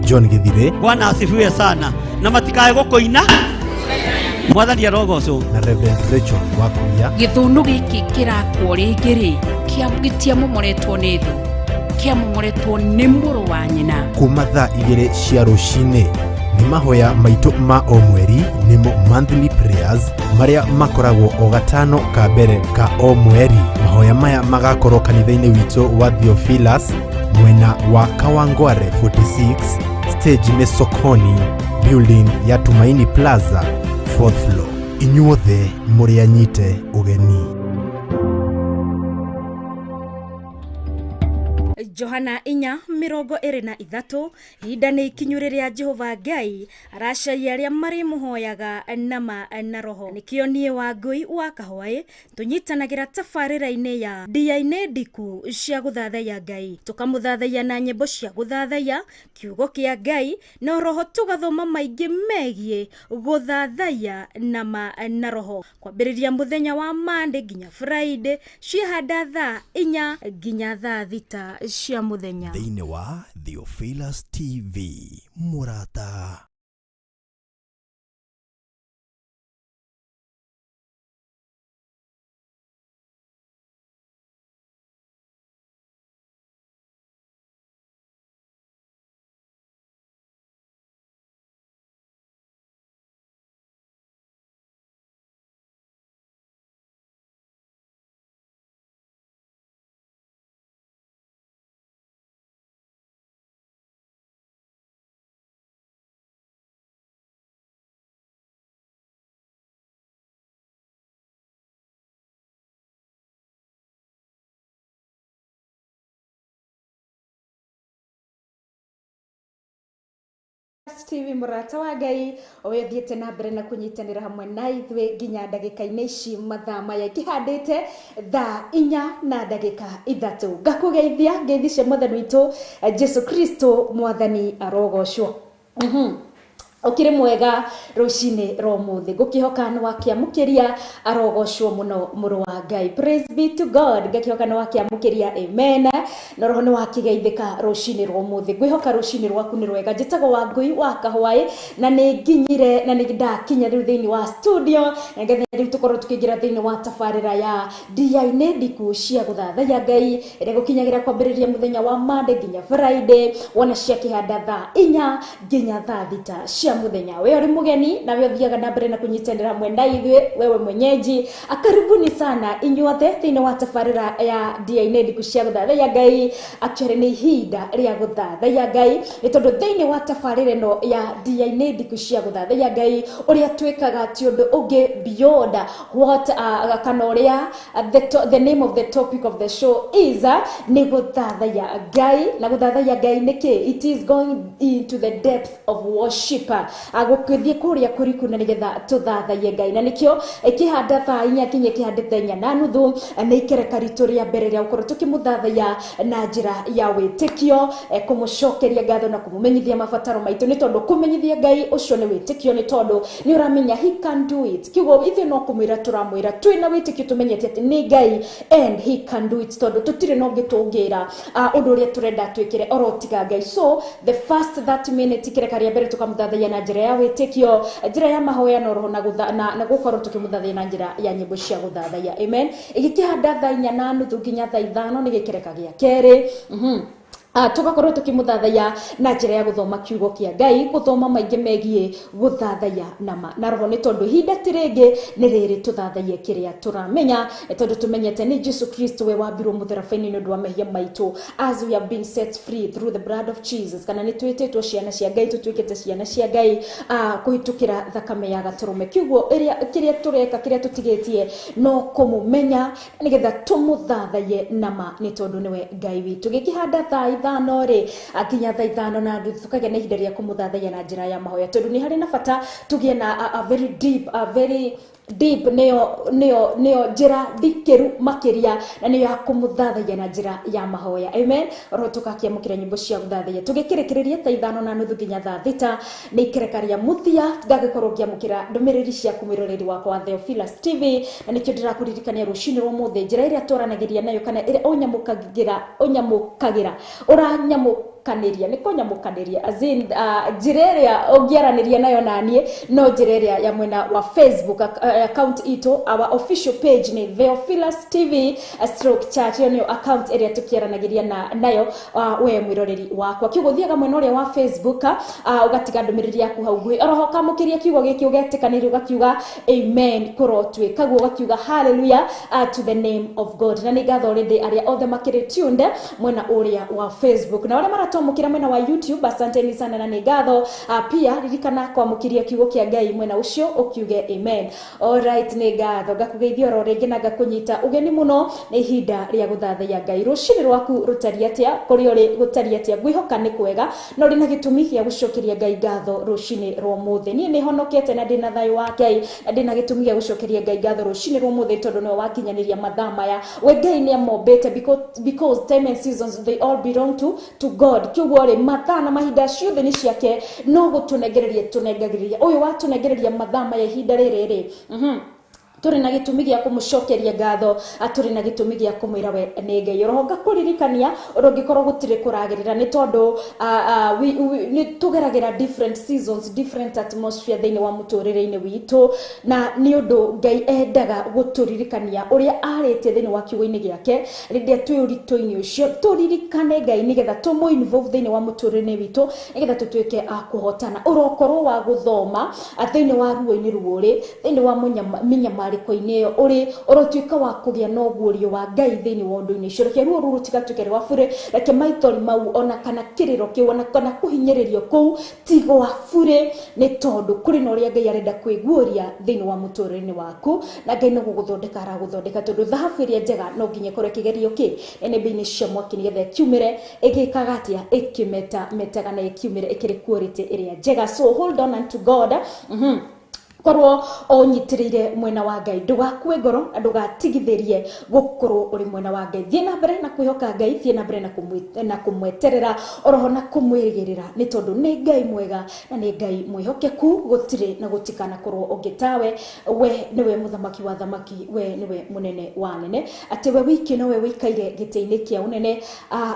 John Githire. Bwana asifiwe sana na matikae gukuina Mwathani arogocwo. Na Reverend Rachel Wakuria. Gĩthũnũ gĩkĩ kĩrakwo rĩngĩ rĩ gĩtiamomoretwo nĩ thũ, kĩamomoretwo nĩ mũrũ wa nyina. Kuma thaa 2 cia rũcinĩ nĩ mahoya maitũ ma o mweri, nĩmo monthly prayers, marĩa makoragwo o gatano ka mbere ka o mweri. Mahoya maya magakorwo kanitha-inĩ witũ wa Theophilus, mwena wa Kawangware 46, stage nĩ Sokoni, building ya Tumaini Plaza, 4th floor. Inyuothe mũrĩ anyite ũgeni. Johana 4:23, ihinda nĩ ikinyu rĩrĩa Jehova Ngai aracaria arĩa marĩmũhoyaga nama na roho. Nĩkĩo niĩ Wangũi wa Kahwaĩ tũnyitanagĩra tabarĩra-inĩ ya ndia-inĩ ndiku cia gũthathaiya Ngai, tũkamũthathaiya na nyĩmbo cia gũthathaiya kiugo kĩa Ngai, na roho tũgathoma maingĩ megiĩ gũthathaiya nama na roho, kwambĩrĩria mũthenya wa Monday nginya Friday, ciahanda thaa 4 nginya thaa 6 cia mũthenya. Thĩinĩ wa Theophilus TV mũrata. TV mũrata wa Ngai ũyũ thiĩte na mbere na kũnyitanĩra hamwe na ithuĩ nginya ndagĩka-inĩ ici mathaa maya ikĩhandĩte thaa 4 na ndagĩka 3. Ngakũgeithia ngeithi cia mwathani witũ Jesu Kristo, mwathani arogocwo. Ũkĩrĩ mwega rũcinĩ rwa ũmũthĩ, ngũkĩhoka nĩ wakĩamũkĩria, arogocwo mũno mũrũ wa Ngai. Praise be to God. Ngakĩhoka nĩ wakĩamũkĩria, amen. Na roho nĩ wakĩgeithĩka rũcinĩ rwa ũmũthĩ, ngwĩhoka rũcinĩ rwaku nĩ rwega. Njĩtagwo Wangũi wa Kahwaĩ na nĩ nginyire na nĩ ndakinya rĩu thĩinĩ wa studio, na nĩgetha rĩu tũkorwo tũkĩingĩra thĩinĩ wa tabarĩra ya ndia-inĩ ndiku cia gũthathaiya Ngai, ĩrĩa gũkinyagĩra kwambĩrĩria mũthenya wa Monday nginya Friday, wona ciakĩhanda thaa 4 nginya thaa 6 cia mũthenya. We ũrĩ mũgeni na we ũthiaga na mbere na kũnyitanĩra hamwe na ithuĩ, wewe mwenyeji, karibuni sana inyuothe thĩinĩ wa tabarĩra ya ndia-inĩ ndiku cia gũthathaiya Ngai. Actually nĩ ihinda rĩa gũthathaiya Ngai, nĩ tondũ thĩinĩ wa tabarĩra ĩno ya ndia-inĩ ndiku cia gũthathaiya Ngai, ũrĩa twĩkaga ti ũndũ ũngĩ beyond what kana ũrĩa the name of the topic of the show is, nĩ gũthathaiya Ngai. Na gũthathaiya Ngai nĩ kĩ? It is going into the depth of worship, gũgĩthiĩ kũrĩa kũriku na nĩgetha tũthathaiye Ngai. Na nĩkĩo ĩkĩhanda thaa 4 nginya ĩkĩhandĩte 4:30, nĩ ikereka ritũ rĩa mbere rĩa gũkorwo tũkĩmũthathaiya na njĩra ya wĩtĩkio, kũmũcokeria ngatho na kũmũmenyithia mabataro maitũ, nĩ tondũ kũmenyithia Ngai ũcio nĩ wĩtĩkio, nĩ tondũ nĩ ũramenya he can do it. Kiugo ithuĩ no kũmwĩra tũramwĩra twĩna wĩtĩkio, tũmenyete atĩ nĩ Ngai and he can do it, tondũ tũtirĩ na ũngĩ tũngĩra ũndũ ũrĩa tũrenda twĩkĩre oro tiga Ngai. So the first 30 minutes ikereka rĩa mbere tũkamũthathaiya na njĩra ya wĩtĩkio, njĩra ya mahoya na roho, na gũkorwo tũkĩmũthathaiya na njĩra ya nyĩmbo cia gũthathaiya. Amen. Ĩgĩkĩhanda thaa 4:30 nginya thaa 5 nĩ gĩkereka gĩa kerĩ. Tũgakorwo tũkĩmũthathaiya na njĩra ya gũthoma kiugo kĩa Ngai, gũthoma maingĩ megiĩ gũthathaiya nama na roho, nĩ tondũ ihinda ti rĩngĩ nĩ rĩrĩ tũthathaiye kĩrĩa tũramenya, tondũ tũmenyete nĩ Jesu Kristo we wambirwo mũtharaba-inĩ nĩ ũndũ wa mehia maitũ, as we have been set free through the blood of Jesus, kana nĩ twĩtĩtwo ciana cia Ngai, tũtuĩkĩte ciana cia Ngai kũhĩtũkĩra thakame ya gatũrũme. Kiugo kĩrĩa tũreka, kĩrĩa tũtigĩtie no kũmũmenya nĩgetha tũmũthathaiye nama, nĩ tondũ nĩwe Ngai witũ. Gĩkĩhanda thaa 5 rĩ nginya thaa 5:30, tũkagĩa na ihinda rĩa kũmũthathaiya na njĩra ya mahoya, tondũ nĩ harĩ na bata tũgĩe na a very deep, a very deep nĩyo njĩra ndikĩru makĩria, na nĩyo ya kũmũthathaiya na njĩra ya mahoya. Amen. Roho tũgakĩamũkĩra nyĩmbo cia gũthathaiya tũgĩkĩrĩkĩrĩria thaa 5:30 nginya thaa 6 nĩ ikereka rĩa mũthia, ngagĩkorwo ngĩamũkĩra ndũmĩrĩri ciaku mwĩroreri wakwa wa Theophilus TV. Na nĩkĩo ndĩrakũririkania rũcinĩ rwa ũmũthĩ, njĩra ĩrĩa twaranagĩria nayo, kana ĩrĩa ũnyamũkagĩra, ũranyamũkagĩra Kũnyamũkanĩria nĩ kũnyamũkanĩria as in njĩra ĩrĩa ũngĩaranĩria nayo naniĩ no njĩra ĩrĩa ya mwena wa Facebook account itũ, our official page nĩ Theophilus TV stroke church. Ĩyo nĩyo account ĩrĩa tũkĩaranagĩria na nayo we mwĩroreri wakwa. Kiugo thiaga mwena ũrĩa wa Facebook, ũgatiga ndũmĩrĩri yaku hau nguhĩ, oroho ũkamũkĩria kiugo gĩkĩ ũgetĩkanĩria ũgakiuga amen kũrotwĩka guo, ũgakiuga hallelujah to the name of God. Na nĩ ngatho rĩndĩ arĩa othe makĩrĩ tuned mwena ũrĩa wa Facebook na arĩa maratwamũkĩra mwena wa YouTube, asanteni sana na nĩ ngatho. Pia ririkana kwamũkĩria kiugo kĩa Ngai mwena ũcio ũkiuge amen. Alright, nĩ ngatho ngakũgeithia oro rĩngĩ na ngakũnyita ũgeni mũno. Nĩ ihinda rĩa gũthathaiya Ngai. Rũcinĩ rwaku rũtariĩ atĩa? Kũrĩa ũrĩ gũtariĩ atĩa? Ngwĩhoka nĩ kwega na ũrĩ na gĩtũmi gĩa gũcokeria Ngai ngatho rũcinĩ rwa ũmũthĩ. Niĩ nĩ honokete na ndĩna thayũ wa Ngai na ndĩna gĩtũmi gĩa gũcokeria Ngai ngatho rũcinĩ rwa ũmũthĩ tondũ nĩwe wakinyanĩria mathaa maya. We Ngai nĩ amombĩte because time and seasons they all belong to God. Kĩguo rĩ, mathaa na mahinda ciothe nĩ ciake, no gũtũnengereria tũnengagĩrĩria. Ũyũ watũnengereria mathaa maya ihinda rĩrĩ rĩ, tũrĩ na gĩtũmi gĩa kũmũcokeria ngatho, tũrĩ na gĩtũmi gĩa kũmwĩra we nĩ Ngai. Oroho ngakũririkania ũndũ ũngĩkorwo gũtirĩ kũragĩrĩra nĩ tondũ nĩ tũgeragĩra different seasons, different atmosphere thĩinĩ wa mũtũrĩre-inĩ witũ, na nĩ ũndũ Ngai endaga gũtũririkania ũrĩa arĩtie thĩinĩ wa kiugo-inĩ gĩake rĩrĩa twĩ ũritũ-inĩ ũcio, tũririkane Ngai nĩgetha tũmũ involve thĩinĩ wa mũtũrĩre-inĩ witũ nĩgetha tũtuĩke a kũhotana. Ũrokorwo wa gũthoma thĩinĩ wa ruo-inĩ ruo ũrĩ thĩinĩ wa mĩnyamarĩko-inĩ ĩyo ũrĩ, ũrotuĩka wa kũgĩa na ũguũrio wa Ngai thĩinĩ wa ũndũ-inĩ ũcio. Reke ruo rũu rũtigatuĩke rwa bure, reke maithori mau ona kana kĩrĩro kĩu ona kana kũhinyĩrĩrio kũu ti gwa bure, nĩ tondũ kũrĩ na ũrĩa Ngai arenda kwĩguũria thĩinĩ wa mũtũrĩre-inĩ waku, na Ngai no gũgũthondeka aragũthondeka, tondũ thahabu ĩrĩa njega no nginya ĩkorwo ĩkĩgerio kĩ nĩnĩmbĩ-inĩ cia mwaki nĩgetha ĩkiumĩre ĩgĩkaga atĩa, ĩkĩmeta metaga na ĩkiumĩre ĩkĩrĩ quality ĩrĩa njega. So hold on unto God. Korwo ũnyitĩrĩire mwena wa Ngai, ndũgakue ngoro na ndũgatigithĩrie gũkorwo ũrĩ mwena wa Ngai. Thiĩ na mbere na kwĩhoka Ngai, thiĩ na mbere na kũmweterera oroho na kũmwĩrĩgĩrĩra, nĩ tondũ nĩ Ngai mwega na nĩ Ngai mwĩhokeku. Gũtirĩ na gũtikanakorwo ũngĩ tawe. We nĩwe mũthamaki wa thamaki, we nĩwe mũnene wa anene, atĩ we wiki nowe wĩikaire gĩtĩ-inĩ kĩa ũnene,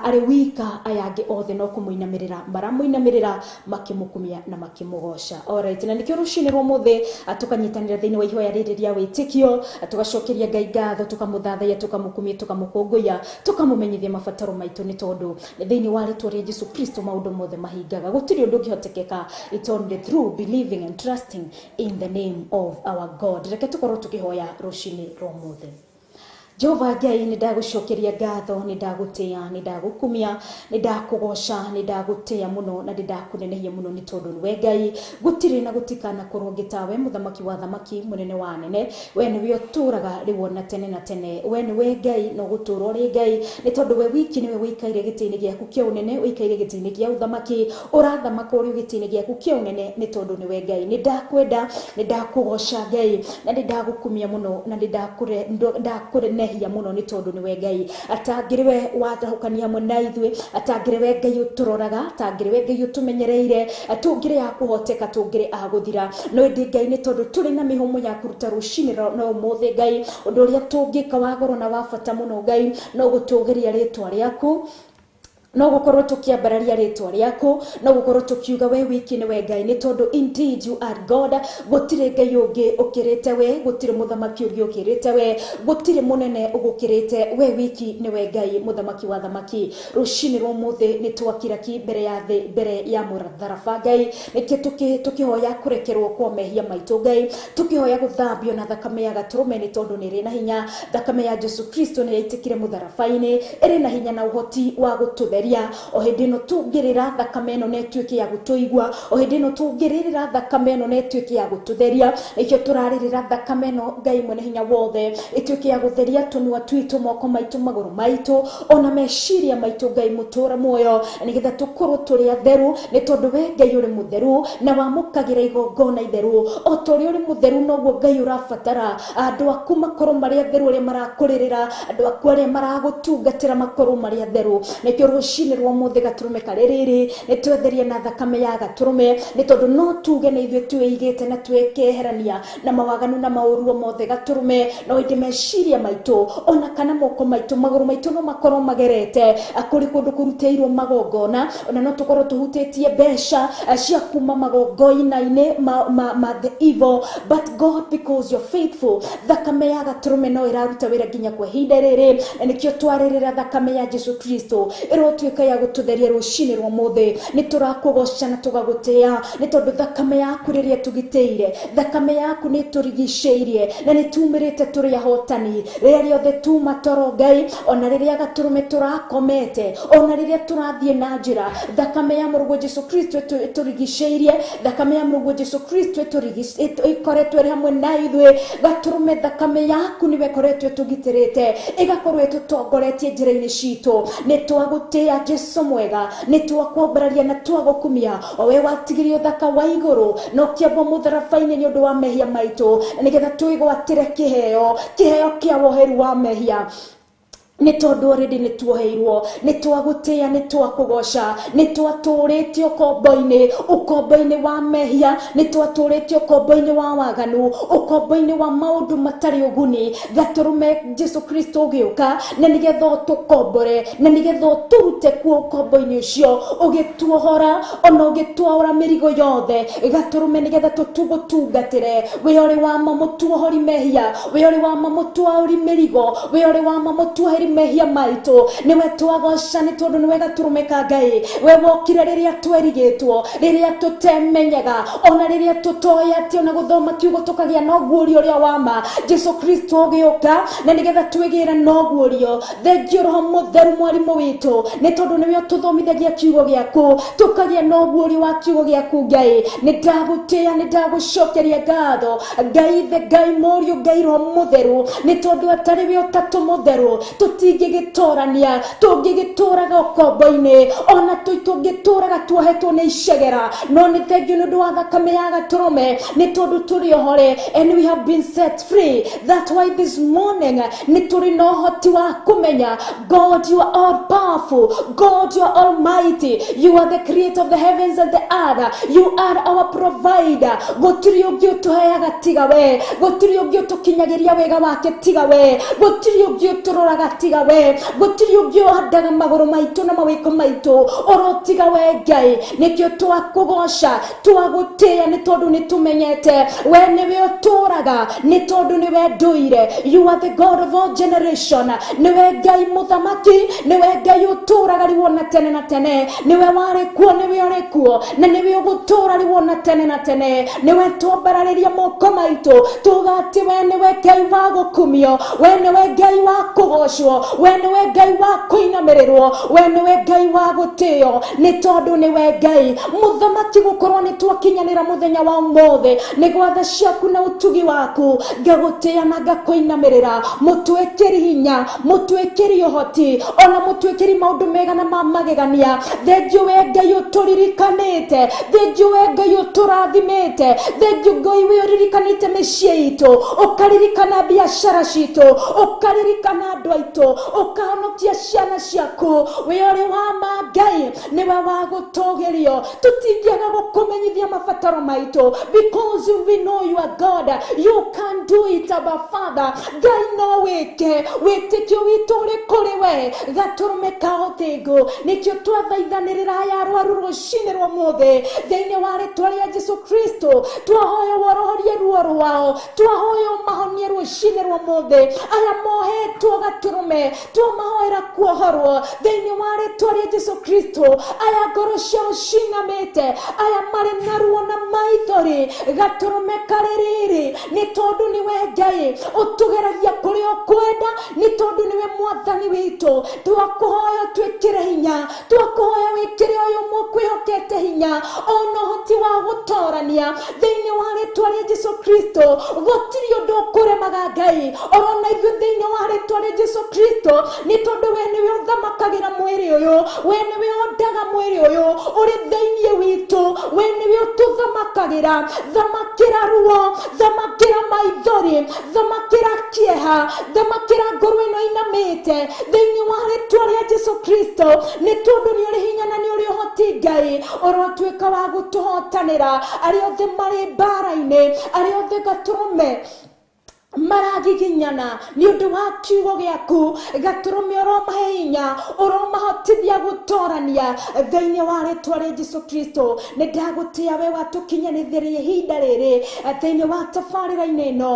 arĩ wika, aya angĩ othe no kũmũinamĩrĩra maramũinamĩrĩra makĩmũkumia na makĩmũgoca. Alright, na nĩkĩo rũcinĩ rwa ũmũthĩ tũkanyitanĩra thĩinĩ wa ihoya rĩrĩ rĩa wĩtĩkio, tũgacokeria Ngai ngatho, tũkamũthathaiya, tũkamũkumia, tũkamũkũngũiya, tũkamũmenyithia mabataro maitũ, nĩ tondũ thĩinĩ wa rĩtwa rĩa Jesu Kristo maũndũ mothe mahingaga. Gũtirĩ ũndũ ũngĩhotekeka. It's only through believing and trusting in the name of our God. Reke tũkorwo tũkĩhoya rũcinĩ rwa ũmũthĩ. Jehova Ngai, nĩ ndagũcokeria ngatho, nĩ ndagũtĩa, nĩ ndagũkumia, nĩ ndakũgoca, nĩ ndagũtĩa mũno na nĩ ndakũnenehia mũno, nĩ tondũ nĩwe Ngai. Gũtirĩ na gũtikanakorwo ũngĩ tawe, mũthamaki wa thamaki, mũnene wa anene. We nĩwe ũtũraga rĩu ona tene na tene. We nĩwe Ngai na ũgũtũra ũrĩ Ngai, nĩ tondũ we wiki nĩwe wĩikaire gĩtĩ-inĩ gĩaku kĩa ũnene, wĩikaire gĩtĩ-inĩ kĩa ũthamaki, ũrathamaka ũrĩ gĩtĩ-inĩ gĩaku kĩa ũnene, nĩ tondũ nĩwe Ngai. Nĩ ndakwenda, nĩ ndakũgoca Ngai, na nĩ ndagũkumia mũno na nĩ ndakũnenehia mũno, nĩ tondũ nĩwe Ngai. Atangĩrĩ we watahũkania hamwe na ithuĩ, atangĩrĩ we Ngai ũtũroraga, atangĩrĩ we Ngai ũtũmenyereire, tũngĩrĩ a kũhoteka, tũngĩrĩ a gũthira. No ĩndĩ Ngai, nĩ tondũ tũrĩ na mĩhũmũ ya kũruta rũcinĩ na ũmũthĩ Ngai, ũndũ ũrĩa tũngĩka wa goro na wa bata mũno Ngai no gũtũgĩria rĩtwa rĩaku, no gukorwo tukiambararia ritwa riaku, no gukorwo tukiuga we wiki niwe Ngai, nĩ tondũ indeed you are God. Gũtirĩ Ngai ũngĩ ũkĩrĩte we, gũtirĩ mũthamaki ũngĩ ũkĩrĩte we, gũtirĩ mũnene ũgũkĩrĩte we. Wiki niwe Ngai, mũthamaki wa thamaki. Rũcinĩ rwa ũmũthĩ nĩ twakira ki mbere ya thĩ, mbere ya mũtharaba Ngai, nĩkĩ tũkĩhoya kũrekerwo kwa mehia maitũ Ngai, tũkĩhoya gũthambio na thakame ya gatũrũme, nĩ tondũ nĩ ĩrĩ na hinya. Thakame ya Jesu Kristo nĩ yaitĩkire mũtharaba-inĩ, ĩrĩ na hinya na ũhoti wa gũtũtheria. O hĩndĩ ĩno tũngĩrĩra thakame ĩno na ĩtuĩke ya gũtũigua, o hĩndĩ ĩno tũngĩrĩrĩra thakame ĩno na ĩtuĩke ya gũtũtheria, nĩkĩo tũrarĩrĩra thakame ĩno Ngai mwene hinya wothe, ĩtuĩke ya gũtheria tũnua twitũ, moko maitũ, magũrũ maitũ, ona meciria maitũ Ngai mũtũra muoyo, nĩgetha tũkorwo tũrĩ atheru, nĩ tondũ we Ngai ũrĩ mũtheru na wamũkagĩra igongona itheru. O ta ũrĩa ũrĩ mũtheru, noguo Ngai ũrabatara andũ aku makorwo marĩ atheru, arĩa marakũrĩrĩra, andũ aku arĩa maragũtungatĩra makorwo marĩ atheru. Nĩkĩo rũcinĩ Rũcinĩ rwa ũmũthĩ gatũrũme karĩ rĩrĩ nĩ twetherie na thakame ya gatũrũme, nĩ tondũ no tuge nĩ ithuĩ twĩigĩte na twĩkeherania na mawaganu na maũru mothe gatũrũme. No ĩndĩ meciria maitũ ona kana moko maitũ magũrũ maitũ no makorwo magerete kũrĩ kũndũ kũrutĩirwo magongona, ona no tũkorwo tũhutĩtie mbeca cia kuma magongona-inĩ ma the evil. But God, because you're faithful, thakame ya gatũrũme no ĩraruta wĩra nginya kwa ihinda rĩrĩ, na nĩkĩo twarĩrĩra thakame ya Jesu Kristo ĩrotuĩka ya gũtũtheria rũcinĩ rwa ũmũthĩ. Nĩ tũrakũgoca na tũgagũtĩĩa nĩ tondũ thakame yaku rĩrĩa tũgitĩire, thakame yaku nĩ tũrigicĩirie na nĩ tumĩrĩte tũrĩ ahotani. Rĩrĩa rĩothe tuma toro Ngai, ona rĩrĩa gatũrũme tũrakomete, ona rĩrĩa tũrathiĩ na njĩra, thakame ya mũrũguo Jesu Kristo ĩtũrigicĩirie, thakame ya mũrũguo Jesu Kristo ĩkoretwo ĩrĩ hamwe na ithuĩ. Gatũrũme thakame yaku nĩwe ĩkoretwo ĩtũgitĩrĩte, ĩgakorwo ĩtũtongoretie njĩra-inĩ citũ. Nĩ twagũtĩĩa Jesu mwega, nĩ twakwambararia na twagũkumia, o we watigirie ũthaka wa igũrũ na ũkĩambwo mũtharaba-inĩ nĩ ũndũ wa mehia maitũ, na nĩgetha twĩgwatĩre kĩheo, kĩheo kĩa woheru wa mehia. Nĩ tondũ already nĩ tuoheirwo, nĩ twagũtĩĩa, nĩ twakũgoca, nĩ twatũrĩte ũkombo-inĩ, ũkombo-inĩ wa mehia, nĩ twatũrĩte ũkombo-inĩ wa waganu, ũkombo-inĩ wa maũndũ matarĩ ũguni. Gatũrũme Jesu Kristo ũgĩũka na nĩgetha ũtũkombore, na nĩgetha ũtũrute kuo ũkombo-inĩ ũcio, ũgĩtuohora ona ũgĩtwaũra mĩrigo yothe. Gatũrũme nĩgetha tũgũtungatĩre, we ũrĩ wa ma mũtuohori mehia, we ũrĩ wa ma mũtwaũri mĩrigo, we ũrĩ wa ma mũtuoheri mehia maitũ. Nĩwe twagoca nĩ tondũ nĩwe gatũrũme ka Ngai. We wokire rĩrĩa twerigĩtwo, rĩrĩa tũtemenyaga, ona rĩrĩa tũtoĩ atĩ ona gũthoma kiugo tũkagĩa na ũguũrio ũrĩa wa ma. Jesu Kristo ũgĩũka na nĩgetha twĩgĩre na ũguũrio. Thengiũ Roho Mũtheru mwarimũ witũ, nĩ tondũ nĩwe ũtũthomithagia kiugo gĩaku, tũkagĩa na ũguũrio wa kiugo gĩaku. Ngai, nĩ ndagũtĩĩa, nĩ ndagũcokeria ngatho Ngai Ithe, Ngai Mũriũ, Ngai Roho Mũtheru, nĩ tondũ atarĩ we ũtatũ mũtheru tũtingĩgĩtũrania, tũngĩgĩtũraga ũkombo-inĩ, ona tũngĩtũraga tuohetwo nĩ icegera. No nĩ thengiũ nĩ ũndũ wa thakame ya gatũrũme, nĩ tondũ tũrĩ ohore, and we have been set free. That's why this morning nĩ tũrĩ na ũhoti wa kũmenya God, you are all powerful. God, you are almighty. You are the creator of the heavens and the earth. You are our provider. Gũtirĩ ũngĩ ũtũheaga tiga we, gũtirĩ ũngĩ ũtũkinyagĩria wega wake tiga we, gũtirĩ ũngĩ ũtũroraga tiga we, gũtirĩ ũngĩ ũhandaga magũrũ maitũ na mawĩko maitũ oro tiga we Ngai. Nĩkĩo twakũgoca, twagũtĩĩa, nĩ tondũ nĩ tũmenyete we nĩwe ũtũraga, nĩ tondũ nĩwe ndũire. You are the God of all generation. Nĩwe Ngai mũthamaki, nĩwe Ngai ũtũraga rĩu ona tene na tene, nĩwe warĩ kuo, nĩwe ũrĩ kuo, na nĩwe ũgũtũra rĩu ona tene na tene. Nĩwe twambararĩria moko maitũ tuga atĩ we nĩwe Ngai wa gũkumio, we nĩwe Ngai wa kũgocwo, we nĩwe Ngai wa kũinamĩrĩrwo, we nĩwe Ngai wa gũtĩo, nĩ tondũ nĩwe Ngai mũthamaki. Gũkorwo nĩ twakinyanĩra mũthenya wa ũmũthĩ nĩ gwatha ciaku na ũtugi waku, ngagũtĩĩa na ngakũinamĩrĩra. Mũtwĩkĩri hinya, mũtwĩkĩri ũhoti, ona mũtwĩkĩri maũndũ mega na ma magegania. Thengiũ we Ngai ũtũririkanĩte, thengiũ we Ngai ũtũrathimĩte, thengiũ Ngai we ũririkanĩte mĩciĩ itũ, ũkaririkana biacara citũ, ũkaririkana andũ aitũ, ũkahonokia ciana ciaku. We ũrĩ wa ma Ngai, nĩwe wa gũtũgĩrio. Tũtingĩaga gũkũmenyithia mabataro maitũ, because we know you are God. You can do it, Abba Father. Ngai no wĩke, wĩtĩkio witũ ũrĩ kũrĩ we, gatũrũme ka ũthingu. Nĩkĩo twathaithanĩrĩra aya arwaru rũcinĩ rwa ũmũthĩ thĩinĩ wa rĩtwa rĩa Jesu Kristo. Twahoya worohorie ruo rwao, twahoya ũmahonie rũcinĩ rwa ũmũthĩ. Aya mohetwo gatũrũme, twamahoera kuohorwo thĩinĩ wa rĩtwa rĩa Jesu Kristo. Aya ngoro ciao cinamĩte, aya marĩ na ruo na maithori, gatũrũme karĩ rĩrĩ, nĩ tondũ nĩwe Ngai ũtũgeragia kũrĩa ũkwenda, nĩ tondũ nĩwe mwathani witũ. Twakũhoya twĩkĩre hinya, twakũhoya wĩkĩre ũyũ mũkwĩhokete hinya ona ũhoti wa gũtorania thĩinĩ wa rĩtwa rĩa Jesu Kristo. Gũtirĩ ũndũ ũkũremaga Ngai, orona ithuĩ thĩinĩ wa rĩtwa rĩa Jesu Kristo, nĩ tondũ we nĩwe ũthamakagĩra mwĩrĩ ũyũ, we nĩwe ũndaga mwĩrĩ ũyũ ũrĩ thĩinĩ witũ, we nĩwe ũtũthamakagĩra. Thamakĩra ruo, thamakĩra maithori, thamakĩra kĩeha, thamakĩra ngoro ĩno inamĩte thĩinĩ wa rĩtwa rĩa Jesu Jesu Kristo nĩ tondũ nĩ ũrĩ hinya na nĩ ũrĩ ũhoti Ngai ũrotuĩka wa gũtũhotanĩra arĩa othe marĩ mbara-inĩ arĩa othe gatũrũme maragiginyana nĩ ũndũ wa kiugo gĩaku gatũrũme ũromahe hinya ũromahotithia gũtorania thĩinĩ wa rĩtwa rĩa Jesu Kristo nĩ ndagũtĩa we watũkinyanĩria ihinda rĩrĩ thĩinĩ wa tabarĩra-inĩ ĩno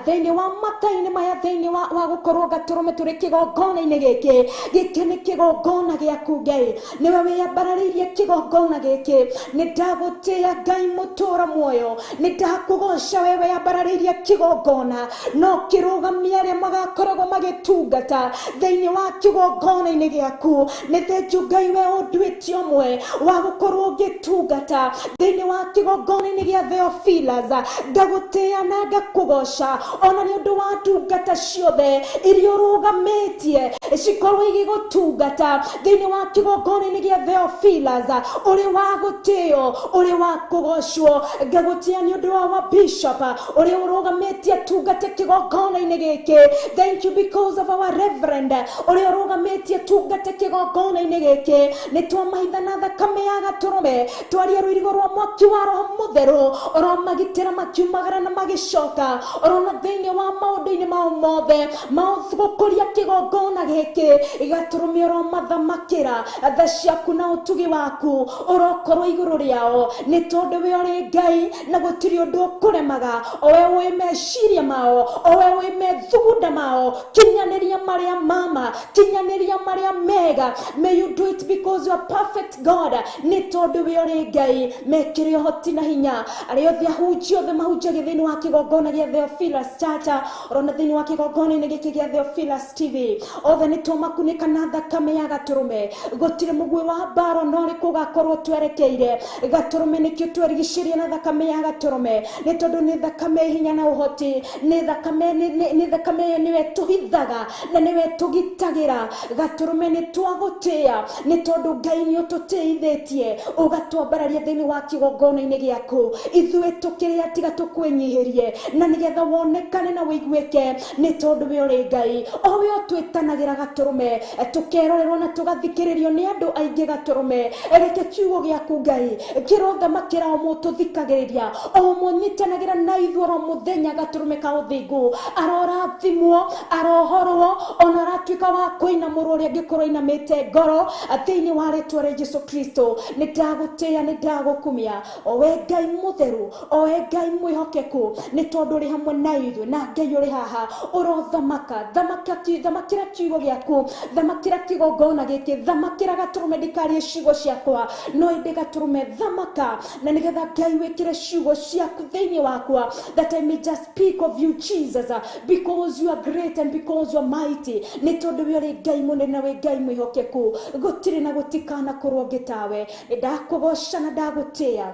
thĩinĩ wa mata-inĩ maya thĩinĩ wa gũkorwo gatũrũme tũrĩ kĩgongona-inĩ gĩkĩ gĩkĩ nĩ kĩgongona gĩaku Ngai nĩwe wĩyambararĩirie kĩgongona gĩkĩ nĩ ndagũtĩa Ngai mũtũũra muoyo nĩ ndakũgoca we wĩyambararĩirie kĩgongona no kĩrũgamia arĩa magakoragwo magĩtungata thĩinĩ wa kĩgongona-inĩ gĩaku nĩ thengiũ Ngai we ũnduĩte ũmwe wa gũkorwo ngĩtungata thĩinĩ wa kĩgongona-inĩ gĩa Theophilus ngagũtĩa na ngakũgoca ona nĩ ũndũ wa ndungata ciothe iria ũrũgamĩtie cikorwo igĩgũtungata thĩinĩ wa kĩgongona-inĩ gĩa Theophilus ũrĩ wa gũtĩo ũrĩ wa kũgocwo ngagũtĩa nĩ ũndũ wa bishop ũrĩa ũrũgamĩtie tungate kĩgongona-inĩ gĩkĩ. Thank you because of our reverend ũrĩa ũrũgamĩtie tungate kĩgongona-inĩ gĩkĩ nĩ twamahitha na thakame ya gatũrũme twaria rũirigo rwa mwaki wa roho mũtheru ũromagitĩra makiumagara na magĩcoka ũrona thĩinĩ wa maũndũ-inĩ mao mothe maũgũkũria kĩgongona gĩkĩ gatũrũme ũromathamakĩra tha ciaku na ũtugi waku ũrokorwo igũrũ rĩao nĩ tondũ we ũrĩ Ngai na gũtirĩ ũndũ ũkũremaga o we wĩ meciria mao o we wĩ methugunda mao kinyanĩria marĩa mama kinyanĩria marĩa mega. May you do it because you are perfect God nĩ tondũ we ũrĩ Ngai mekĩre ũhoti na hinya arĩa othe ahunjia othe mahunjagia thĩinĩ wa kĩgongona gĩa Theophilus Church orona thĩinĩ wa kĩgongona-inĩ gĩkĩ gĩa Theophilus TV othe nĩ tũmakunĩka na thakame ya gatũrũme gũtirĩ mũguĩ wa mbara no ũrĩkũ ũgakorwo twerekeire gatũrũme nĩkĩo twerigicĩria na thakame ya gatũrũme nĩ tondũ nĩ thakame hinya na ũhoti nĩ thakame nĩ thakame ĩyo nĩwe tũhithaga na nĩwe tũgitagĩra gatũrũme nĩ twagũtĩa nĩ tondũ Ngai nĩ ũtũtĩithĩtie ũgatwambararia thĩinĩ wa kĩgongona-inĩ gĩaku ithuĩ tũkĩrĩa tiga tũkwĩnyihĩrie na nĩgetha wonekane na wĩiguĩke nĩ tondũ we ũrĩ Ngai o we ũtwĩtanagĩra gatũrũme tũkerorerwo na tũgathikĩrĩrio nĩ andũ aingĩ gatũrũme reke kiugo gĩaku Ngai kĩrothamakĩra o mũtũthikagĩrĩria o mũnyitanagĩra na ithuĩ oro mũthenya gatũrũme ka ũthingu arorathimwo arohorwo ona aratuĩka wa kũinamũrwo ũrĩa angĩkorwo ainamĩte ngoro thĩinĩ wa rĩtwa rĩa Jesu Kristo nĩ ndagũtĩa nĩ ndagũkumia o we Ngai mũtheru o we Ngai mwĩhokeku nĩ tondũ ũrĩ hamwe na ithuĩ na Ngai ũrĩ haha ũrothamaka thamakĩra kiugo gĩaku thamakĩra kĩgongona gĩkĩ thamakĩra gatũrũme ndikarie ciugo ciakwa no ĩndĩ gatũrũme thamaka na nĩgetha Ngai wĩkĩre ciugo ciaku thĩinĩ wakwa that I may just speak of you Jesus because you are great and because you are mighty nĩ tondũ we ũrĩ Ngai mũnene na wĩ Ngai mwĩhokeku gũtirĩ na gũtikanakorwo ũngĩ tawe nĩ ndakũgoca na ndagũtĩa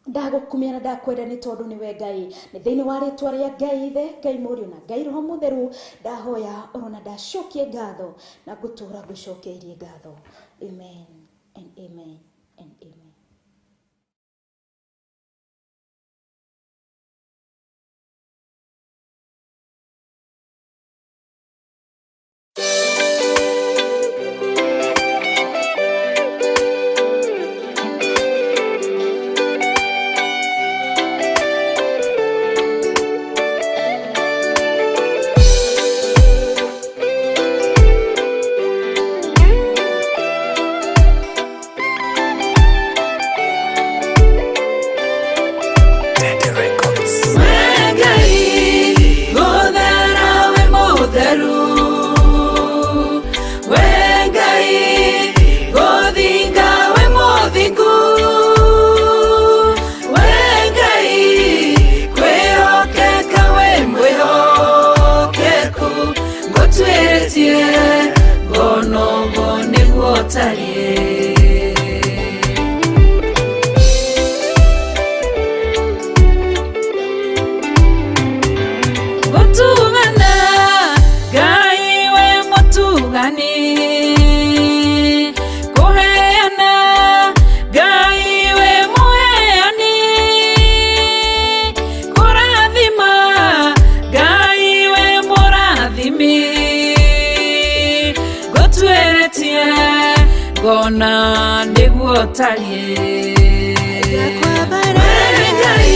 ndagũkumia na ndakwenda nĩ tondũ nĩwe Ngai nĩ thĩinĩ wa rĩtwa rĩa Ngai Ithe Ngai Mũriũ na Ngai Roho Mũtheru ndahoya orona ndacokie ngatho na ngũtũra ngũcokeirie ngatho. Amen and amen and amen. ũtariĩ. We Ngai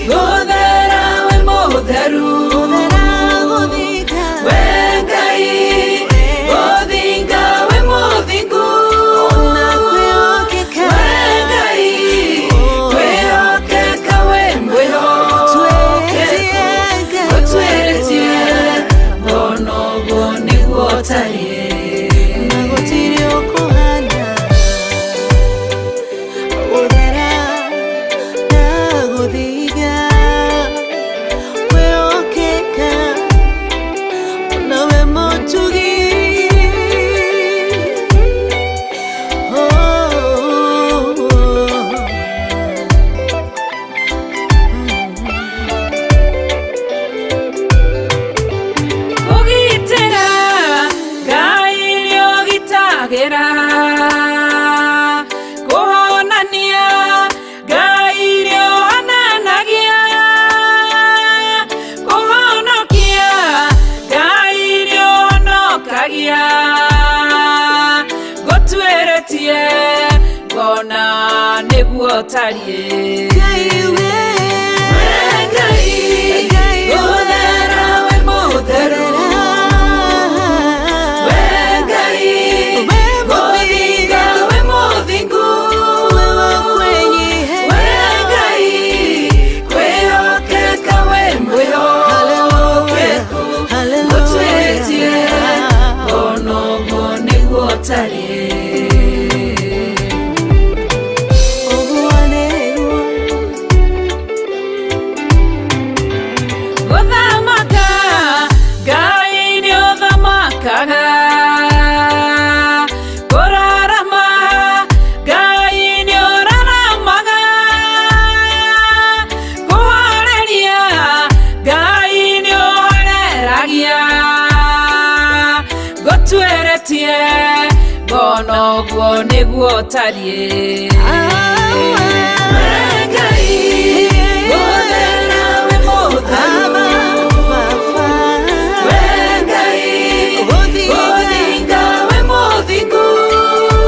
gũthera wĩ mũtheru, we Ngai gũthinga wĩ mũthingu, we Ngai kwĩhokeka wĩ mwĩhokeku, ũtwĩrĩtie ngona ũguo nĩguo ũtariĩ. Kũgitĩra Ngai nĩũgitagĩra, kũhonania Ngai nĩũhonanagia, kũhonokia Ngai nĩũhonokagia, ngũtuĩrĩtie ngona nĩguo ũtariĩ. We Ngai gũthera wĩ mũtheru, we Ngai gũthinga wĩ mũthingu, we Ngai kwĩhokeka wĩ mwĩhokeku, ngũtuĩrĩtie ngona ũguo nĩguo ũtariĩ. Gũthamaka Ngai nĩũthamakaga, kũrarama Ngai nĩũraramaga, kũhoreria Ngai nĩũhoreragia, ngũtuĩrĩtie ngona ũguo nĩguo ũtariĩ. We Ngai gũthera wĩ mũtheru, we Ngai gũthinga wĩ mũthingu,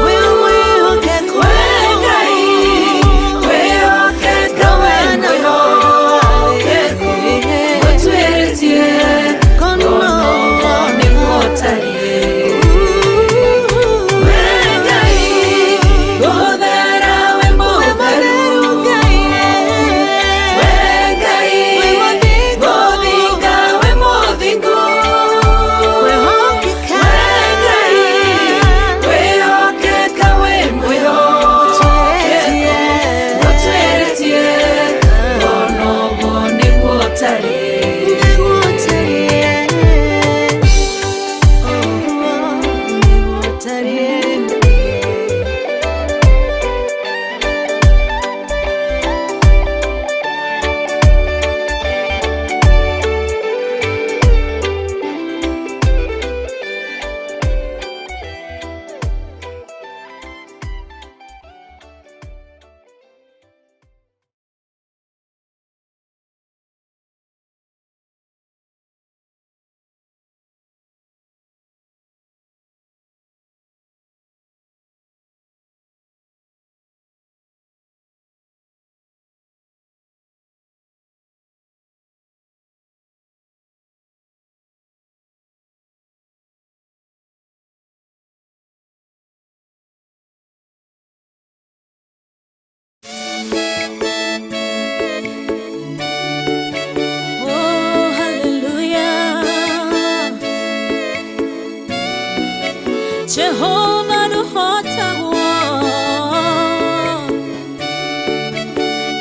we Ngai kwĩhokeka wĩ mwĩhokeku, ngũtuĩrĩtie ngona ũguo nĩguo ũtariĩ. We Ngai gũthera wĩ mũtheru, we Ngai gũthinga wĩ mũthingu, we Ngai kwĩhokeka wĩ mwĩhokeku, ngũtuĩrĩtie ngona ũguo nĩguo ũtariĩ. Oh, hallelujah. Jehovah nũhotagwo,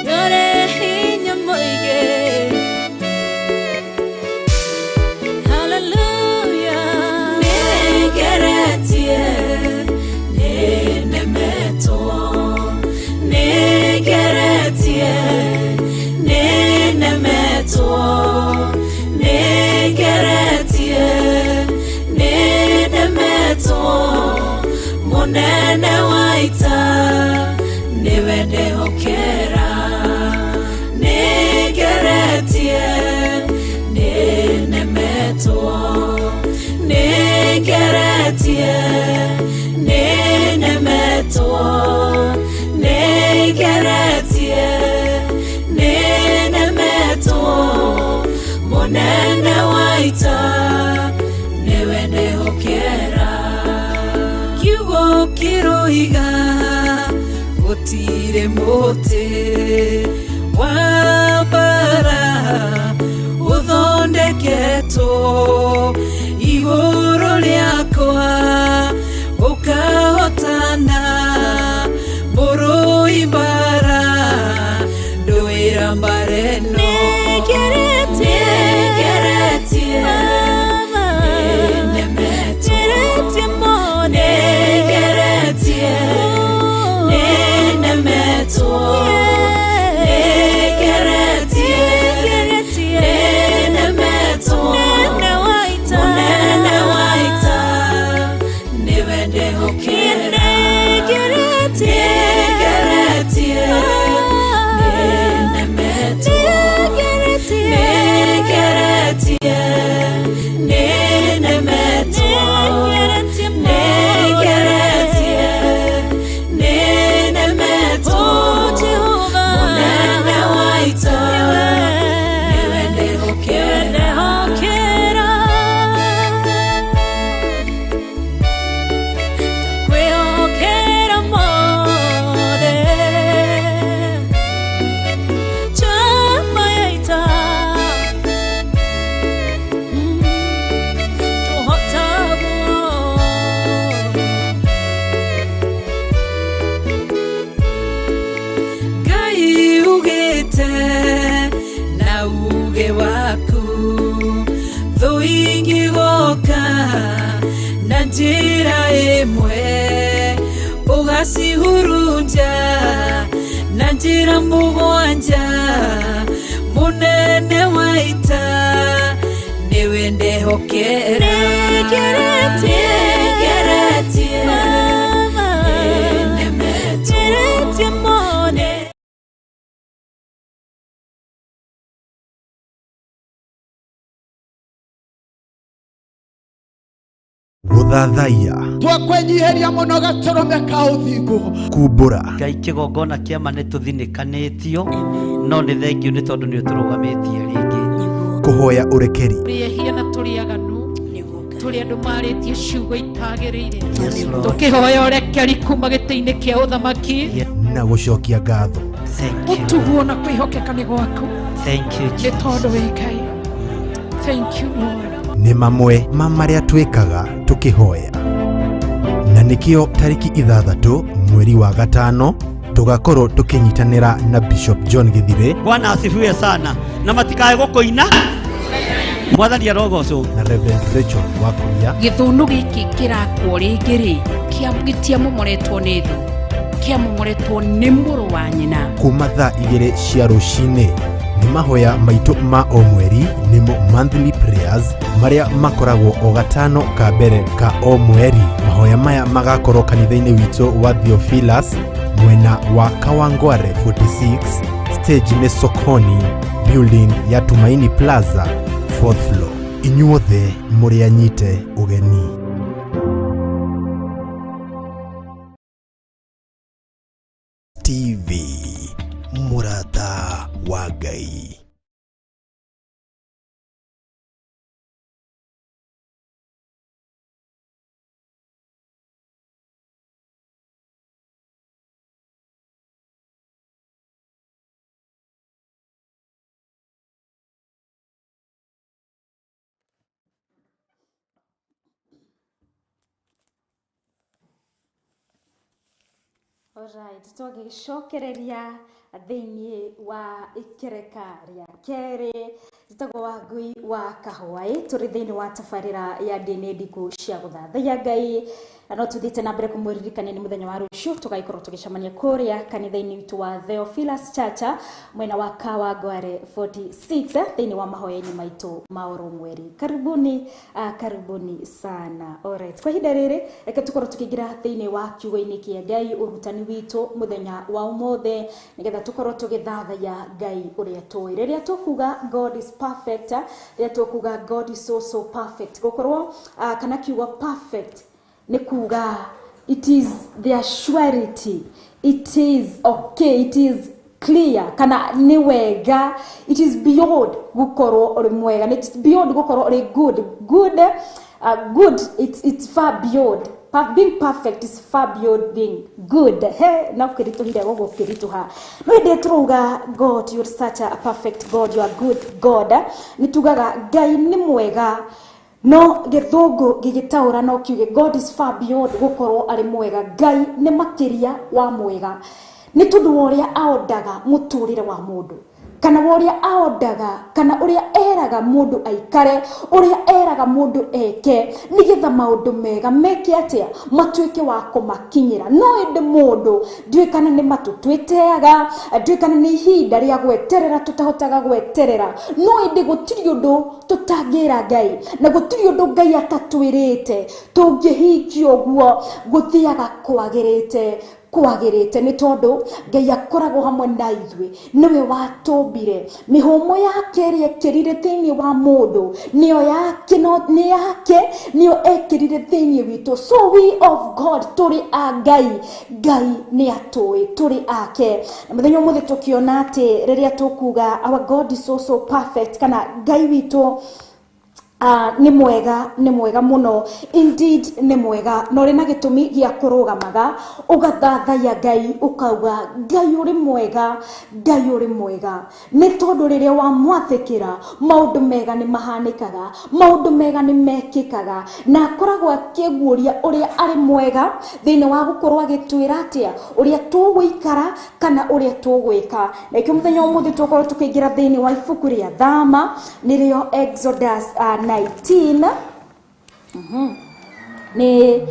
nĩũrĩ hinya mũingĩ. Hallelujah. Nĩngeretie, nĩnemetwo, nĩngeretie, nĩnemetwo, nĩngeretie, nĩnemetwo, mũnene wa ita nĩwe ndehokera. Nĩngeretie, nĩnemetwo, nĩngeretie, nĩnemetwo, Nĩngeretie nĩnemetwo mũnene wa ita nĩwe ndehokera kiugo kĩroiga gũtirĩ mũtĩ wa mbara ũthondeketwo igũrũ rĩakwa ũkahotana mũrũi mbara ndũĩra mbara ĩno nĩngeretie nĩnemetwo nĩngeretie nĩnemetwo nĩngeretie nĩnemetwo mũnene wa ita nĩwe ndehokera nĩngeretie nĩnemetwo nĩngeretie nĩnemetwo nĩngeretie nĩnemetwo mũnene wa ita nĩwe ndehokera. Kwĩhokera mothe chama ya ita tũhotagwo Ngai ugĩte na uge waku thũ ingĩgoka na njĩra ĩmwe ũgacihurunja na njĩra mũgwanja mũnene wa ita nĩwe ndehokera Nĩngeretie nĩngeretie nĩnemetwo Gũthathaiya, Twakwenyiheria mũno gatũrũme ka ũthingu. kumbũra, Ngai kĩgongona kĩama nĩ tũthinĩkanĩtio no nĩ thengio nĩ tondũ nĩ ũtũrũgamĩtie rĩngĩ. Kũhoya ũrekeri, Tũrĩ ehia na tũrĩ aganu tũrĩ andũ marĩtie ciugo itagĩrĩire Yes, Lord. tũkĩhoya ũrekeri kuma gĩtĩ-inĩ kĩa ũthamaki. Na gũcokia ngatho. Thank you. Ũtuguo na kwĩhokeka nĩ gwaku Thank you, nĩ Jesus. tondũ wĩ Ngai. Thank you, Lord. Nĩ mamwe ma marĩa twĩkaga tũkĩhoya. Na nĩkĩo tarĩki 6 mweri wa 5 tũgakorwo tũkĩnyitanĩra na Bishop John Gĩthire Bwana asifiwe sana na matikae gũkũina mwathani arogocwo. Na Reverend Rachel Wakuria Gĩthũnũ gĩkĩ kĩrakwo rĩngĩ rĩ gĩtiamomoretwo nĩ thũ kĩamomoretwo nĩ mũrũ wa nyina. Kuma thaa 2 cia rũcinĩ. Nĩ mahoya maitũ ma o mweri nĩmo monthly prayers marĩa makoragwo o gatano ka mbere ka o mweri. Mahoya maya magakorwo kanitha-inĩ witũ wa Theophilus mwena wa Kawangware 46 stage nĩ Sokoni building ya Tumaini Plaza 4th floor. Inyuothe mũrĩ anyite ũgeni. TV Mũrata wa Ngai. Alright, twagĩcokereria thĩinĩ wa ikereka rĩa kerĩ njĩtagwo Wangui wa Kahũaĩ tũrĩ thĩinĩ wa tabarĩra ya ndini ndiku cia gũthathaiya Ngai na no tũthiĩte na mbere kũmũririkania nĩ mũthenya wa rũciũ tũgagĩkorwo tũgĩcemania kũrĩa kanitha-inĩ witũ wa Theophilus Church mwena wa Kawangware 46 thĩinĩ wa mahoya-inĩ maitũ ma oro mweri. Karibuni, karibuni sana. Alright, kwa ihinda rĩrĩ reke tũkorwo tũkĩingĩra thĩinĩ wa kiugo-inĩ kĩa Ngai ũrutani witũ mũthenya wa ũmũthĩ nĩgetha tũkorwo tũgĩthathaiya Ngai ũrĩa tũĩ. Rĩrĩa tũkuga God is perfect, rĩrĩa tũkuga God is so so perfect, gũkorwo kana kiugo perfect nĩ kuga it is the surety, it is okay, it is clear kana nĩ wega. It is beyond gũkorwo ũrĩ mwega, it's beyond gũkorwo ũrĩ good. Good, good, it's far beyond. Being perfect is far beyond being good. He na kĩritũhire gũkũ kĩritũha, no ĩndĩ tũrauga God, you're such a perfect God, you are good God. Nĩ tugaga Ngai nĩ mwega, no gĩthũngũ gĩgĩtaũra no kiuge God is far beyond gũkorwo arĩ mwega. Ngai nĩ makĩria wa mwega, nĩ tondũ wa ũrĩa aondaga mũtũrĩre wa mũndũ, kana wa ũrĩa aondaga, kana ũrĩa eraga mũndũ aikare, ũrĩa eraga mũndũ eke, nĩgetha maũndũ mega meke atĩa, matuĩke wa kũmakinyĩra. No ĩndĩ mũndũ ndiũĩ kana nĩ matũ twĩteaga, ndiũĩ kana nĩ ihinda rĩa gweterera tũtahotaga gweterera, no ĩndĩ gũtirĩ ũndũ tũtangĩra Ngai, na gũtirĩ ũndũ Ngai atatwĩrĩte tũngĩhingia ũguo gũthiaga kwagĩrĩte kwagĩrĩte, nĩ tondũ Ngai akoragwo hamwe na ithuĩ, nĩwe watũmbire. Mĩhũmũ yake ĩrĩa ekĩrire thĩinĩ wa mũndũ nĩyo yake, no nĩ yake nĩyo ekĩrire thĩinĩ witũ. So we of God, tũrĩ a Ngai, Ngai nĩ atũĩ, tũrĩ ake. Na mũthenya ũmũthĩ tũkĩona atĩ rĩrĩa tũkuga our God is so so perfect, kana Ngai witũ nĩ mwega, nĩ mwega mũno, indeed nĩ mwega, na ũrĩ na gĩtũmi gĩa kũrũgamaga ũgathathaiya Ngai, ũkauga Ngai ũrĩ mwega, Ngai ũrĩ mwega, nĩ tondũ rĩrĩa wamwathĩkĩra maũndũ mega nĩ mahanĩkaga, maũndũ mega nĩ mekĩkaga, na akoragwo akĩguũria ũrĩa arĩ mwega thĩinĩ wa gũkorwo agĩtwĩra atĩa ũrĩa tũgũikara kana ũrĩa tũgwĩka. Na ikĩo mũthenya ũmũthĩ tũkorwo tũkĩingĩra thĩinĩ wa ibuku rĩa Thama, nĩrĩo Exodus 19. Nĩ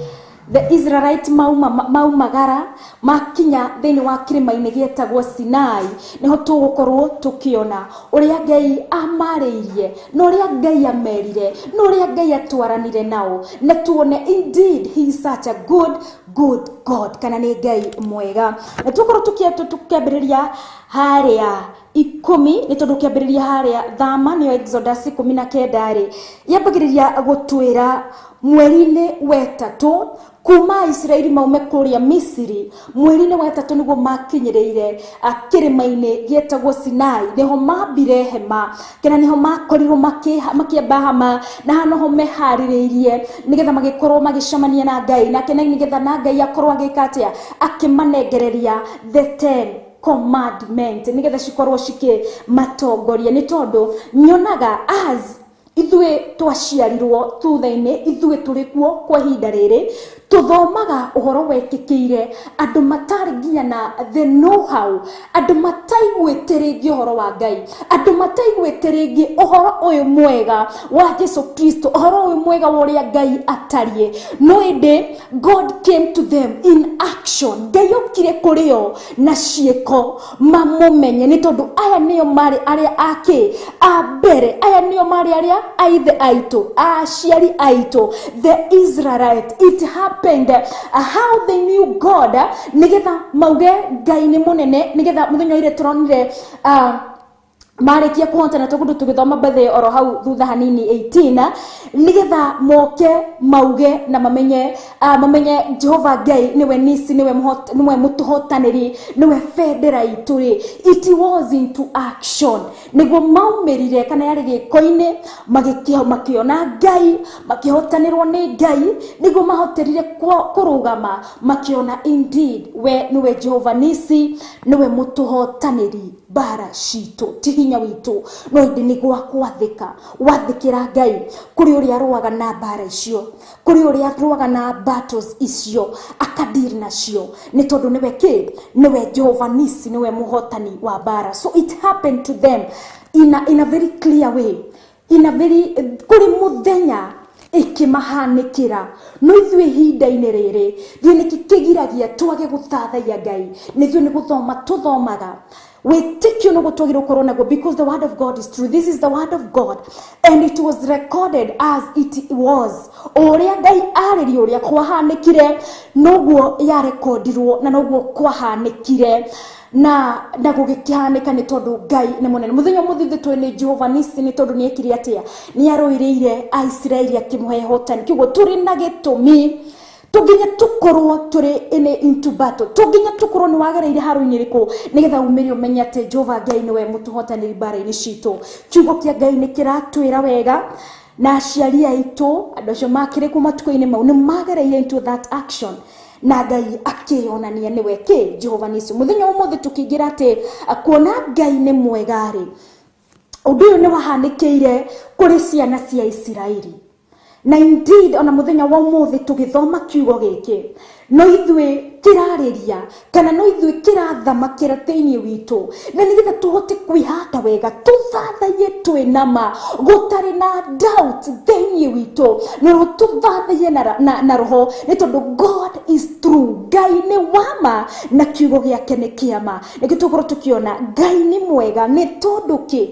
the Israelite mauma maumagara makinya thĩinĩ wa kĩrĩma-inĩ gĩetagwo Sinai, nĩho tũgũkorwo tũkĩona ũrĩa Ngai amarĩirie, na ũrĩa Ngai amerire, na ũrĩa Ngai atwaranire nao, na tuone indeed he is such a good good God, kana nĩ Ngai mwega. Na tũkorwo tũkĩambĩrĩria harĩa 10, nĩ tondũ kĩambĩrĩria harĩa Thama nĩyo Exodus 19 rĩ, yambagĩrĩria gũtwĩra mweri-inĩ wetatũ kuma Isiraeli maume kũrĩa Misiri, mweri-inĩ wa ĩtatũ nĩguo makinyĩrĩire kĩrĩma-inĩ gĩetagwo Sinai, nĩho mambire hema, kana nĩho makorirwo makĩamba hema, na haha noho meharĩrĩirie nĩgetha magĩkorwo magĩcemania na Ngai nake, na nĩgetha na Ngai akorwo agĩka atĩa, akĩmanengereria the 10 commandment nĩgetha cikorwo cikĩmatongoria. Nĩ tondũ nyonaga as ithuĩ twaciarirwo thutha-inĩ, ithuĩ tũrĩ kuo kwa ihinda rĩrĩ, tũthomaga ũhoro wekĩkĩire andũ matarĩ nginya na the know how, andũ mataiguĩte rĩngĩ ũhoro wa Ngai, andũ mataiguĩte rĩngĩ ũhoro ũyũ mwega wa Jesu Kristo, ũhoro ũyũ mwega wa ũrĩa Ngai atariĩ. No ĩndĩ God came to them in action, Ngai okire kũrĩ o na ciĩko mamũmenye, nĩ tondũ aya nĩo marĩ arĩa ake a mbere, aya nĩo marĩ arĩa aithe aitũ, aciari aitũ, the Israelite. It happened how they knew God, nĩgetha mauge Ngai nĩ mũnene, nĩgetha mũthenya ũrĩa tũronire marĩkia kũhotana, tũkũndũ tũgĩthoma bethe oro hau thutha hanini 18, nĩgetha moke mauge na mamenye, mamenye Jehova Ngai nĩwe nisi, nĩwe nĩwe mũtũhotanĩri, nĩwe bendera itũ rĩ. It was into action nĩguo maumĩrire, kana yarĩ gĩko-inĩ, makĩona Ngai, makĩhotanĩrwo nĩ Ngai, nĩguo mahoterire kũrũgama makĩona indeed we nĩwe Jehova nisi, nĩwe mũtũhotanĩri mbara citũ, ti hinya witũ, no ĩndĩ nĩ gwa gwathĩka wathĩkĩra Ngai kũrĩ ũrĩa arũaga na mbara icio, kũrĩ ũrĩa arũaga na battles icio, akadiri nacio, nĩ tondũ nĩwe kĩ, nĩwe Jehova nisi, nĩwe mũhotani wa mbara. So it happened to them in a very clear way, in a very kũrĩ mũthenya ĩkĩmahanĩkĩra. No ithuĩ ihinda-inĩ rĩrĩ thiĩ nĩkĩ kĩgiragia twage gũthathaiya Ngai? Nĩ ithuĩ nĩ gũthoma tũthomaga wĩtĩkio nĩguo twagĩrĩirwo gũkorwo naguo, because the word of God is true. This is the word of God and it was recorded as it was. O ũrĩa Ngai arĩrie ũrĩa kwahanĩkire, noguo yarekondirwo na noguo kwahanĩkire na gũgĩkĩhanĩka, nĩ tondũ Ngai nĩ mũnene. Mũthenya ũmũthĩ ithuĩ tũĩ nĩ Jehova nisi, nĩ tondũ nĩ ekire atĩa, nĩ arũĩrĩire Aisiraeli akĩmũhe hotani. Kĩguo tũrĩ na gĩtũmi Tũnginya tũkorwo tũrĩ into battle. Tũnginya tũkorwo nĩ wagereire haro-inĩ rĩkũ nĩgetha umĩre ũmenye atĩ Jehova Ngai nĩwe mũtũhotanĩri mbara-inĩ citũ. Kiugo kĩa Ngai nĩ kĩratwĩra wega na aciari aitũ andũ acio makĩrĩ kuo matukũ-inĩ mau nĩ magereire into that action na Ngai akĩonania nĩwe kĩ Jehova Nisi. Mũthenya ũmũthĩ tũkĩingĩra atĩ kuona Ngai nĩ mwega rĩ, ũndũ ũyũ nĩ wahanĩkĩire kũrĩ ciana cia Isiraeli. Na indeed ona muthenya wa umuthi tugithoma kiugo giki no ithuĩ kĩrarĩria kana no ithuĩ kĩrathamakĩra thĩinĩ witũ na nĩgetha tũhote kwĩhanda wega tũthathaiye twĩ nama gũtarĩ na doubt thĩinĩ witũ na tũthathaiye na roho nĩ tondũ God is true. Ngai nĩ wama na kiugo gĩake nĩ kĩama. Nĩkĩo tũkorwo tũkĩona Ngai nĩ mwega nĩ tondũ kĩ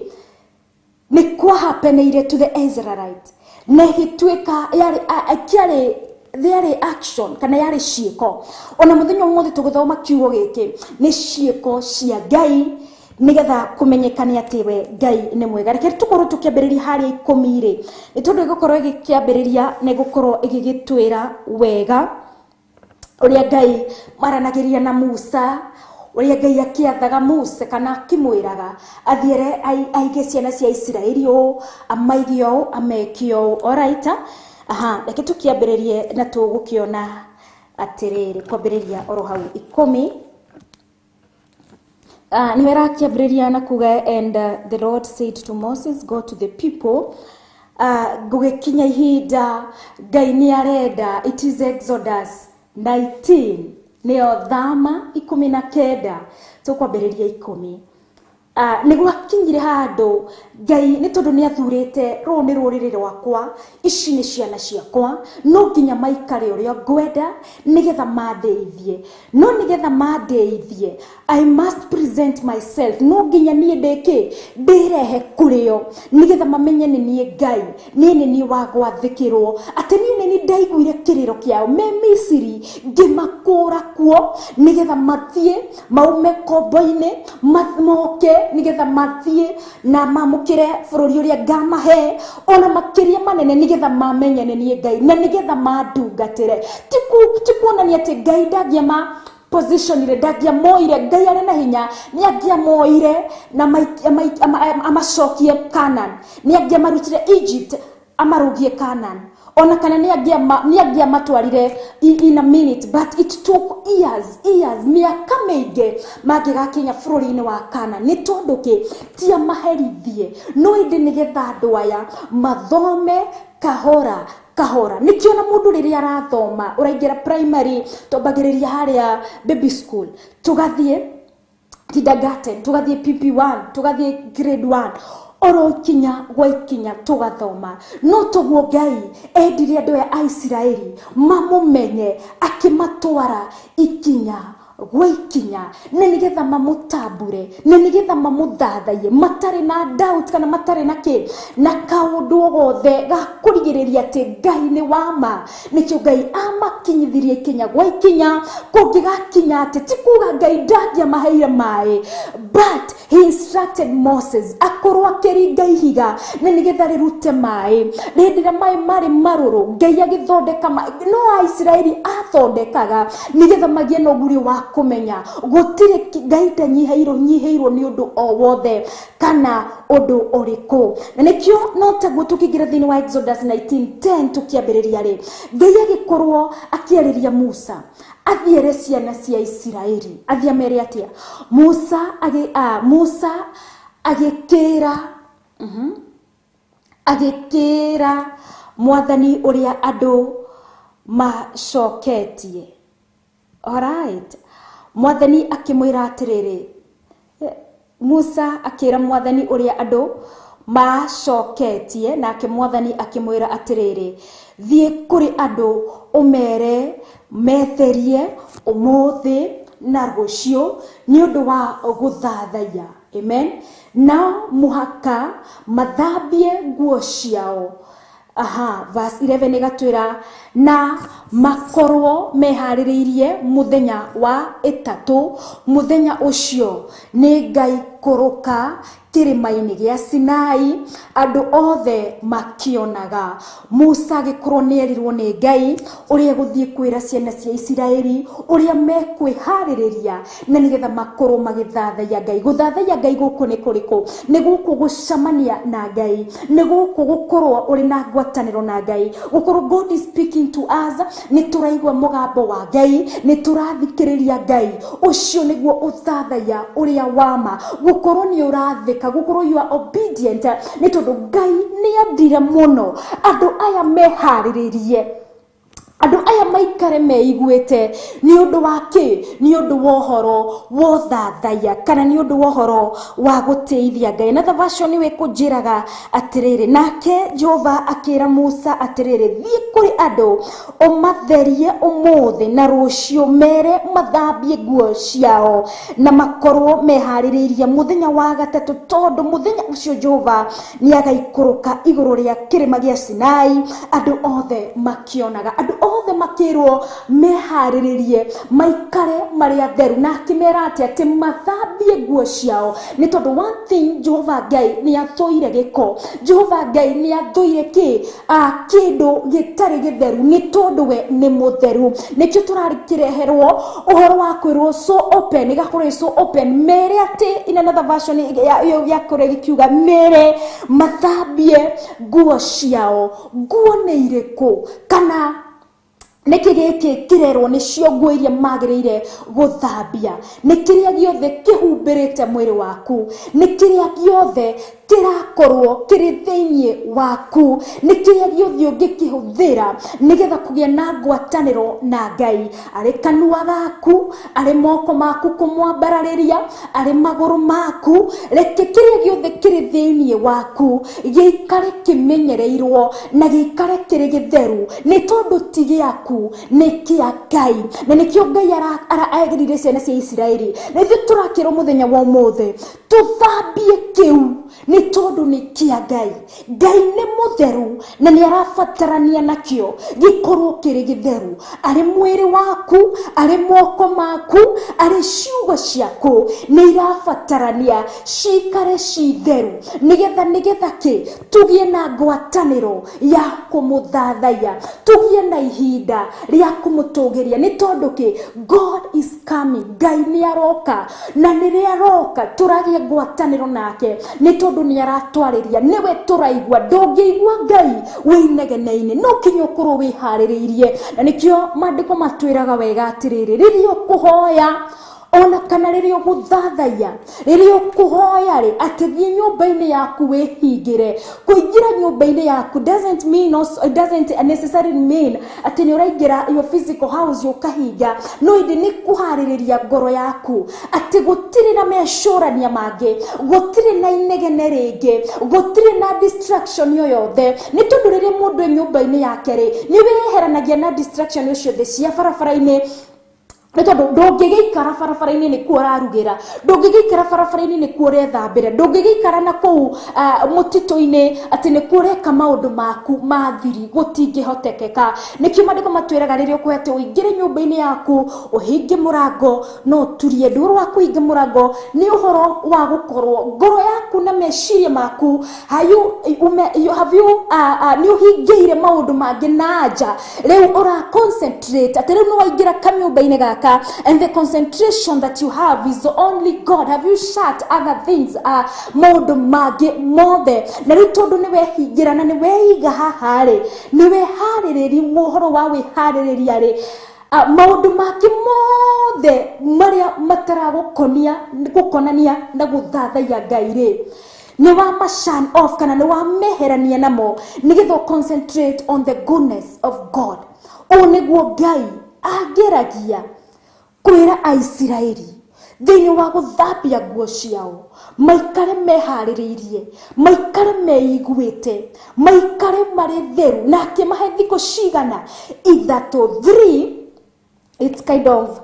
nĩ kwahapeneire to the Israelites na ĩgĩtuĩka yarĩ yarĩ action kana yarĩ ciĩko. Ona mũthenya ũmũthĩ tũgĩthoma kiugo gĩkĩ nĩ ciĩko cia Ngai nĩgetha kũmenyekane atĩ we Ngai nĩ mwega. Reke tũkorwo tũkĩambĩrĩria harĩa 10 rĩ, nĩ tondũ ĩgũkorwo ĩgĩkĩambĩrĩria na ĩgũkorwo ĩgĩgĩtwĩra wega ũrĩa Ngai maranagĩria na Musa, ũrĩa Ngai akĩathaga Musa kana akĩmwĩraga athiere aige ciana cia Isiraeli ũũ, amaige ũũ, ameke ũũ. Alright? Aha, reke tũkĩambĩrĩrie na tũgũkĩona atĩrĩrĩ kwambĩrĩria oro hau 10. Nĩwe ĩrakĩambĩrĩria na kuga, and the Lord said to Moses, go to the people. Gũgĩkinya ihinda Ngai nĩ arenda. It is Exodus 19 nĩyo thama 19 tũkwambĩrĩria 10. Nĩ gwakinyire handũ Ngai nĩ tondũ nĩ athurĩte rũũ nĩ rũrĩrĩ rwakwa, ici nĩ ciana ciakwa, no nginya maikare ũrĩa ngwenda nĩgetha mandeithie. No nĩgetha mandeithie I must present myself, no nginya niĩ ndĩkĩ ndĩrehe kũrĩo nĩgetha mamenye nĩ niĩ Ngai, niĩ nĩ niĩ wa gwathĩkĩrwo, atĩ niĩ nĩ niĩ ndaiguire kĩrĩro kĩao me Misiri ngĩmakũra kuo nĩgetha mathiĩ maume kombo-inĩ moke nĩgetha mathiĩ na mamũkĩre bũrũri ũrĩa ngamahe ona makĩria manene nĩgetha mamenye nĩ niĩ Ngai na nĩgetha mandungatĩre. Ti kuonania atĩ Ngai ndangĩama positionire, ndangĩamoire. Ngai arĩ na hinya nĩ angĩamoire na amacokie Canaan, nĩ angĩamarutire Egypt amarũgie Canaan, ona kana nĩ angĩamatwarire in a minute, but it took years, mĩaka mĩingĩ mangĩgakinya bũrũri-inĩ wa Canaan. Nĩ tondũ kĩ ti amaherithie, no ĩndĩ nĩgetha andũ aya mathome kahora kahora. Nĩkĩo na mũndũ rĩrĩa arathoma ũraingĩra primary twambagĩrĩria harĩa baby school, tũgathiĩ kindergarten, tũgathiĩ PP1, tũgathiĩ grade 1, oro ikinya gwa ikinya tũgathoma. No toguo Ngai endire andũ aya a Isiraeli mamũmenye akĩmatwara ikinya gwa ikinya nĩ nĩgetha mamũtambũre, nĩ nĩgetha mamũthathaiye matarĩ na doubt kana matarĩ na kĩ na kaũndũ o gothe ga kũrigĩrĩria atĩ Ngai nĩ wama. Nĩkĩo Ngai amakinyithirie ikinya gwa ikinya kũngĩgakinya atĩ ti kuga Ngai ndangĩamaheire maĩ, but he instructed Moses akorwo akĩringa ihiga na nĩgetha rĩrute maĩ. Hĩndĩ ĩrĩa maĩ marĩ marũrũ Ngai agĩthondeka maĩ, no Aisiraeli athondekaga nĩgetha magĩe na ũgurio wa kũmenya gũtirĩ Ngai ndanyihĩirwo nĩ ũndũ o wothe kana ũndũ ũrĩkũ. Na nĩkĩo no taguo tũkĩingĩra thĩinĩ wa Exodus 19:10 tũkĩambĩrĩria rĩ, Ngai agĩkorwo akĩarĩria Musa athiere ciana cia Isiraeli, athiĩ amere atĩa? Musa agĩkĩra agĩkĩra mwathani ũrĩa andũ macoketie. Alright. Mwathani akĩmwĩra atĩrĩrĩ, Musa akĩra mwathani ũrĩa andũ macoketie, nake mwathani akĩmwĩra atĩrĩrĩ, thiĩ kũrĩ andũ ũmere metherie ũmũthĩ na rũciũ nĩ ũndũ wa gũthathaiya. Amen. Nao mũhaka mathambie nguo ciao. Aha, verse 11 ĩgatwĩra na makorwo meharĩrĩirie mũthenya wa ĩtatũ, mũthenya ũcio nĩ Ngai Agĩikũrũka kĩrĩma-inĩ gĩa Sinai, andũ othe makĩonaga. Musa agĩkorwo nĩ erirwo nĩ Ngai ũrĩa egũthiĩ kwĩra ciana cia Isiraeli ũrĩa mekwĩharĩrĩria na nĩgetha makorwo magĩthathaiya Ngai. Gũthathaiya Ngai gũkũ nĩ kũrĩkũ? Nĩ gũkũ gũcemania na Ngai, nĩ gũkũ gũkorwo ũrĩ na ngwatanĩro na Ngai, gũkorwo God is speaking to us, nĩ tũraigua mũgambo wa Ngai, nĩ tũrathikĩrĩria Ngai. Ũcio nĩguo ũthathaiya ũrĩa wa ma, gũkorwo nĩ ũrathĩka, gũkorwo you are obedient, nĩ tondũ Ngai nĩ endire mũno andũ aya meharĩrĩrie, andũ aya maikare meiguĩte. Nĩ ũndũ wa kĩ? Nĩ ũndũ wa ũhoro wa ũthathaiya, kana nĩ ũndũ wa ũhoro wa gũtĩithia Ngai. Another version nĩwe kũnjĩraga atĩrĩrĩ, nake Jehova akĩra Musa atĩrĩrĩ, thiĩ kũrĩ andũ ũmatherie ũmũthĩ na rũciũ, mere mathambie nguo ciao na makorwo meharĩrĩirie mũthenya wa gatatũ, tondũ mũthenya ũcio Jehova nĩ agaikũrũka igũrũ rĩa kĩrĩma gĩa Sinai andũ othe makĩonaga. Andũ othe makĩrwo meharĩrĩrie, maikare marĩ atheru, na akĩmera atĩ mathambie nguo ciao, nĩ tondũ one thing, Jehova Ngai nĩ athũire gĩko, Jehova Ngai nĩ athũire kĩ kĩndũ gĩtarĩ gĩtheru, nĩ tondũ we nĩ mũtheru. Nĩkĩo tũrarĩkĩreherwo ũhoro wa kwĩrwo so open, ĩgakorwo ĩ so open, mere atĩ, in another version yakorwo ĩgĩkiuga mere mathambie nguo ciao. Nguo nĩ irĩkũ, kana nĩkĩ gĩkĩ kĩrerwo nĩcio nguo iria magĩrĩire gũthambia? Nĩ kĩrĩa gĩothe kĩhumbĩrĩte mwĩrĩ waku, nĩ kĩrĩa gĩothe kĩrakorwo kĩrĩ thĩinĩ waku, nĩ kĩrĩa gĩothe ũngĩkĩhũthĩra nĩgetha kũgĩa na ngwatanĩro na Ngai, arĩ kanua gaku, arĩ moko maku kũmwambararĩria, arĩ magũrũ maku. Reke kĩrĩa gĩothe kĩrĩ thĩinĩ waku gĩikare kĩmenyereirwo na gĩikare kĩrĩ gĩtheru, nĩ tondũ ti gĩaku, nĩ kĩa Ngai. Na nĩkĩo Ngai agĩrire ciana cia Isiraeli, na ithuĩ tũrakĩrwo mũthenya wa ũmũthĩ tũthambie kĩu, nĩ tondũ nĩ kĩa Ngai. Ngai nĩ mũtheru na nĩ arabatarania nakĩo gĩkorwo kĩrĩ gĩtheru, arĩ mwĩrĩ waku, arĩ moko maku, arĩ ciugo ciaku, nĩ irabatarania cikare ci theru, nĩgetha kĩ tũgĩe na ngwatanĩro ya kũmũthathaiya, tũgĩe na ihinda rĩa kũmũtũgĩria. Nĩ tondũ kĩ? God is coming. Ngai nĩ aroka, na nĩrĩa aroka tũragĩa ngwatanĩro nake, nĩ tondũ nĩ aratwarĩria, nĩwe tũraigua. Ndũngĩigua Ngai wĩ inegene-inĩ, no kinya ũkorwo wĩharĩrĩirie. Na nĩkĩo maandĩko matwĩraga wega atĩrĩrĩ, rĩrĩa ũkũhoya ona kana rĩrĩa ũgũthathaiya, rĩrĩa ũkũhoya rĩ, atĩ thiĩ nyũmba-inĩ yaku wĩhingĩre. Kũingĩra nyũmba-inĩ yaku doesn't mean also, it doesn't necessarily mean atĩ nĩ ũraingĩra your physical house ũkahinga, no ĩndĩ nĩ kũharĩrĩria ngoro yaku atĩ gũtirĩ na mecũrania mangĩ, gũtirĩ na inegene rĩngĩ, gũtirĩ na distraction o yothe. Nĩ tondũ rĩrĩa mũndũ e nyũmba-inĩ yake rĩ, nĩ wĩyeheranagia na distraction ciothe cia barabara-inĩ, nĩ tondũ ndũngĩgĩikara barabara-inĩ nĩkuo ũrarugĩra, ndũngĩgĩikara barabara-inĩ nĩkuo ũrethambĩra, ndũngĩgĩikara na kũu mũtitũ-inĩ atĩ nĩkuo ũreka maũndũ maku ma thiri, gũtingĩhotekeka. Nĩkĩo maandĩko matwĩraga rĩrĩa ũkũhe atĩ ũingĩre nyũmba-inĩ yaku, ũhinge mũrango no ũturie ndũrũ. Wa kũhinga mũrango nĩ ũhoro wa gũkorwo ngoro yaku na meciria maku, have you, ume, you, have you, nĩ ũhingĩire maũndũ mangĩ na nja, rĩu ũra concentrate atĩ rĩu nĩ waingĩra kanyũmba-inĩ gaka, and the concentration that you have is only God. Have you shut other things, maũndũ mangĩ mothe? Na rĩu tondũ nĩ wehingĩra na nĩ weiga haha rĩ, nĩ weharĩrĩria, ũhoro wa wĩharĩrĩria rĩ, maũndũ mangĩ mothe marĩa mataragũkonia gũkonania na gũthathaiya Ngai rĩ, nĩ wa ma shun off kana nĩ wa meherania namo, nĩgetha concentrate on the goodness of God. Ũũ nĩguo Ngai ageragia kwĩra Aisiraeli thĩinĩ wa gũthambia nguo ciao, maikare meharĩrĩirie, maikare meiguĩte, maikare marĩ theru, na akĩmahe thikũ cigana? 3. 3, it's kind of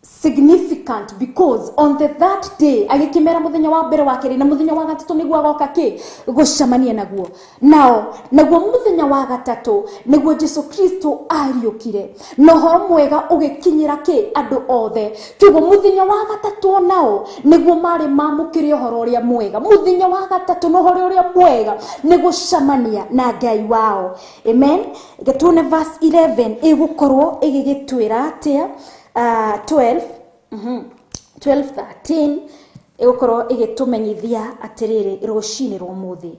Significant because on the third day agĩkĩmera mũthenya wa mbere, wa kerĩ na mũthenya wa gatatũ nĩguo agoka kĩ gũcemania naguo nao. Naguo mũthenya wa gatatũ nĩguo Jesu Kristo ariũkire na ũhoro mwega ũgĩkinyĩra kĩ andũ othe. Kiugo mũthenya wa gatatũ nao nĩguo marĩ mamũkĩre ũhoro ũrĩa mwega. Mũthenya wa gatatũ na ũhoro ũrĩa mwega nĩ gũcemania na Ngai wao. Amen. Gĩtuone verse 11 ĩgũkorwo ĩgĩgĩtwĩra atĩa. 12, 12 13 ĩgũkorwo ĩgĩtũmenyithia atĩrĩrĩ rũcinĩ rwa ũmũthĩ: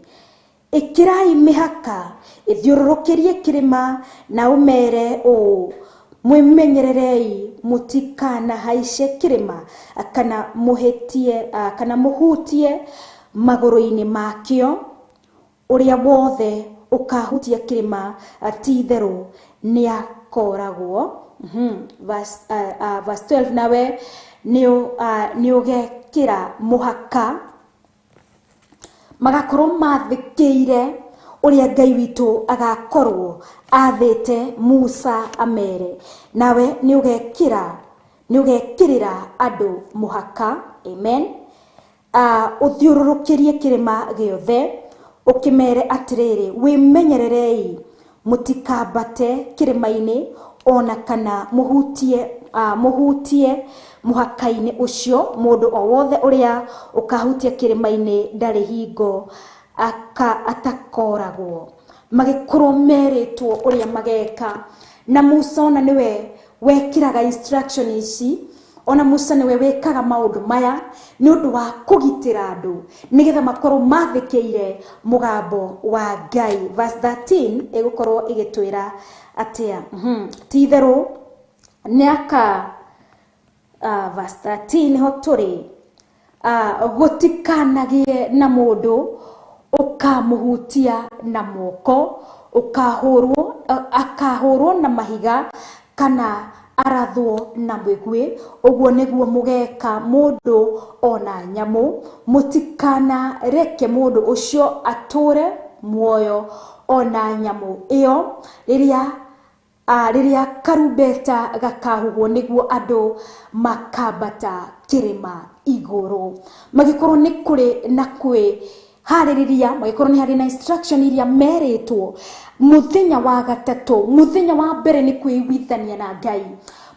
ĩkĩrai mĩhaka ĩthiũrũrũkĩrie kĩrĩma na ũmere ũũ, mwĩmenyererei mũtikanahaice kĩrĩma kana mũhĩtie, kana mũhutie magũrũ-inĩ makĩo. Ũrĩa wothe ũkahutia kĩrĩma, ti-itherũ nĩakoragwo. Verse 12: nawe nĩ ũgekĩra mũhaka magakorwo mathĩkĩire ũrĩa Ngai witũ agakorwo athĩte Musa amere. Nawe nĩ ũgekĩra, nĩ ũgekĩrĩra andũ mũhaka. Amen. Ũthiũrũrũkĩrie kĩrĩma gĩothe ũkĩmere atĩrĩrĩ, wĩmenyererei mũtikambate kĩrĩma-inĩ ona kana mũhutie mũhaka-inĩ ũcio. Mũndũ o wothe ũrĩa ũkahutia kĩrĩma-inĩ ndarĩ hingo atakoragwo. Magĩkorwo merĩtwo ũrĩa mageka, na Musa ona nĩwe wekĩraga instruction ici. Ona Musa nĩwe wĩkaga maũndũ maya nĩ ũndũ wa kũgitĩra andũ nĩgetha makorwo mathĩkĩire mũgambo wa Ngai. Verse 13 ĩgũkorwo ĩgĩtwĩra atĩa? Ti itherũ nĩaka, verse 13 nĩho tũrĩ. Gũtikanagĩe na mũndũ ũkamũhutia na moko, ũkahũrwo, akahũrwo na mahiga kana arathwo na mĩguĩ. Ũguo nĩguo mũgeka mũndũ ona nyamũ. Mũtikanareke mũndũ ũcio atũre muoyo ona nyamũ ĩyo. Rĩrĩa karumbeta gakahuhwo nĩguo andũ makambata kĩrĩma igũrũ. Magĩkorwo nĩ kũrĩ na kwĩ harĩrĩria, magĩkorwo nĩ harĩ na instruction iria merĩtwo mũthenya wa gatatũ. Mũthenya wa mbere nĩ kwĩiguithania na Ngai,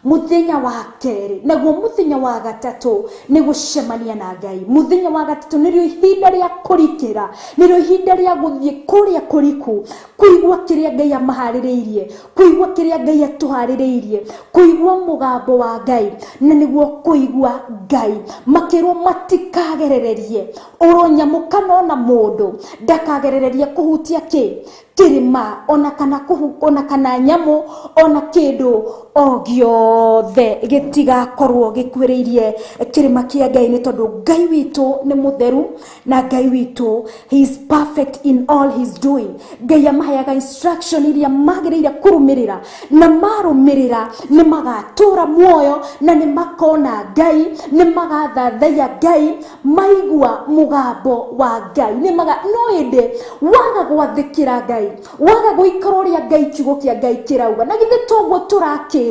mũthenya wa kerĩ naguo, mũthenya wa gatatũ nĩ gũcemania na Ngai. Mũthenya wa gatatũ nĩrĩo ihinda rĩa kũrikĩra, nĩrĩo ihinda rĩa gũthiĩ kũrĩa kũriku kũigua kĩrĩa Ngai amaharĩrĩirie, kũigua kĩrĩa Ngai atũharĩrĩirie, kũigua mũgambo wa Ngai na nĩguo kũigua Ngai. Makĩrwo matikagerererie oro nyamũ kana ona mũndũ ndakagerererie kũhutia kĩ kĩrĩma ona kana ona kana nyamũ ona kĩndũ o gĩothe gĩtigakorwo gĩkuhĩrĩirie kĩrĩma kĩa Ngai, nĩ tondũ Ngai witũ nĩ mũtheru na Ngai witũ, he is perfect in all his doing. Ngai amaheaga instruction iria magĩrĩire kũrũmĩrĩra, na marũmĩrĩra nĩ magatũra muoyo na nĩ makona Ngai, nĩ magathathaiya Ngai maigua mũgambo wa Ngai. Nĩ maga no ĩndĩ waga gwathĩkĩra Ngai, waga gũikara ũrĩa Ngai kiugo kĩa Ngai kĩrauga, na githĩ toguo tũrakĩrwo,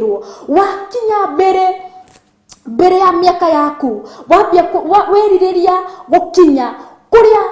wakinya mbere ya mĩaka yaku, wambia wĩrirĩria gũkinya kũrĩa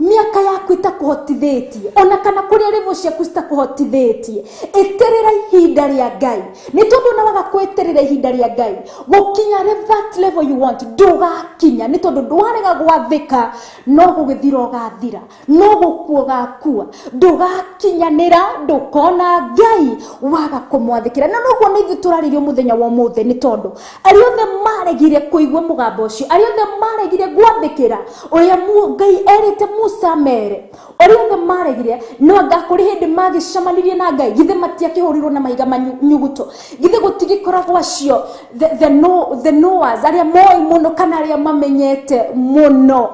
mĩaka yaku ĩtakũhotithĩtie ona kana kũrĩa level ciaku citakũhotithĩtie, ĩterera ihinda rĩa Ngai, nĩ tondũ ona waga kwĩterera ihinda rĩa Ngai gũkinya that level you want, ndũgakinya, nĩ tondũ ndwarega gwathĩka no gũgĩthira ũgathira, no gũkua ũgakua, ndũgakinyanĩra, ndũkona Ngai waga kũmwathĩkĩra. Na noguo nĩ ithuĩ tũrarĩrio mũthenya wa ũmũthĩ, nĩ tondũ arĩa othe maregire kũigua mũgambo ũcio, arĩa othe maregire gwathĩkĩra ũrĩa Ngai erĩte Musa mere, arĩa othe maregire, no anga kũrĩ hĩndĩ magĩcemanirie na Ngai? Githĩ matiakĩhũrirwo na mahiga manyuguto? Githĩ gũtigĩkoragwo acio the, the knowers, arĩa moĩ mũno kana arĩa mamenyete mũno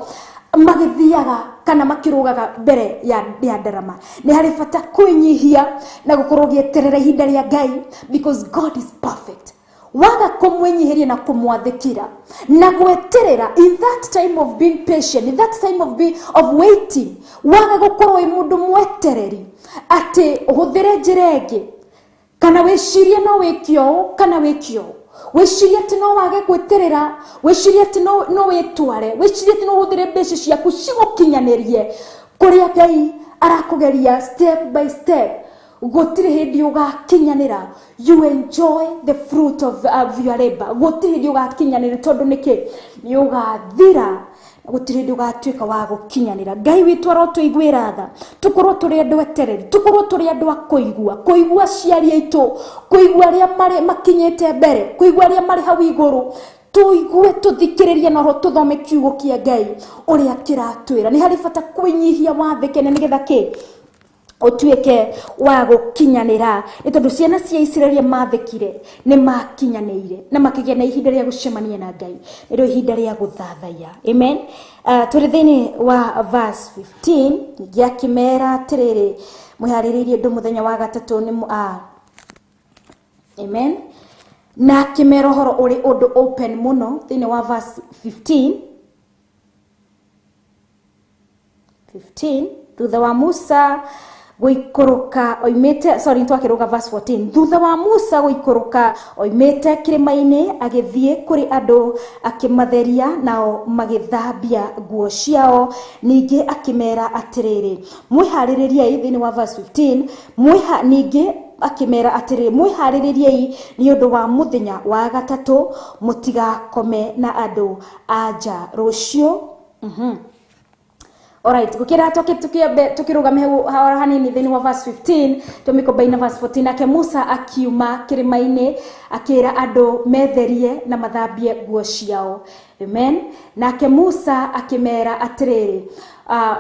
magĩthiaga kana makĩrũgaga mbere ya ndarama? Nĩ harĩ bata kwĩnyihia na gũkorwo ũgĩeterera ihinda rĩa Ngai because God is perfect. Waga kũmwĩnyihĩria na kũmwathĩkĩra na gweterera, in that time of being patient, in that time of waiting, waga gũkorwo wĩ mũndũ mwetereri atĩ ũhũthĩre njĩra ĩngĩ kana wĩcirie no wĩke ũũ kana wĩke ũũ. Wĩcirie atĩ no wage gwĩtĩrĩra, wĩcirie atĩ no wĩtware, wĩcirie atĩ no ũhũthĩre mbeca ciaku cigũkinyanĩrie kũrĩa Ngai arakũgeria step by step. Gũtirĩ hĩndĩ ũgakinyanĩra. You enjoy the fruit of your labor. Gũtirĩ hĩndĩ ũgakinyanĩra tondũ nĩkĩ? Nĩ ũgathira. Gũtirĩ hĩndĩ ũgatuĩka wa gũkinyanĩra. Ngai witũ arotũiguĩra tha, tũkorwo tũrĩ andũ etereri, tũkorwo tũrĩ andũ a kũigua, kũigua aciari aitũ, kũigua arĩa marĩ makinyĩte mbere, kũigua arĩa marĩ hau igũrũ, tũigue tũthikĩrĩrie na tũthome kiugo kĩa Ngai ũrĩa kĩratwĩra. Nĩ harĩ bata kwĩnyihia wathĩke na nĩgetha kĩ ũtuĩke wa gũkinyanĩra. Nĩ tondũ ciana cia Isiraeli mathĩkire nĩ makinyanĩire na makĩgĩa na ihinda rĩa gũcemania na Ngai, nĩrĩo ihinda rĩa gũthathaiya. Amen. Tũrĩ thĩinĩ wa verse 15 ningĩ akĩmera atĩrĩrĩ, mwĩharĩrĩirie ũndũ mũthenya wa gatatũ nĩ amen. Na akĩmera ũhoro ũrĩ ũndũ open mũno thĩinĩ wa verse 15 thutha wa Musa gũikũrũka oimĩte, sorry, twakĩrũga verse 14. Thutha wa Musa gũikũrũka oimĩte kĩrĩma-inĩ agĩthiĩ kũrĩ andũ akĩmatheria, nao magĩthambia nguo ciao. Ningĩ akĩmera atĩrĩrĩ, mwĩharĩrĩriei, thĩinĩ wa verse 15, ningĩ akĩmera atĩrĩrĩ, mwĩharĩrĩriei nĩ ũndũ wa mũthenya wa gatatũ, mũtigakome na andũ a nja rũciũ. Alright, gukira tukirugame hau hanini thĩinĩ wa verse 15 tũmĩkombaina verse 14. Nake Musa akiuma kĩrĩma-inĩ akĩra andũ metherie na mathambie nguo ciao. Amen. Nake Musa akĩmera atĩrĩrĩ,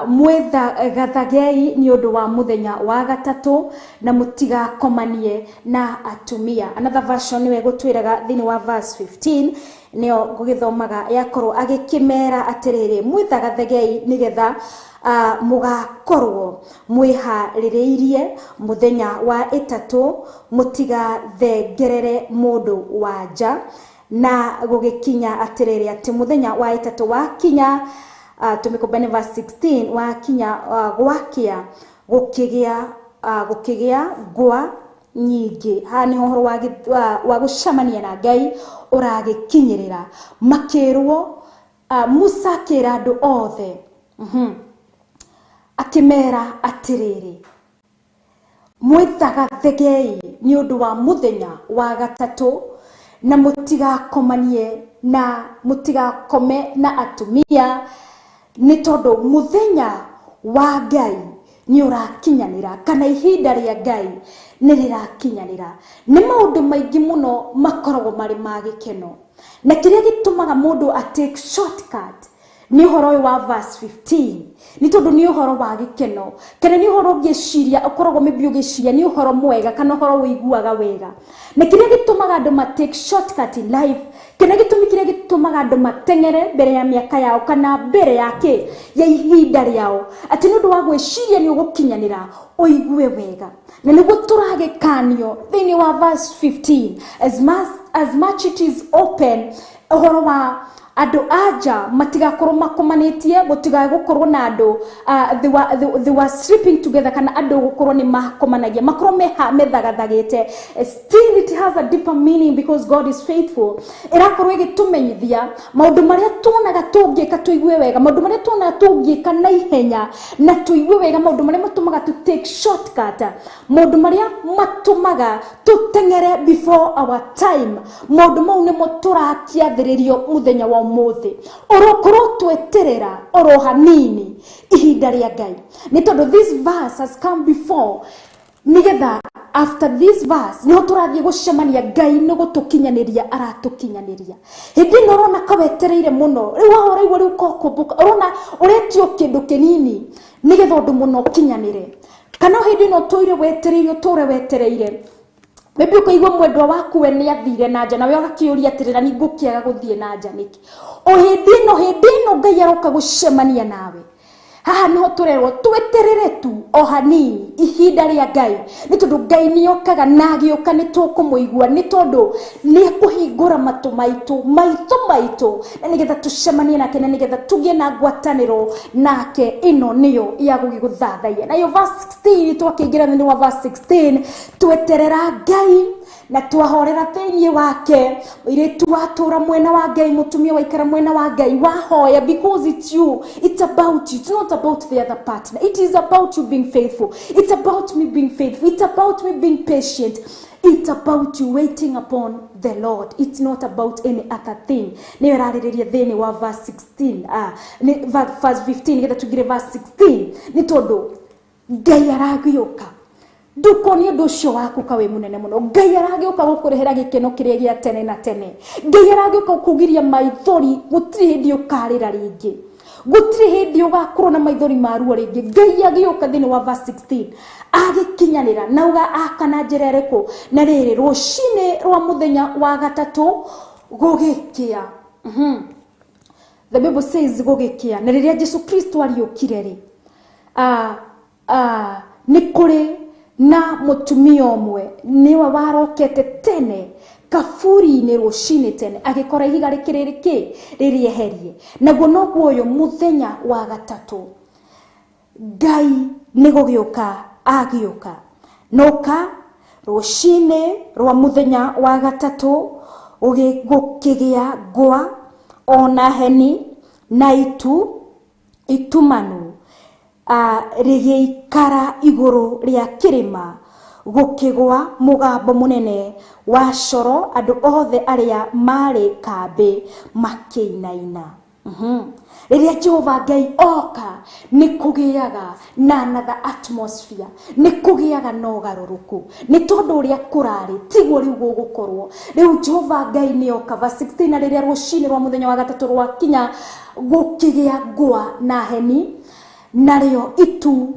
mwĩthagathagei nĩ ũndũ wa mũthenya wa gatatũ na mũtigakomanie na atumia. Another version nĩwe gũtwĩraga thĩinĩ wa verse 15 nĩyo ngũgĩthomaga, yakorwo agĩkĩmera atĩrĩrĩ, mwĩthagathagei nĩgetha mũgakorwo mwĩharĩrĩirie mũthenya wa ĩtatũ, mũtigathengerere mũndũ wa nja. Na gũgĩkinya atĩrĩrĩ, atĩ mũthenya wa ĩtatũ wakinya, tũmĩkombane verse 16, wakinya gwakĩa gũkĩgĩa ngwa nyingĩ. Haha nĩho ũhoro wa gũcemania na Ngai ũragĩkinyĩrĩra. Makĩrwo, Musa akĩra andũ othe, akĩmera atĩrĩrĩ, mwĩthagathegei nĩ ũndũ wa mũthenya wa gatatũ na mũtigakomanie na mũtigakome na atumia, nĩ tondũ mũthenya wa Ngai nĩ ũrakinyanĩra, kana ihinda rĩa Ngai nĩ rĩrakinyanĩra. Nĩ maũndũ maingĩ mũno makoragwo marĩ ma gĩkeno, na kĩrĩa gĩtũmaga mũndũ a take shortcut nĩ ũhoro ũyũ wa verse 15, nĩ tondũ nĩ ũhoro wa gĩkeno, kana nĩ ũhoro ũngĩciria, ũkoragwo maybe ũgĩciria nĩ ũhoro mwega kana ũhoro ũiguaga wega. Na kĩrĩa gĩtũmaga andũ ma take shortcut in life, kana gĩtũmi kĩrĩa gĩtũmaga andũ mateng'ere mbere ya mĩaka yao kana mbere ya kĩ ya ihinda rĩao, atĩ nĩ ũndũ wa gwĩciria nĩ ũgũkinyanĩra ũigue wega. Na nĩguo tũragĩkanio thĩinĩ wa verse 15, as much it is open, ũhoro wa andũ anja matigakorwo makomanĩtie, gũtigae na andũ they were sleeping together, kana andũ gũkorwo nĩ makomanagia, makorwo methagathagĩte. Still it has a deeper meaning because God is faithful. Ĩrakorwo ĩgĩtũmenyithia maũndũ marĩa tuonaga tũngĩka tũigue wega, maũndũ marĩa tuonaga tũngĩka na ihenya na tũigue wega, maũndũ marĩa matũmaga to take shortcut, maũndũ marĩa matũmaga tũteng'ere before our time, maũndũ mau nĩmo tũrakĩathĩrĩrio mũthenya wa ũmũthĩ. Orokorwo tweterera oro hanini ihinda rĩa Ngai, nĩ tondũ this verse has come before, nĩgetha after this verse niho tũrathiĩ gũcemania Ngai nĩ gũtũkinyanĩria aratũkinyanĩria. Hĩndĩ ĩno ũrona kawetereire mũno, rĩu haha ũraigua rĩu kokũmbũka, ũrona ũretio kĩndũ kĩnini nĩgetha ũndũ mũno ũkinyanĩre. Kana hĩndĩ ĩno ũtũire wetereire, ũtũre wetereire, maybe ũkaigua mwendwa waku we nĩ athire na nja, nawe ũgakĩũria atĩrĩ, na ningũkĩaga gũthiĩ na nja nĩkĩ? O hĩndĩ ĩno Ngai aroka gũcemania nawe. Haha niho tũrerwo tweterere tu o hanini ihinda rĩa Ngai, nĩ tondũ Ngai nĩ okaga na agĩũka nĩ tũkũmũigua, nĩ tondũ nĩ ekũhingũra matũ maitũ, maitho maitũ, na nĩgetha tũcemanie nake, na nĩgetha tũgĩe na ngwatanĩro nake. Ĩno nĩyo ya gũgĩgũthathaiya. Nayo verse 16, twakĩingĩra thĩinĩ wa verse 16, tweterera Ngai Na twahorera thĩinĩ wake, mũirĩtu watũra mwena wa Ngai, mũtumia waikara mwena wa Ngai, wahoya, because it's you, it's about you, it's not about the other partner. It is about you being faithful, it's about me being faithful, it's about me being patient, it's about you waiting upon the Lord. It's not about any other thing. Nĩyo ĩrarĩrĩria thĩinĩ wa verse 16, verse 15, getha tugire verse 16, nĩ tondũ Ngai aragĩũka. Ndũkonio ũndũ ũcio waku ka wĩ mũnene mũno. Ngai aragĩũka gũkũrehera gĩkeno kĩrĩa gĩa tene na tene. Ngai aragĩũka gũkũgiria maithori, gũtirĩ hĩndĩ ũkarĩra rĩngĩ, gũtirĩ hĩndĩ ũgakorwo na maithori ma ruo rĩngĩ. Ngai agĩũka thĩinĩ wa verse 16 agĩkinyanĩra na uga aka na njĩra ĩrĩkũ? Na rĩrĩ, rũcinĩ rwa mũthenya wa gatatũ gũgĩkĩa. The Bible says gũgĩkĩa. Na rĩrĩa Jesu Kristo ariũkire rĩ, nĩ kũrĩ na mũtumia ũmwe nĩwe warokete tene kaburi-inĩ rũcinĩ tene, agĩkora ihiga rĩkĩrĩ rĩkĩ rĩrĩeherie. Naguo noguo ũyũ mũthenya wa gatatũ Ngai nĩ gũgĩũka agĩũka. Noka rũcinĩ rwa mũthenya wa gatatũ gũkĩgĩa ngwa ona heni na itu itumanu rĩgĩikara igũrũ rĩa kĩrĩma, gũkĩgwa mũgambo mũnene wa coro, andũ othe arĩa marĩ kambĩ makĩinaina. Rĩrĩa Jehova Ngai oka, nĩ kũgĩaga na another atmosphere, nĩ kũgĩaga na ũgarũrũku, nĩ tondũ ũrĩa kũrarĩ tiguo rĩu gũgũkorwo. Rĩu Jehova Ngai nĩ oka. Verse 16, na rĩrĩa rũcinĩ rwa mũthenya wa gatatũ rwakinya, gũkĩgĩa ngwa na heni, narĩo itu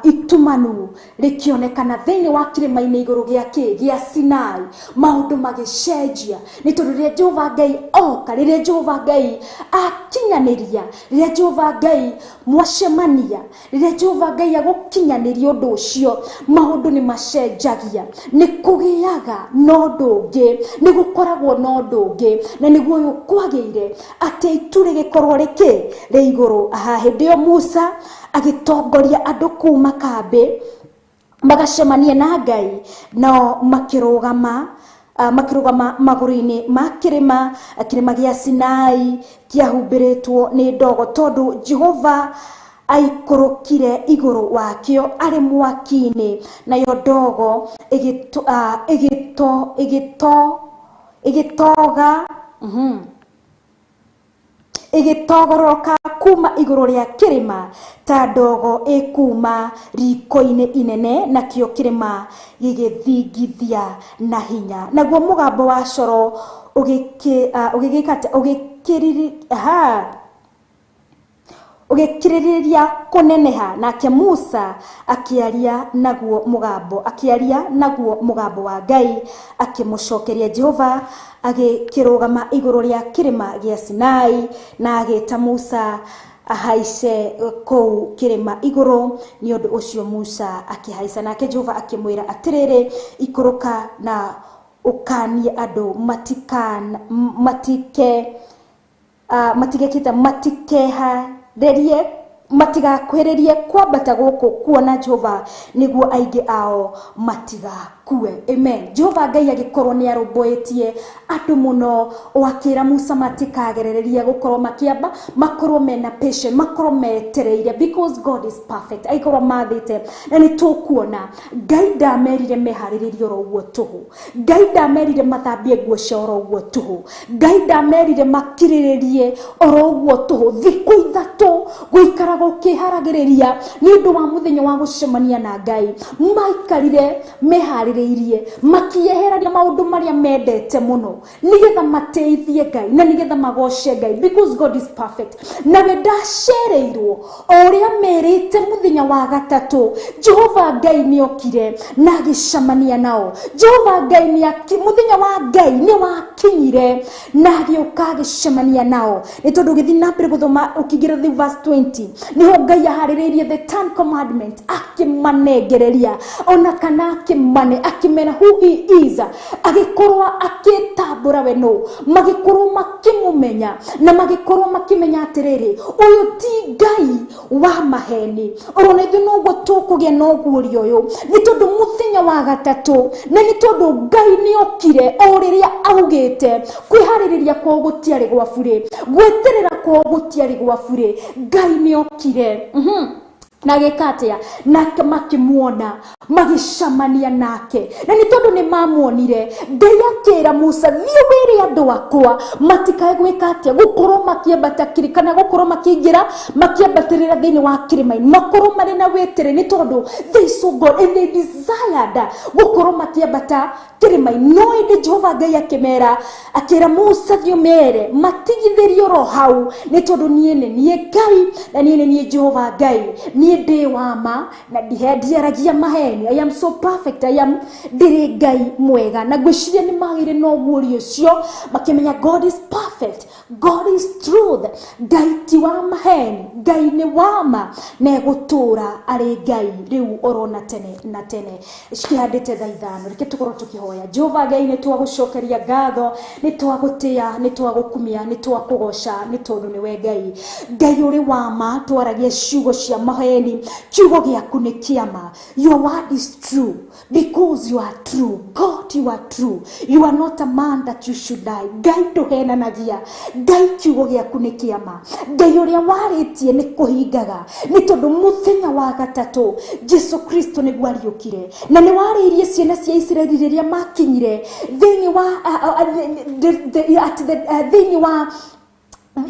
itumanu rĩkĩonekana thĩinĩ wa kĩrĩma-inĩ igũrũ gĩa kĩ gĩa Sinai. Maũndũ magĩcenjia, nĩ tondũ rĩrĩa Jehova Ngai oka, rĩrĩa Jehova Ngai akinyanĩria, rĩrĩa Jehova Ngai mwacemania, rĩrĩa Jehova Ngai agũkinyanĩria ũndũ ũcio, maũndũ nĩ macenjagia, nĩ kũgĩaga na ũndũ ũngĩ, nĩ gũkoragwo na ũndũ ũngĩ. Na nĩguo ũyũ kwagĩire atĩ itu rĩgĩkorwo rĩkĩ rĩ igũrũ. Aha, hĩndĩ ĩyo Musa agĩtongoria andũ kuma kambĩ magacemanie na Ngai, nao makĩrũgama magũrũ-inĩ ma kĩrĩma, kĩrĩma gĩa Sinai kĩahumbĩrĩtwo nĩ ndogo, tondũ Jehova aikũrũkire igũrũ wakĩo arĩ mwaki-inĩ, nayo ndogo ĩgĩtoga ĩgĩtogoroka kuma igũrũ rĩa kĩrĩma ta ndogo ĩkuma riko-inĩ inene, nakĩo kĩrĩma gĩgĩthingithia na hinya. Naguo mũgambo wa coro ũgĩkĩrĩrĩria kũneneha, nake Musa akĩaria naguo mũgambo wa Ngai akĩmũcokeria. Jehova agĩkĩrũgama igũrũ rĩa kĩrĩma gĩa Sinai na agĩta Musa ahaice kũu kĩrĩma igũrũ. Nĩ ũndũ ũcio Musa akĩhaica, nake Jehova akĩmwĩra atĩrĩrĩ, ikũrũka na ũkanie andũ matigakuhĩrĩrie kwambata gũkũ kuona Jehova, nĩguo aingĩ ao matigakue. Amen. Jehova Ngai agĩkorwo nĩ arũmbũĩtie andũ mũno, o akĩra Musa matikagerereria gũkorwo makĩamba, makorwo mena patient, makorwo metereire, because God is perfect. Agĩkorwo mathĩte, na nĩ tũkuona Ngai ndamerire meharĩrĩrie oro ũguo tũhũ, Ngai ndamerire mathambie nguo ciao oro ũguo tũhũ, Ngai ndamerire makirĩrĩrie oro ũguo tũhũ thikũ ithatũ gũikara gũkĩharagĩrĩria nĩ ũndũ wa mũthenya wa gũcemania na Ngai. Maikarire meharĩrĩirie, makĩeherania maũndũ marĩa mendete mũno, nĩgetha mateithie Ngai na nĩgetha magoce Ngai, because God is perfect. Nawe ndacereirwo o ũrĩa merĩte mũthenya wa gatatũ, Jehova Ngai nĩokire na agĩcemania nao. Jehova Ngai mũthenya wa Ngai nĩ wakinyire na agĩũka agĩcemania nao. Nĩ tondũ ũgĩthiĩ na mbere gũthoma ũkĩingĩra thĩ verse 20, 20 niho Ngai aharĩrĩirie the 10 commandment akĩmanengereria ona kana akĩmane akĩmera who he is, agĩkorwo akĩtambũra we no magĩkorwo makĩmũmenya na magĩkorwo makĩmenya atĩrĩrĩ ũyũ ti Ngai wa maheni. Orona ithuĩ noguo tũkũgĩa na ũguũrio ũyũ nĩ tondũ mũthenya wa gatatũ na nĩ tondũ Ngai nĩokire o rĩrĩa augĩte kwĩharĩrĩria kwao gũtiarĩ gwa burĩ, gweterera kwao gũtiarĩ gwa burĩ, Ngai nĩokire. Na gĩka atĩa? Nake makĩmuona magĩcemania nake, na nĩ tondũ nĩ mamuonire Ngai akĩra Musa thiĩ wĩre andũ akwa matikae gwĩka atĩa, gũkorwo makĩambata kĩrĩ kana gũkorwo makĩingĩra makĩambatĩrĩra thĩinĩ wa kĩrĩma-inĩ, makorwo marĩ na wĩtĩrĩ nĩ tondũ they saw God and they desired gũkorwo makĩambata kĩrĩma-inĩ. No ĩndĩ Jehova Ngai akĩmera akĩra Musa thiĩ ũmere matigithĩrie oro hau nĩ tondũ niĩ nĩ niĩ Ngai na niĩ nĩ niĩ Jehova Ngai, niĩ ndĩ wa ma na ndiaragia maheni. I am so perfect, I am ndĩrĩ Ngai mwega. Na ngwĩciria nĩ magĩire na ũguũrio ũcio makĩmenya God is perfect, God is truth, Ngai ti wa maheni, Ngai nĩ wa ma na egũtũũra arĩ Ngai rĩu orona tene na tene. Cikĩhandĩte thaa 5 reke tũkorwo tũkĩhoya. Jehova Ngai nĩ twagũcokeria ngatho, nĩ twagũtĩa, nĩ twagũkumia, nĩ twakũgoca nĩ tondũ nĩwe Ngai. Ngai ũrĩ wa ma, twaragia ciugo cia maheni, kiugo gĩaku nĩ kĩa ma. Your word is true because you are true. God, you are true. You are not a man that you should lie. Ngai ndũhenanagia. Ngai kiugo gĩaku nĩ kĩa ma. Ngai ũrĩa warĩtie nĩ kũhingaga nĩ tondũ mũthenya wa gatatũ Jesu Kristo nĩguo ariũkire na nĩ warĩirie ciana cia Isiraeli rĩrĩa makinyire thĩinĩ wa thĩinĩ wa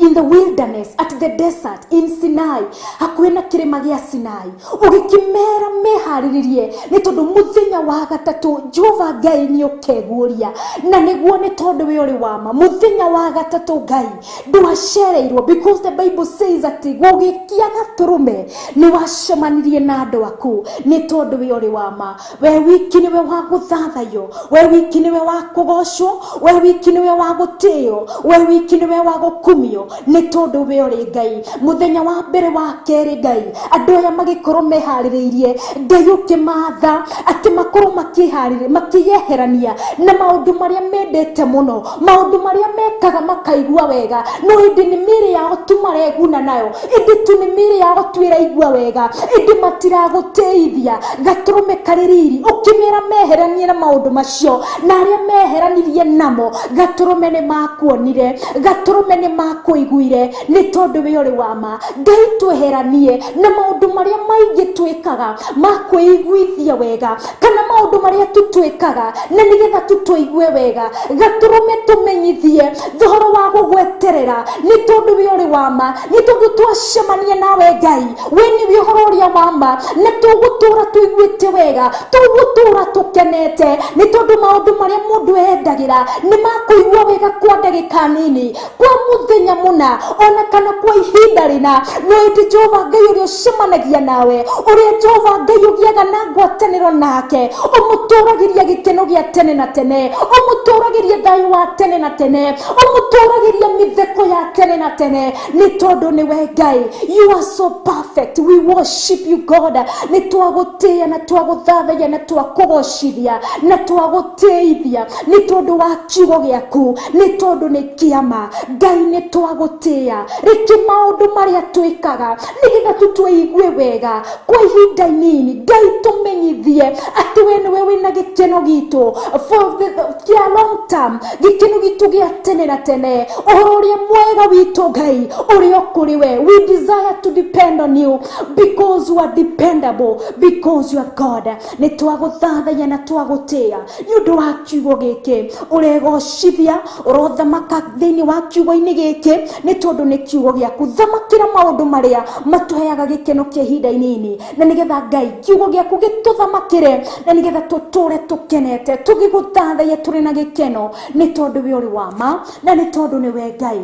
in the wilderness, at the desert, in Sinai, hakuhĩ na kĩrĩma gĩa Sinai, ũgĩkĩmera meharĩrĩrie nĩ tondũ mũthenya wa gatatũ Jehova Ngai nĩ ũkeguũria na nĩguo nĩ tondũ we ũrĩ wa ma. Mũthenya wa gatatũ Ngai ndwacereirwo because the Bible says atĩ gũgĩkia gatũrũme nĩ wacemanirie na andũ aku nĩ tondũ we ũrĩ wa ma. We wiki nĩwe wa gũthathaiyo, we wiki nĩwe wa kũgocwo, we wiki nĩwe wa gũtĩo, we wiki nĩwe wa gũkumio nĩ tondũ we ũrĩ Ngai. Mũthenya wa mbere wa kerĩ Ngai andũ aya magĩkorwo meharĩrĩirie, Ngai ũkĩmatha atĩ makorwo makĩharĩrĩria makĩyeherania na maũndũ marĩa mendete mũno, maũndũ marĩa mekaga makaigua wega, no ĩndĩ nĩ mĩĩrĩ yao tu mareguna nayo, ĩndĩ tu nĩ mĩĩrĩ yao tu ĩraigua wega, ĩndĩ matiragũtĩithia. Gatũrũme karĩ riri ũkĩmera meheranie na maũndũ macio, na arĩa meheranirie namo gatũrũme nĩ makuonire, gatũrũme nĩ makũiguire nĩ tondũ we ũrĩ wa ma. Ngai tweheranie na maũndũ marĩa maingĩ twĩkaga ma kwĩiguithia wega kana maũndũ marĩa tũtwĩkaga na nĩgetha tũtũigue wega. Gatũrũme tũmenyithie thogoro wa gũgweterera nĩ tondũ we ũrĩ wa ma, nĩ tondũ twacemania nawe Ngai we nĩwe ũhoro ũrĩa wa ma na tũgũtũra tũiguĩte wega, tũgũtũra tũkenete nĩ tondũ maũndũ marĩa mũndũ endagĩra nĩ makũigua wega kwa ndagĩka nini, kwa mũthenya mũna ona kana kwa ihinda rĩna. No ĩndĩ Jehova Ngai ũrĩa ũcemanagia nawe, ũrĩa Jehova Ngai ũgĩaga na ngwatanĩro nake, ũmũtũragĩria gĩkeno gĩa tene na tene, ũmũtũragĩria thayũ wa tene na tene, ũmũtũragĩria mĩtheko ya tene na tene nĩ tondũ nĩwe Ngai. You are so perfect. We worship you God. Nĩ twagũtĩĩa na twagũthathaiya na twakũgocithia na twagũtĩithia nĩ tondũ wa kiugo gĩaku, nĩ tondũ nĩ kĩama. Ngai nĩ twagũtĩĩa. Reke maũndũ marĩa twĩkaga nĩgetha tũtũigue wega kwa ihinda inini, Ngai tũmenyithie atĩ we nĩwe wĩna gĩkeno gitũ for the kĩa long term, gĩkeno gitũ gĩa tene na tene, ũhoro ũrĩa mwega witũ Ngai ũrĩa ũkũrĩ we. We desire to depend on you because you are dependable, because you are God. Nĩ twagũthathaiya na twagũtĩĩa nĩ ũndũ wa kiugo gĩkĩ ũregocithia, ũrothamaka thĩinĩ wa kiugo-inĩ gĩkĩ nĩ tondũ nĩ kiugo gĩaku. Thamakĩra maũndũ marĩa matũheaga gĩkeno kĩa ihinda inini na nĩgetha Ngai kiugo gĩaku gĩtũthamakĩre na nĩgetha tũtũre tũkenete tũgĩgũthathaiya tũrĩ na gĩkeno nĩ tondũ we ũrĩ wa ma na nĩ tondũ nĩwe Ngai.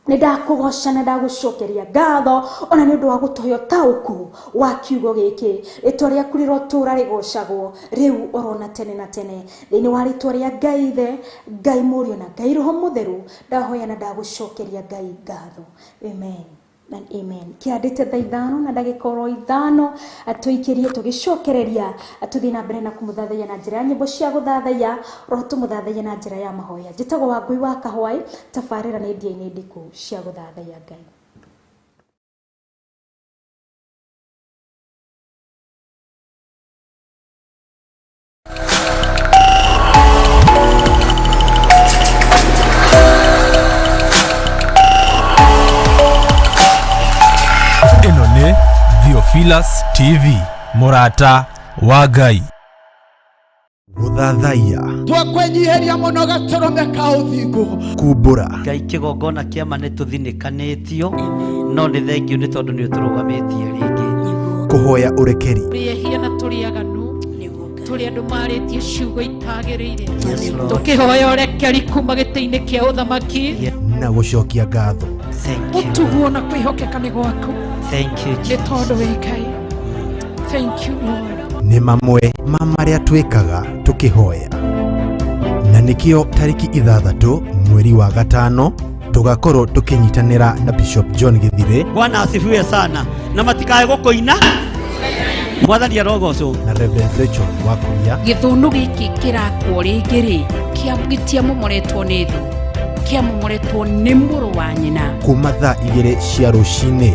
Nĩ ndakũgoca na ndagũcokeria ngatho ona nĩ ũndũ wa gũtũhe ũtaũku wa kiugo gĩkĩ. Rĩtwa rĩaku rĩrotũra rĩgocagwo rĩu orona tene na tene. Thĩinĩ wa rĩtwa rĩa Ngai Ithe, Ngai Mũriũ na Ngai Roho Mũtheru, ndahoya na ndagũcokeria Ngai ngatho. Amen. And amen. Kĩandĩte thaa 5 na ndagĩka oro 5 tũikĩrie tũgĩcokereria tũthiĩ na mbere na kũmũthathaiya na njĩra ya nyĩmbo cia gũthathaiya roho tũmũthathaiye na njĩra ya mahoya. Njĩtagwo Wangui wa Kahwaĩ, tabarĩra nĩ ndia-inĩ ndiku cia gũthathaiya Ngai. Ĩno nĩ Theophilus TV, mũrata wa Ngai. Gũthathaiya, Twakwenyiheria mũno gatũrũme ka ũthingu. Kumbũra, Ngai kĩgongona kĩa ma nĩ tũthinĩkanĩtio no nĩ thengiũ nĩ tondũ nĩ ũtũrũgamĩtie rĩngĩ. Kũhoya ũrekeri, Tũrĩ ehia na tũrĩ aganu, tũrĩ andũ marĩtie ciugo itagĩrĩire. Yes, Lord. Tũkĩhoya ũrekeri kuma gĩtĩ-inĩ kĩa ũthamaki. Yeah. Na gũcokia ngatho. Thank you. Ũtuguo na kwĩhokeka nĩ gwaku. Thank you, Nĩ Jesus. tondũ wĩ Ngai. Thank you, Lord. Nĩ mamwe ma marĩa twĩkaga tũkĩhoya, na nĩkĩo tarĩki 6 mweri wa 5 tũgakorwo tũkĩnyitanĩra na Bishop John Gĩthirĩ. Bwana asifiwe sana na matikae gũkũina mwathani arogocwo. Na Reverend Rachel Wakuria. Gĩthũnũ gĩkĩ kĩrakwo rĩngĩ rĩ, gĩtiamomoretwo nĩ thũ, kĩamomoretwo nĩ mũrũ wa nyina. Kuma thaa 2 cia rũcinĩ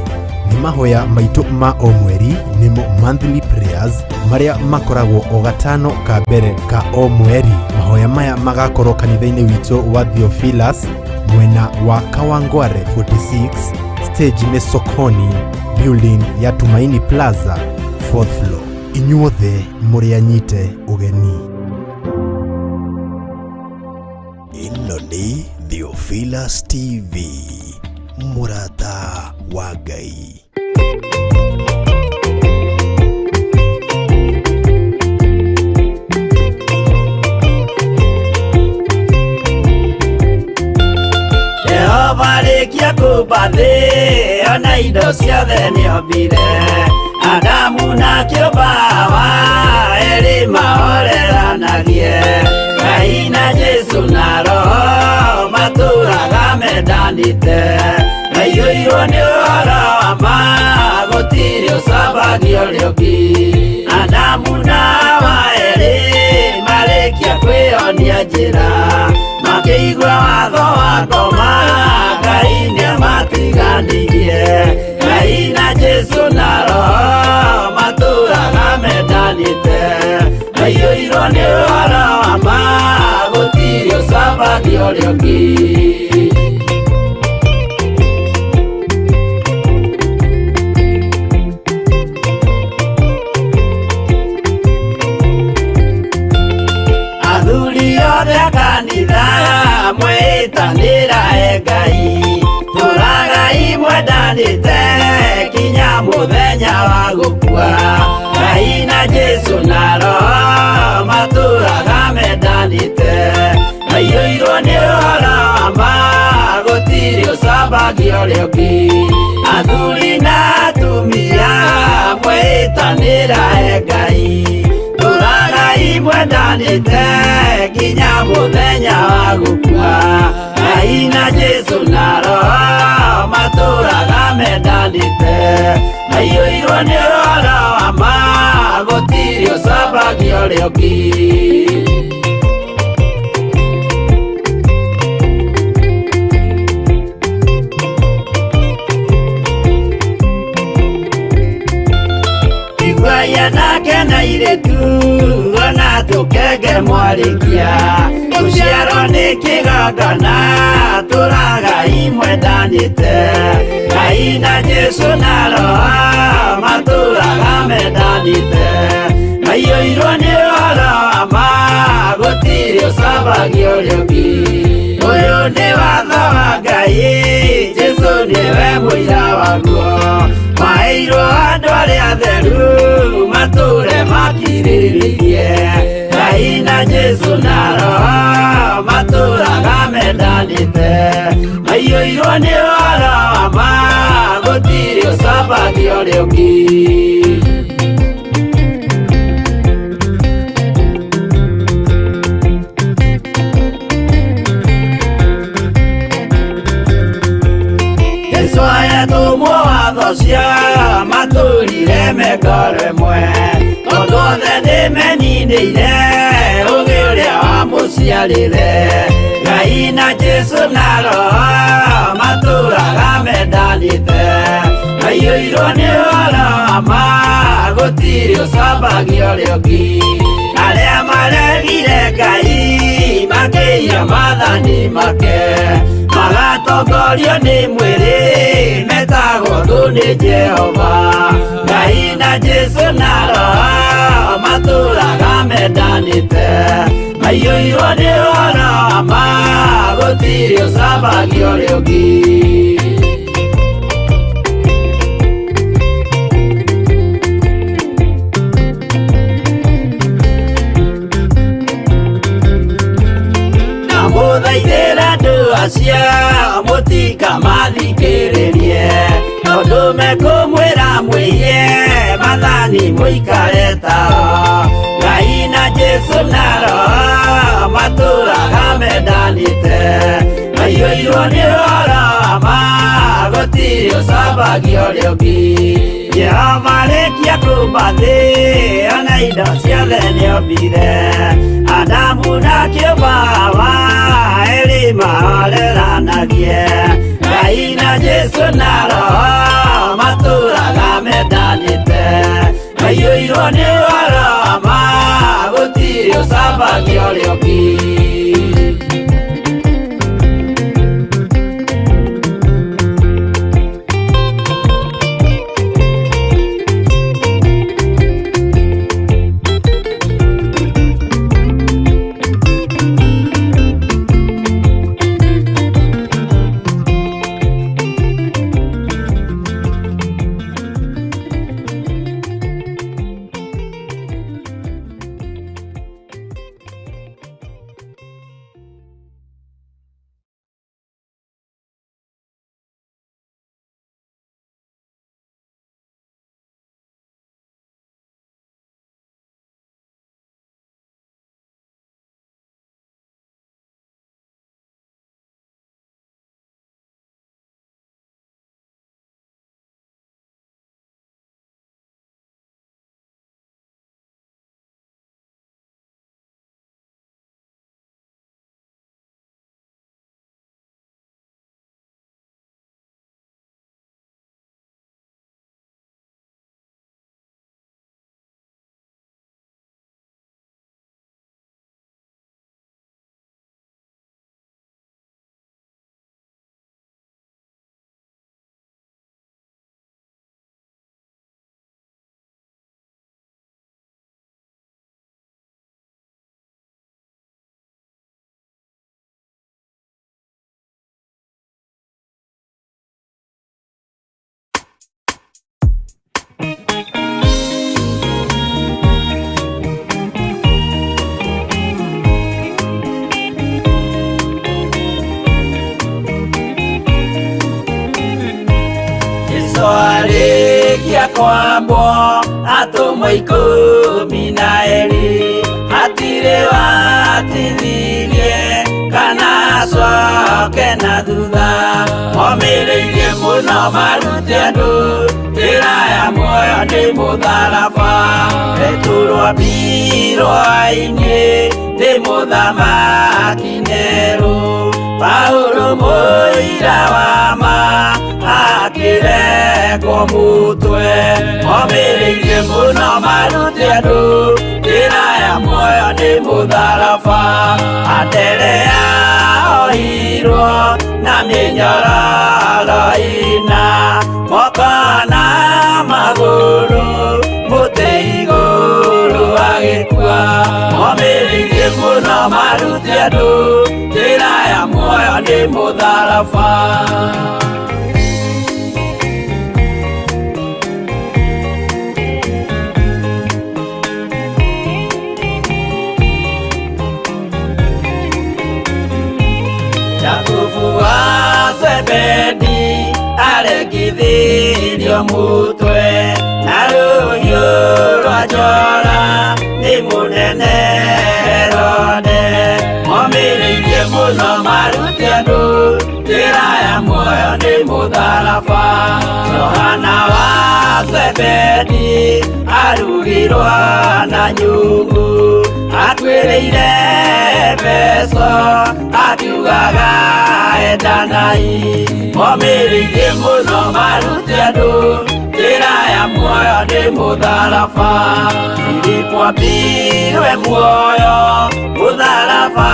nĩ mahoya maitũ ma o mweri, nĩmo monthly prayers marĩa makoragwo o gatano ka mbere ka o mweri. Mahoya maya magakorwo kanitha-inĩ witũ wa Theophilus, mwena wa Kawangware 46, stage nĩ Sokoni building ya Tumaini Plaza, 4th floor. Inyuothe mũrĩ anyite ũgeni. Ĩno nĩ Theophilus TV, mũrata wa Ngai. Jehova rĩkia kũmba thĩ ona indo ciothe nĩombire, Adamu na kĩũmba Hawa erĩ mahoreranagie, Ngai na Jesũ na Roho matũraga mendanĩte, maiyũirwo nĩ ũhoro wa ma gũtirĩ ũcambagio ũrĩa ũngĩ. Adamu na Hawa erĩ marĩkia kwĩyonia njĩra, makĩigua watho wa ngoma Ngai nĩamatiganirie, Ngai na Jesũ na Roho matũraga mendanĩte, maiyũirwo nĩ ũhoro wa ma gũtirĩ ũcambagio ũrĩa ũngĩ. Athuri othe a kanitha mwĩtanĩra e Ngai, tũragai mwendanĩte kinya mũthenya wa gũkua, Ngai na Jesũ na Roho matũraga mendanĩte, maiyũirwo nĩ ũhoro wa ma gũtirĩ ũcambagio ũrĩa ũngĩ. Athuri na atumia mwĩtanĩra e Ngai, tũragai mwendanĩte kinya mũthenya wa gũkua, Ngai na Jesũ na Roho matũraga mendanĩte, maiyũirwo nĩ ũhoro wa ma gũtirĩ ũcambagio ũrĩa ũngĩ. Iguaia nake na irĩtu ona tũkenge mwarĩkia, gũciarwo nĩ kĩgongona tũragai mwendanĩte, Ngai na Jesũ na Roho matũraga mendanĩte, maiyũirwo nĩ ũhoro wa ma gũtirĩ ũcambagio ũrĩa ũngĩ. Ũyũ nĩ watho wa Ngai, Jesũ nĩwe mũira waguo, maheirwo andũ arĩa atheru matũre makirĩrĩirie, Ngai na Jesũ na Roho matũraga mendanĩte, maiyũirwo nĩ ũhoro wa ma gũtirĩ ũcambagio ũrĩa ũngĩ. Jesũ ahetwo muoyo watho ũcio matũrire mengoro ĩmwe tondũ othe nĩmeninĩire ũgĩ ũrĩa wamũciarire Ngai na Jesũ na Roho matũraga mendanĩte maiyũirwo nĩ ũhoro wa ma gũtirĩ ũcambagia ũrĩa ũngĩ arĩa maregire Ngai makĩiya maathani make magatongorio nĩ mwĩrĩ metagwo thũ nĩ Jehova Ngai na Jesũ na Roho matũraga mendanĩte maiyũirwo nĩ ũhoro wa ma gũtirĩ ũcambagia ũrĩa ũngĩ. Ndamũthaithĩra andũ acio mũtikamathikĩrĩrie tondũ mekũmwĩra mwĩiye maathani mũikare tao Ngai na Jesũ na Roho matũraga mendanĩte maiyũirwo nĩ ũhoro wa ma gũtirĩ ũcambagia ũrĩa ũngĩ Jehova arĩkia kũũmba thĩ ona indo ciothe nĩombire Adamu na kĩũmba Hawa erĩ mahoreranagie Ngai na Jesũ na Roho matũraga mendanĩte maiyũirwo nĩ ũhoro wa ma gũtirĩ ũcambagia ũrĩa ũngĩ. Arĩkia kwambwo atũmwo 12 hatirĩ watithirie kana acoke na thutha momĩrĩirie mũno marute andũ njĩra ya muoyo nĩ mũtharaba Petero ambirwo ainĩ nĩ mũthamaki Nero Paulo mũira wa ma akĩrekwo mũtwe momĩrĩirie mũno marute andũ njĩra ya muoyo nĩ mũtharaba Anderea ohirwo na mĩnyororo ĩna moko na magũrũ mũtĩ igũrũ agĩkua momĩrĩirie mũno marute andũ njĩra ya muoyo nĩ mũtharaba. Jakubu wa Zebedi aregithirio mutwe na rũhiũ rwa njora nĩ mũnene Herode momĩrĩirie mũno marute andũ njĩra ya muoyo nĩ mũtharaba Johana Zebedi arugirwo na nyungu atwĩrĩire Efeso akiugaga endanai momĩrĩirie mũno marute andũ njĩra ya muoyo nĩ mũtharaba Filipo ambirwe muoyo mũtharaba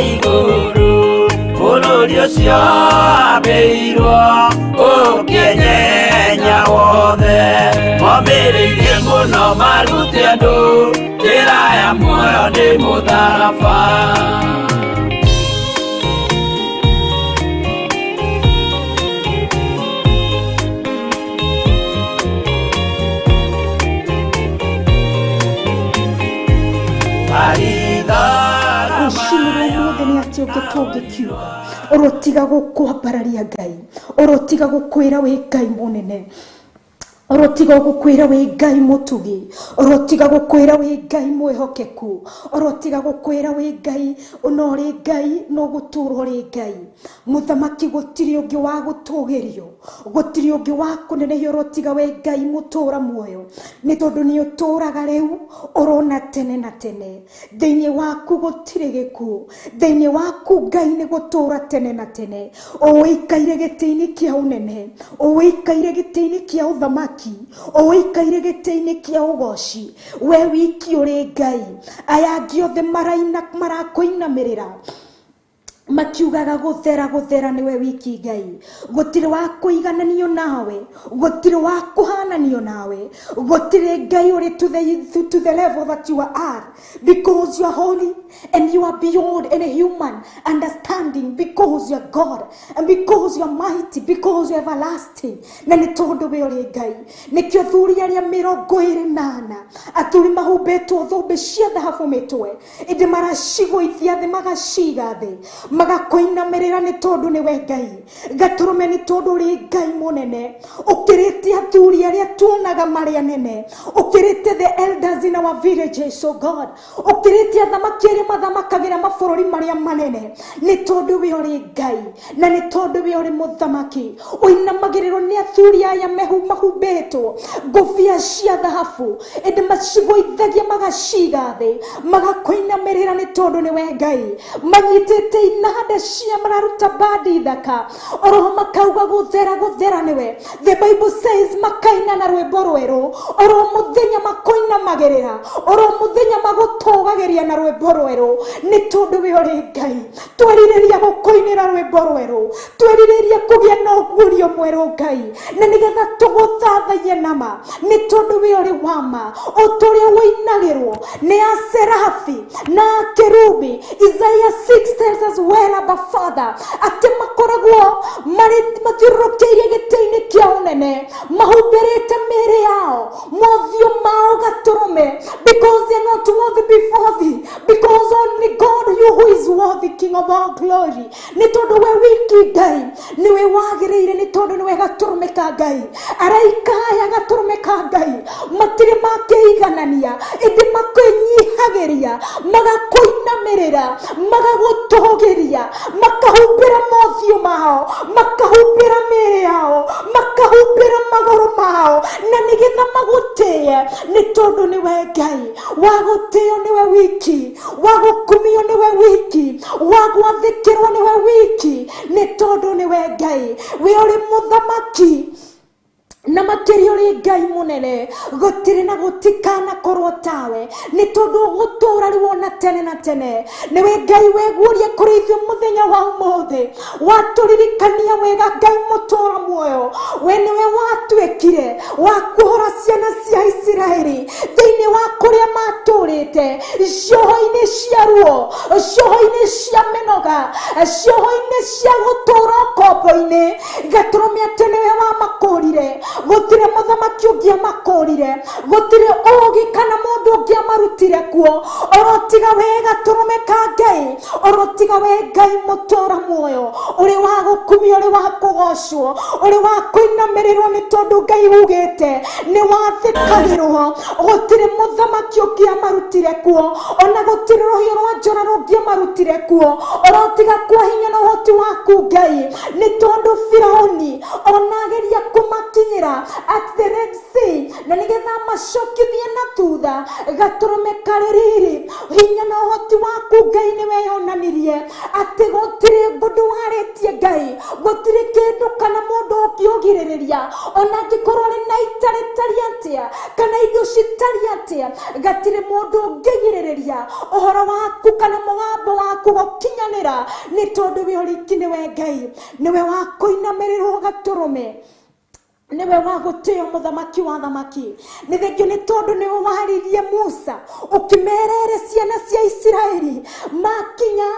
igũrũ bũrũri ũcio ambĩirwo ũkĩnyenya wothe momĩrĩirie mũno marute andũ njĩra ya muoyo nĩ mũtharaba. Rũcinĩ rwa ũmũthĩ nĩ atĩ ũngĩtũngĩkiuga ũrotiga gũkwambararia Ngai, ũrotiga gũkwĩra wĩ Ngai mũnene, ũrotiga gũkwĩra wĩ Ngai mũtugi, ũrotiga gũkwĩra wĩ Ngai mwĩhokeku, ũrotiga gũkwĩra wĩ Ngai ona ũrĩ Ngai no gũtũra ũrĩ Ngai. Mũthamaki gũtirĩ ũngĩ wa gũtũgĩrio, gũtirĩ ũngĩ wa kũnenehio, ũrotiga wĩ Ngai mũtũra muoyo, nĩ tondũ nĩ ũtũraga rĩu ũrona tene na tene. Thĩinĩ waku gũtirĩ gĩkuũ, thĩinĩ waku Ngai nĩ gũtũra tene na tene. Ũikaire gĩtĩ-inĩ kĩa ũnene, ũikaire gĩtĩ-inĩ kĩa ũthamaki, ũikaire gĩtĩ-inĩ kĩa ũgoci, we wiki ũrĩ Ngai. Aya angĩ othe maraina marakũinamĩrĩra makiugaga gũthera gũthera nĩwe wiki Ngai. Gũtirĩ wa kũigananio nawe, gũtirĩ wa kũhananio nawe, gũtirĩ Ngai ũrĩ to the level that you are, because you are holy and you are beyond any human understanding, because you are God and because you are mighty, because you are everlasting. Na nĩ tondũ we ũrĩ Ngai, nĩkĩo athuri arĩa 24 athuri mahumbĩtwo thũmbĩ cia thahabu mĩtwe, ĩndĩ maracigũithia thĩ magaciga thĩ magakũinamĩrĩra nĩ tondũ nĩwe Ngai. Gatũrũme nĩ tondũ ũrĩ Ngai mũnene, ũkĩrĩte athuri arĩa tuonaga marĩ anene, ũkĩrĩte the elders in our villages, oh God, ũkĩrĩte athamaki arĩa mathamakagĩra mabũrũri marĩa manene, nĩ tondũ we ũrĩ Ngai na nĩ tondũ we ũrĩ mũthamaki. Ũinamagĩrĩrwo nĩ athuri aya mahumbĩtwo ngũbia cia thahabu, ĩndĩ macigũithagia magaciga thĩ magakũinamĩrĩra nĩ tondũ nĩwe Ngai. Manyitĩte inanda cia mararuta bandi thaka oroho makauga gũthera gũthera nĩwe. The Bible says makaina na rwĩmbo rwerũ oro mũthenya makoinamagĩrĩra, oro mũthenya magũtũgagĩria na rwĩmbo rwerũ, nĩ tondũ we ũrĩ Ngai. Twerirĩria gũkũinĩra rwĩmbo rwerũ, twerirĩria kũgĩa na ũguũrio mwerũ Ngai, na nĩgetha tũgũthathaiye nama, nĩ tondũ we ũrĩ wa ma. O ta ũrĩa wũinagĩrwo nĩ aserafi na akerubi. Isaiah 6 tells us well, Abba Father, atĩ makoragwo marĩ mathiũrũrũkĩirie gĩtĩ-inĩ kĩa ũnene, mahumbĩrĩte mĩĩrĩ yao, mothiũ mao gatũrũme, because they are not worthy before thee, because only God you who is worthy, King of all glory. Nĩ tondũ we wiki Ngai nĩwe wagĩrĩire, nĩ tondũ nĩwe gatũrũme ka Ngai. Araika aya gatũrũme ka Ngai matirĩ makĩiganania, ĩndĩ makwĩnyihagĩria, magakũinamĩrĩra, magagũtũgĩria, makahumbĩra mothiũ mao, makahumbĩra mĩĩrĩ yao, makahumbĩra magũrũ mao, na nĩgetha magũtĩe, nĩ tondũ nĩwe Ngai. Wa gũtĩo nĩwe wiki, wa gũkumio nĩwe wiki, wa gwathĩkĩrwo nĩwe wiki, nĩ tondũ nĩwe Ngai. We ũrĩ mũthamaki na makĩria ũrĩ Ngai mũnene, gũtirĩ na gũtikanakorwo tawe, nĩ tondũ ũgũtũra rĩu ona tene na tene. Nĩwe Ngai weguũria kũrĩ ithuĩ mũthenya wa ũmũthĩ, watũririkania wega Ngai mũtũra muoyo. We nĩwe watuĩkire wa kuohora ciana cia Isiraeli thĩinĩ wa kũrĩa matũrĩte, cioho-inĩ cia ruo, cioho-inĩ cia mĩnoga, cioho-inĩ cia gũtũra ũkombo-inĩ. Gatũrũme atĩ nĩwe wamakũrire, gũtirĩ mũthamaki ũngĩ amakũrire, gũtirĩ ũgĩ kana mũndũ ũngĩ amarutire kuo, orotiga we gatũrũme ka Ngai, orotiga we Ngai mũtũra muoyo, ũrĩ wa gũkumio, ũrĩ wa kũgocwo, ũrĩ wa kũinamĩrĩrwo, nĩ tondũ Ngai ugĩte nĩ wathĩkagĩrwo. Gũtirĩ mũthamaki ũngĩ amarutire kuo, ona gũtirĩ rũhiũ rwa njora rũngĩ amarutire kuo, orotiga kwa hinya na ũhoti waku Ngai, nĩ tondũ Firaũni ona ageria kũmakinyĩra at the Red Sea, Na nĩgetha macokithie na thutha gatũrũme karĩ riri hinya na ũhoti waku Ngai nĩ weyonanirie atĩ gũtirĩ ũndũ warĩtie Ngai, gũtirĩ kĩndũ kana mũndũ ũngĩũgirĩrĩria ona angĩkorwo rĩ na ita rĩtariĩ atĩa kana indo citariĩ atĩa, gatirĩ mũndũ ũngĩgirĩrĩria ũhoro waku kana mũgambo waku gũkinyanĩra, nĩ tondũ we ũriki nĩwe Ngai, nĩwe wa kũinamĩrĩrwo gatũrũme, niwe wa gũtĩo mũthamaki wa thamaki. Nĩ thengio nĩ tondũ nĩwe waririe Musa ũkĩmerere ciana cia Isiraeli makinya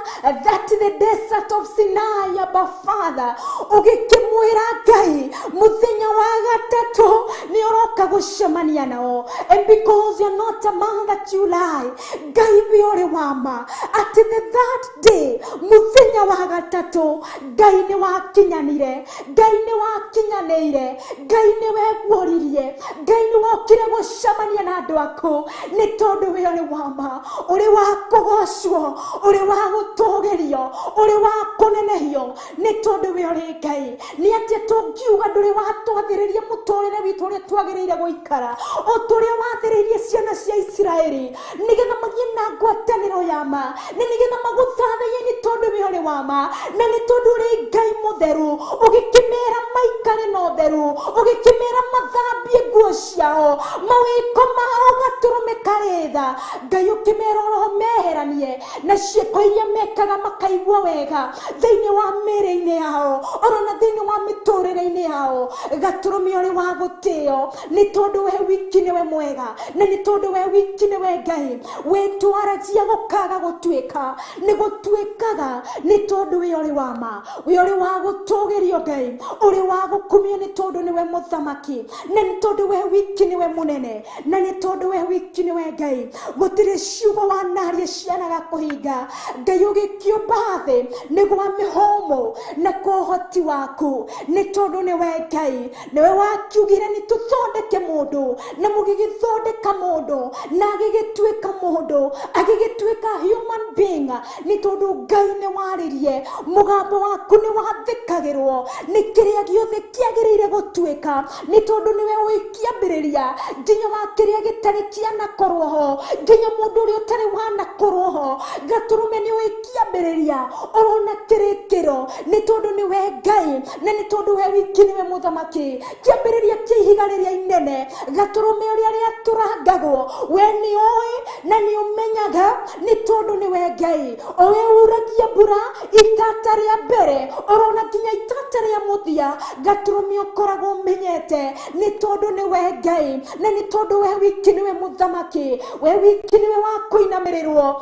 that the desert of Sinai, Abba Father, ũgĩkĩmwĩra Ngai mũthenya wa gatatũ nĩ ũroka gũcemania nao, and because you're not a man that you lie, Ngai we ũrĩ wa ma atĩ the third day, mũthenya wa gatatũ, Ngai nĩ wakinyanire, Ngai nĩ wakinyanĩire, Ngai nĩ weguũririe, Ngai nĩ wokire gũcemania na andũ aku, nĩ tondũ we ũrĩ wa ma, ũrĩ wa kũgocwo, ũrĩ wa gũtũgĩrio, ũrĩ wa kũnenehio, nĩ tondũ we ũrĩ Ngai. Nĩ atĩa tũngiuga ndũrĩ watwathĩrĩria mũtũrĩre witũ ũrĩa twagĩrĩire gũikara, o ta ũrĩa wathĩrĩirie ciana cia Isiraeli nĩgetha magĩe na ngwatanĩro ya ma, na nĩgetha magũthathaiye, nĩ tondũ we ũrĩ wa ma, na nĩ tondũ ũrĩ Ngai mũtheru. Ũgĩkĩmera maikare na ũtheru, ũgĩkĩmera mathambie nguo ciao, mawĩko mao gatũrũme karĩ tha. Ngai ũkĩmera oro meheranie na ciĩko iria mekaga makaigua wega thĩinĩ wa mĩĩrĩ-inĩ yao oro na thĩinĩ wa mĩtũrĩre-inĩ yao. Gatũrũme ũrĩ wa gũtĩo, nĩ tondũ we wiki nĩwe mwega, na nĩ tondũ we wiki nĩwe Ngai. Wĩtwaragia gũkaga gũtuĩka, nĩ gũtuĩkaga, nĩ tondũ we ũrĩ wa ma, we ũrĩ wa gũtũgĩrio Ngai, ũrĩ wa gũkumio, nĩ tondũ nĩwe mũthamaki, na nĩ tondũ we wiki nĩwe mũnene, na nĩ tondũ we wiki nĩwe Ngai. Gũtirĩ ciugo wanaria cianaga kũhinga. Ngai ũgĩkĩũmba thĩ nĩ gwa mĩhũmũ na kwa ũhoti waku, nĩ tondũ nĩwe Ngai, nĩwe wakiugire nĩ tũthondeke mũndũ, na mũgĩgĩthondeka mũndũ, na agĩgĩtuĩka mũndũ, agĩgĩtuĩka human being, nĩ tondũ Ngai nĩ waririe, mũgambo waku nĩ wathĩkagĩrwo nĩ kĩrĩa gĩothe kĩagĩrĩire gũtuĩka, nĩ tondũ nĩwe ũikĩambĩrĩria nginya wa kĩrĩa gĩtarĩ kĩanakorwo ho, nginya mũndũ ũrĩa ũtarĩ wanakorwo ho, gatũrũme nĩ ũikĩambĩrĩria orona kĩrĩkĩro, nĩ tondũ nĩwe Ngai, na nĩ tondũ we wiki nĩwe mũthamaki. Kĩambĩrĩria kĩa ihiga rĩrĩa inene, gatũrũme ũrĩa rĩatũrangagwo, we nĩ ũĩ na nĩ ũmenyaga, nĩ tondũ nĩwe Ngai. O we uragia mbura itata rĩa mbere orona nginya itata rĩa mũthia, gatũrũme ũkoragwo ũmenyete, nĩ tondũ nĩwe Ngai, na nĩ tondũ we wiki nĩwe mũthamaki, we wiki nĩwe wa kũinamĩrĩrwo,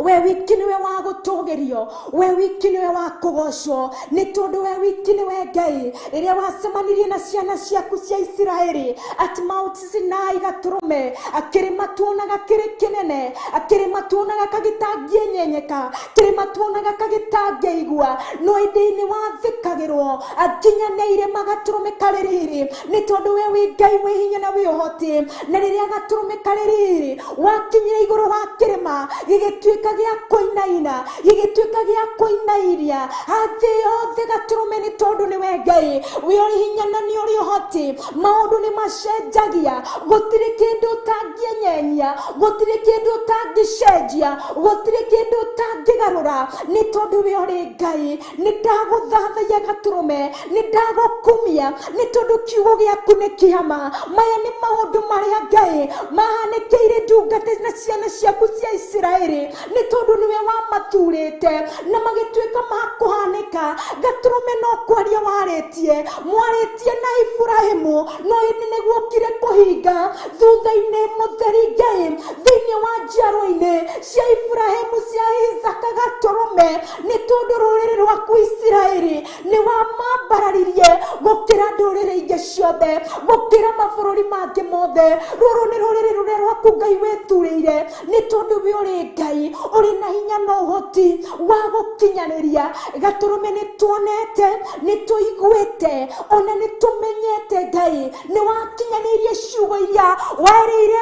we wiki nĩwe wa gũtũgĩrio, we wiki nĩwe wa kũgocwo, nĩ tondũ we wiki nĩwe Ngai. Rĩrĩa wacemanirie na ciana ciaku cia Isiraeli at Mount Sinai, gatũrũme kĩrĩma tuonaga kĩrĩ kĩnene, kĩrĩma tuonaga kagĩtangĩenyenyeka, kĩrĩma tuonaga kagĩtangĩigua, no ĩndĩ nĩ wathĩkagĩrwo nginya nĩ irĩma gatũrũme karĩ riri, nĩ tondũ we wĩ Ngai wĩ hinya na wĩ ũhoti. Na rĩrĩa gatũrũme karĩ riri wakinyire igũrũ wa kĩrĩma, gĩgĩtuĩka gĩa kũinaina, gĩgĩtuĩka gĩa kũinairia hathĩ yothe gatũrũme, nĩ tondũ nĩwe Ngai wĩ ũrĩ hinya na nĩ ũrĩ ũhoti. Maũndũ nĩ macenjagia, gũtirĩ kĩndũ ũtangĩenyenyia, gũtirĩ kĩndũ ũtangĩcenjia, gũtirĩ kĩndũ ũtangĩgarũra, nĩ tondũ we ũrĩ Ngai. Nĩ ndagũthathaiya gatũrũme, nĩ ndagũkumia, nĩ tondũ kiugo gĩaku nĩ kĩama. Maya nĩ maũndũ marĩa Ngai mahanĩkĩire ndungata na ciana ciaku cia Isiraeli, nĩ tondũ nĩwe wamathurĩte na magĩtuĩka makũhanĩka. Gatũrũme no kwaria warĩtie, mwarĩtie na Iburahĩmu, no ĩndĩ nĩguokire kũhinga thutha-inĩ mũtheri Ngai thĩinĩ wa njiarwa-inĩ cia Iburahĩmu, cia Isaka gatũrũme, nĩ tondũ rũrĩrĩ rwaku Isiraeli nĩ wamambararirie gũkĩra ndũrĩrĩ ingĩ ciothe, gũkĩra mabũrũri mangĩ mothe. Rũrũ nĩ rũrĩrĩ rũrĩa rwaku Ngai wĩthurĩire, nĩ tondũ we ũrĩ Ngai ũrĩ na hinya na ũhoti wa gũkinyanĩria. Gatũrũme nĩ tuonete, nĩ tũiguĩte, ona nĩ tũmenyete Ngai nĩ wakinyanĩirie ciugo iria warĩire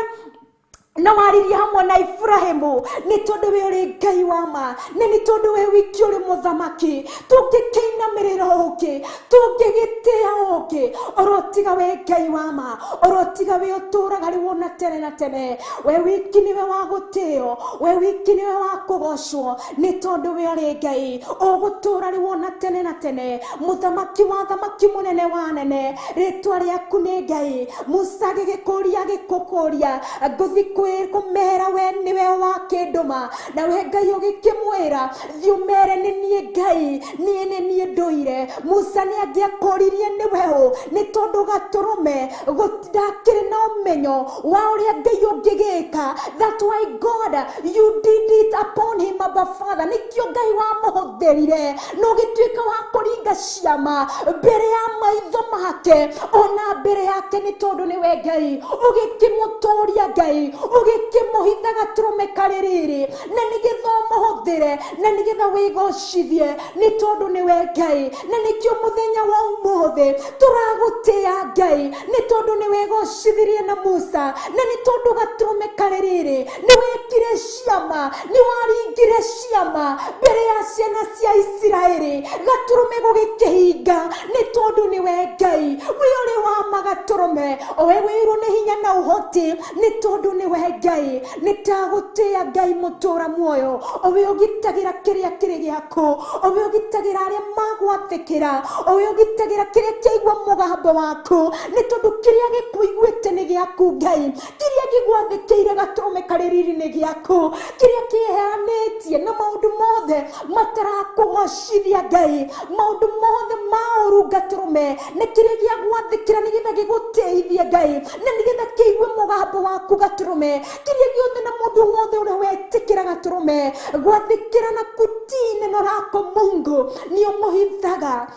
Na waririe hamwe na Ibrahimu nĩ tondũ we ũrĩ Ngai wa ma, na nĩ tondũ we wiki ũrĩ mũthamaki. Tũngĩkĩinamĩrĩra ũngĩ, tũngĩgĩtĩa ũngĩ, orotiga we Ngai wa ma, orotiga we ũtũũraga rĩu ona tene na tene. We wiki nĩwe wa gũtĩo, we wiki nĩwe wa kũgocwo, nĩ tondũ we ũrĩ Ngai ũgũtũũra rĩu ona tene na tene. Mũthamaki wa thamaki, mũnene wa nene, rĩtwa rĩaku nĩ Ngai. Musa agĩgĩkũria, agĩkũkũria, ngũthi kũmera we nĩwe wakĩndũma, na we Ngai ũgĩkĩmwĩra thiĩ ũmere nĩ niĩ Ngai, niĩ nĩ niĩ ndũire. Musa nĩ angĩakũririe nĩwe ũ, nĩ tondũ gatũrũme ndakĩrĩ na ũmenyo wa ũrĩa Ngai ũngĩgĩka. That why God, you did it upon him, Abba Father. Nĩkĩo Ngai wamũhũthĩrire na ũgĩtuĩka wa kũringa ciama mbere ya maitho make ona mbere yake, nĩ tondũ nĩwe Ngai. Ũgĩkĩmũtũria Ngai, ũgĩkĩmũhitha gatũrũme karĩ rĩrĩ, na nĩgetha ũmũhũthĩre, na nĩgetha wĩgocithie, nĩ tondũ nĩwe Ngai. Na nĩkĩo mũthenya wa ũmũthĩ tũragũtĩa Ngai, nĩ tondũ nĩwegocithirie na Musa, na nĩ tondũ gatũrũme karĩ rĩrĩ nĩwekire ciama, nĩwaringire ciama mbere ya ciana cia Isiraeli, gatũrũme gũgĩkĩhinga, nĩ tondũ nĩwe Ngai. We ũrĩ wa ma gatũrũme, owe wĩirwo nĩ hinya na ũhoti, nĩ tondũ nĩwe Ngai. Nĩ ndagũtĩa Ngai mũtũra muoyo, owe ũgitagĩra kĩrĩa kĩrĩ gĩaku, owe ũgitagĩra arĩa magwathĩkĩra, owe ũgitagĩra kĩrĩa kĩaigua mũgambo waku, nĩ tondũ kĩrĩa gĩkũiguĩte nĩ gĩaku Ngai, kĩrĩa gĩgwathĩkĩire gatũrũme karĩ riri nĩ gĩaku, kĩrĩa kĩheanĩtie na maũndũ mothe matarakũgocithia Ngai, maũndũ mothe ma ũru gatũrũme, nĩ kĩrĩa gĩagwathĩkĩra nĩgetha gĩgũteithie Ngai, na nĩgetha kĩigue mũgambo waku gatũrũme, kĩrĩa gĩothe na mũndũ wothe ũrĩa wetĩkĩra gatũrũme gwathĩkĩra na kutii neno lako Mungu, nĩ ũmũhithaga,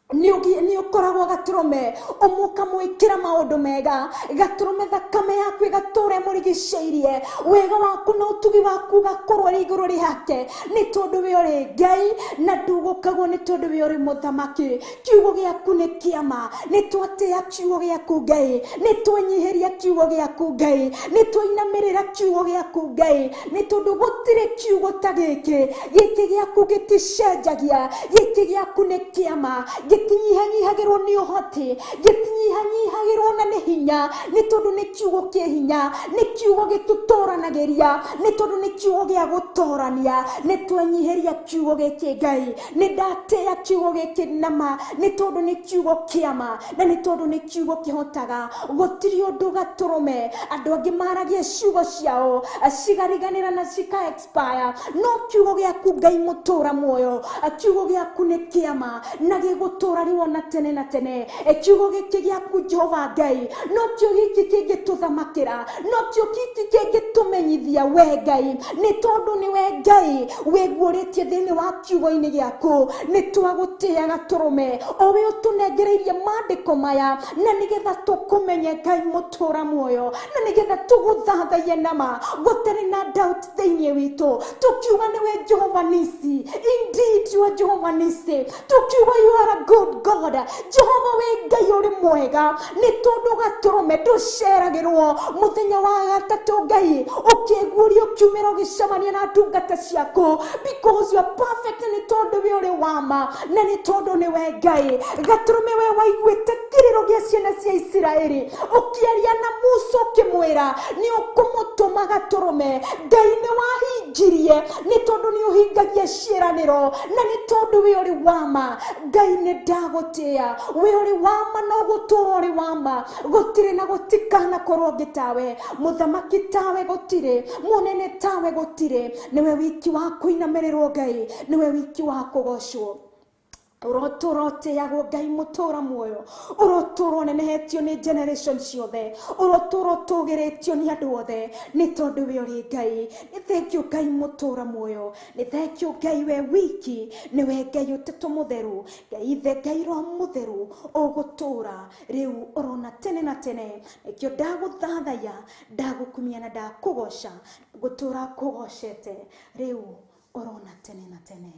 nĩ ũkoragwo gatũrũme ũmũkamwĩkĩra maũndũ mega gatũrũme, thakame yaku ĩgatũra ĩmũrigicĩirie, wega waku na ũtugi waku ũgakorwo ũrĩ igũrũ rĩake, nĩ tondũ we ũrĩ Ngai na ndũgũkagwo, nĩ tondũ we ũrĩ mũthamaki. Kiugo gĩaku nĩ kĩama, nĩ twatĩa kiugo gĩaku Ngai, nĩ twenyihĩria kiugo gĩaku Ngai, nĩ twainamĩrĩra kiugo gĩaku Ngai, nĩ tondũ gũtirĩ kiugo ta gĩkĩ. Gĩkĩ gĩaku gĩticenjagia, gĩkĩ gĩaku nĩ kĩama, gĩtinyihanyihagĩrwo nĩ ũhoti, gĩtinyihanyihagĩrwo na nĩ hinya, nĩ tondũ nĩ kiugo kĩ hinya, nĩ kiugo gĩtũtoranagĩria, nĩ tondũ nĩ kiugo gĩa gũtorania. Nĩ twenyihĩria kiugo gĩkĩ Ngai, nĩ ndatĩa kiugo gĩkĩ nama, nĩ tondũ nĩ kiugo kĩama, na nĩ tondũ nĩ kiugo kĩhotaga. Gũtirĩ ũndũ gatũrũme, andũ angĩ maragia ciugo ciao cigariganĩra na cika expire, no kiugo gĩaku Ngai mũtũra muoyo, kiugo gĩaku nĩ kĩama na gĩgũtũra rĩu ona tene na tene. Kiugo gĩkĩ gĩaku Jehova Ngai nokĩo gĩkĩ kĩngĩtũthamakĩra, nokĩo gĩkĩ kĩngĩtũmenyithia we Ngai, nĩ tondũ nĩwe Ngai wĩguũrĩtie thĩinĩ wa kiugo-inĩ gĩaku. Nĩ twagũtĩa gatũrũme, o we ũtũnengereirie maandĩko maya, na nĩgetha tũkũmenye Ngai mũtũra muoyo, na nĩgetha tũgũthathaiye nama gũtarĩ na doubt thĩinĩ witũ, tũkiuga nĩwe Jehova Nisi. Indeed you are Jehova Nisi. Tũkiuga you are a good God. Jehova wĩ Ngai ũrĩ mwega, nĩ tondũ gatũrũme ndũceragĩrwo. Mũthenya wa gatatũ Ngai ũkĩguũria, ũkiumĩra, ũgĩcemania na ndungata ciaku, because you are perfect, nĩ tondũ we ũrĩ wama na nĩ tondũ nĩwe Ngai. Gatũrũme we waiguĩte kĩrĩro gĩa ciana cia Isiraeli, ũkĩaria na Musa ũkĩmwĩra nĩ ũkũmũtũma gatũrũme. Ngai nĩ wahingirie, nĩ tondũ nĩ ũhingagia ciĩranĩro, na nĩ tondũ we ũrĩ wama. Ngai nĩ ndagũtĩa, we ũrĩ wama na ũgũtũra ũrĩ wama, gũtirĩ na gũtikanakorwo ũngĩ tawe, mũthamaki tawe gũtirĩ, mũnene tawe gũtirĩ. Nĩwe wiki wa kũinamĩrĩrwo Ngai, nĩwe wiki wa kũgocwo. Ũrotũra ũtĩagwo Ngai mũtũra muoyo, ũrotũra ũnenehetio nĩ generation ciothe, ũrotũra ũtũgĩrĩtio nĩ andũ othe, nĩ tondũ we ũrĩ Ngai. Nĩ thengiũ Ngai mũtũra muoyo, nĩ thengiũ Ngai we wiki nĩwe Ngai ũtatũ mũtheru, Ngai ithe, Ngai Roho mũtheru, ũgũtũra rĩu ũrona tene na tene. Nĩkĩo ndagũthathaiya, ndagũkumia na ndakũgoca, ngũtũra kũgocete rĩu ũrona tene na tene.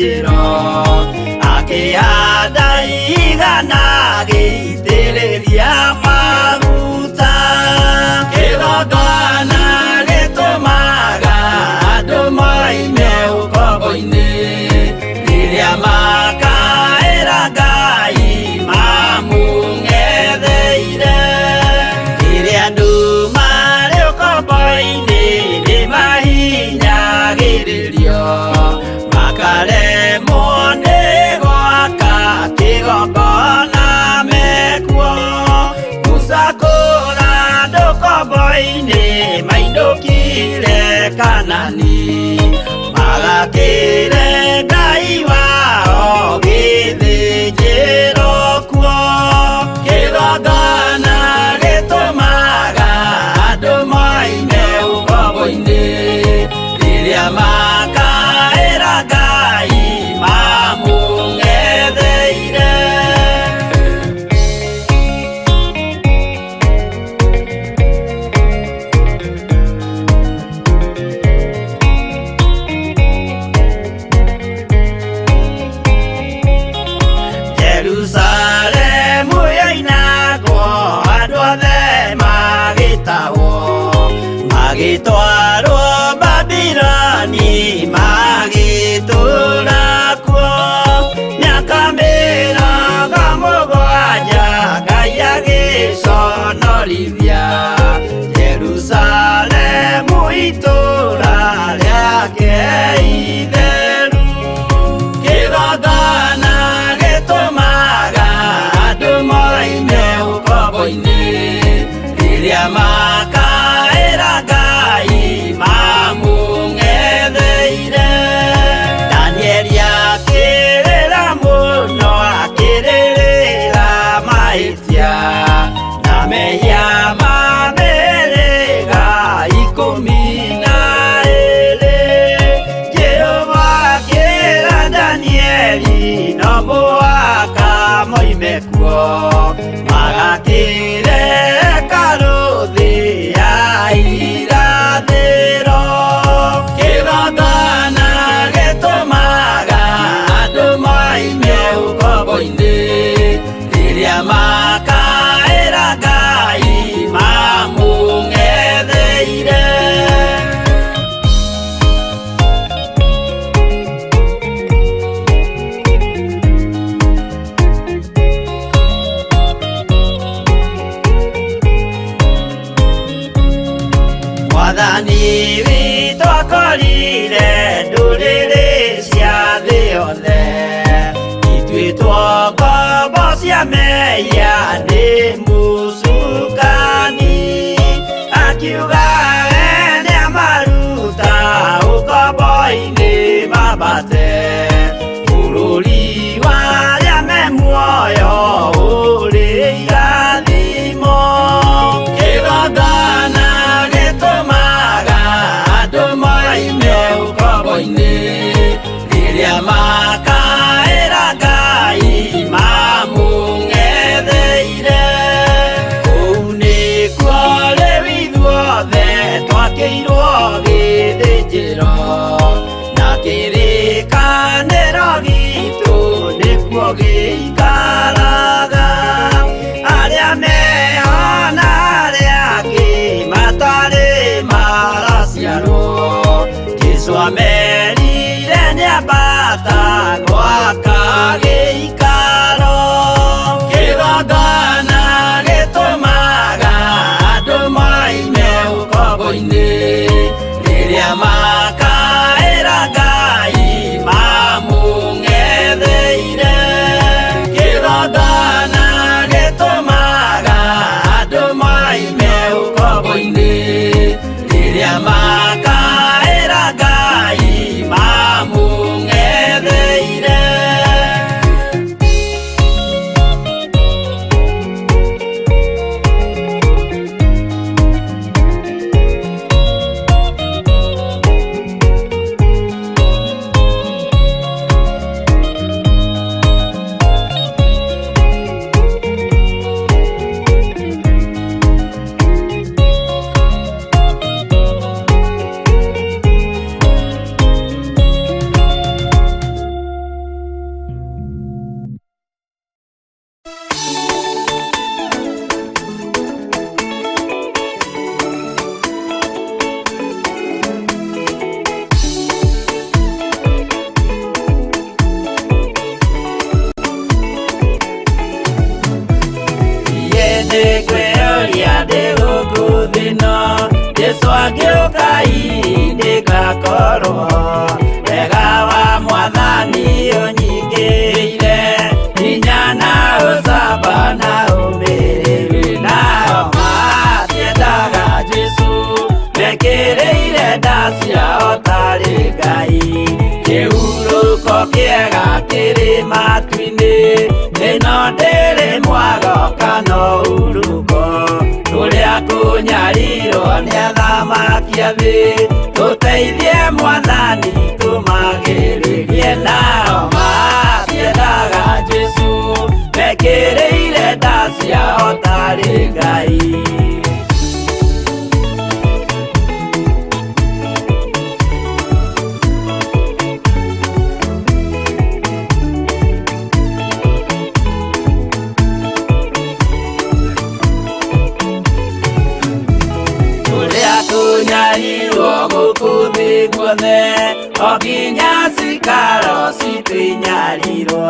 gĩthĩnjĩro akĩhanda igana gĩitĩrĩria maguta kĩgongona gĩtũmaga andũ moime ũkombo-inĩ rĩrĩa makaĩra Ngai mamũng'etheire rĩrĩa andũ marĩ ũkombo-inĩ nĩmahinyagĩrĩrio makaremwo nĩ gwaka kĩgongona mekuo Musa kũra andũ ũkombo-inĩ mainũkire Kanani magakĩre Ngai wao gĩthĩnjĩro kuo kĩgongona gĩtũmaga andũ moime ũkombo-inĩ rĩrĩa makaĩra Ngai mamũng'etheire. Jerusalemu yoinagwo andũ othe magĩtahwo magĩtwarwo Babiloni magĩtũũra kuo mĩaka 70 Ngai agĩconorithia Jerusalemu itũũra rĩake itheru kĩgongona gĩtũmaga andũ moime ũkombo-inĩ rĩrĩa makaĩra Ngai mamũng'etheire Danieli akĩrĩra mũno akĩrĩrĩra mahĩtia na mehia ma mĩhĩrĩga 12 Jehova akĩra Danieli no mũhaka moime kuo magakĩre hekarũ thĩ ya irathĩro kĩgongona gĩtũmaga andũ moime ũkombo-inĩ rĩrĩa makaĩra Ngai mamũng'etheire. Mwathani witũ akorire ndũrĩrĩ cia thĩ yothe ituĩtwo ngombo cia mehia nĩ mũcukani akiuga we nĩamaruta ũkombo-inĩ mambate bũrũri wa arĩa me muoyo ũrĩ irathimo kĩgongona gĩtũmaga andũ moime ũkombo-inĩ rĩrĩa makaĩra Ngai mamũng'etheire kũu nĩkuo rĩu ithuothe twakĩirwo gĩthĩnjĩro na kĩrĩkanĩro gitũ nĩkuo gĩikaraga arĩa meho na arĩa angĩ matarĩ maraciarwo Jesũ amerire nĩambata gwaka gĩikaro kĩgongona gĩtũmaga andũ moime ũkombo-inĩ rĩrĩa makaĩra Ngai mamũng'etheire kĩgongona gĩtũmaga andũ moime ũkombo-inĩ rĩrĩa makaĩra Ngai mamũng'etheire. Mwathani tũmagĩrĩrie nao matiendaga Jesũ mekĩrĩire nda ciao tarĩ Ngai. Tũrĩa tũnyarirwo gũkũ thĩ guothe o nginya cikaro citũ inyarirwo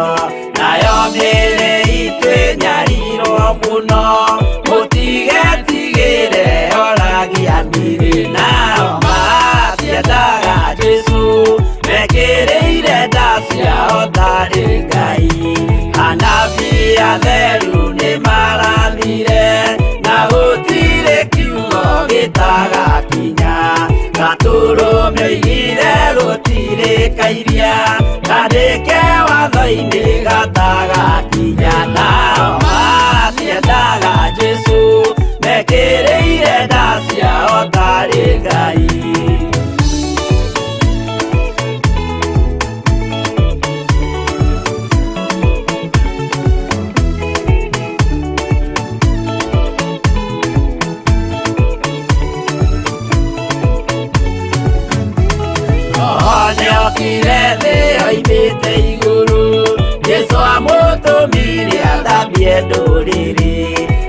nayo mĩĩrĩ itũ ĩnyarirwo mũno mũtigetigĩre oragia mĩrĩ nao matiendaga Jesũ mekĩrĩire nda ciao tarĩ Ngai. Anabii atheru nĩmarathire na gũtirĩ kiugo gĩtagakinya gatũrũme oigire gũtirĩ kairia kandĩke watho-inĩ gatagakinya nao matiendaga Jesũ mekĩrĩire nda ciao tarĩ Ngai. Nĩokire thĩ oimĩte igũrũ Jesũ amũtũmire athambie ndũrĩrĩ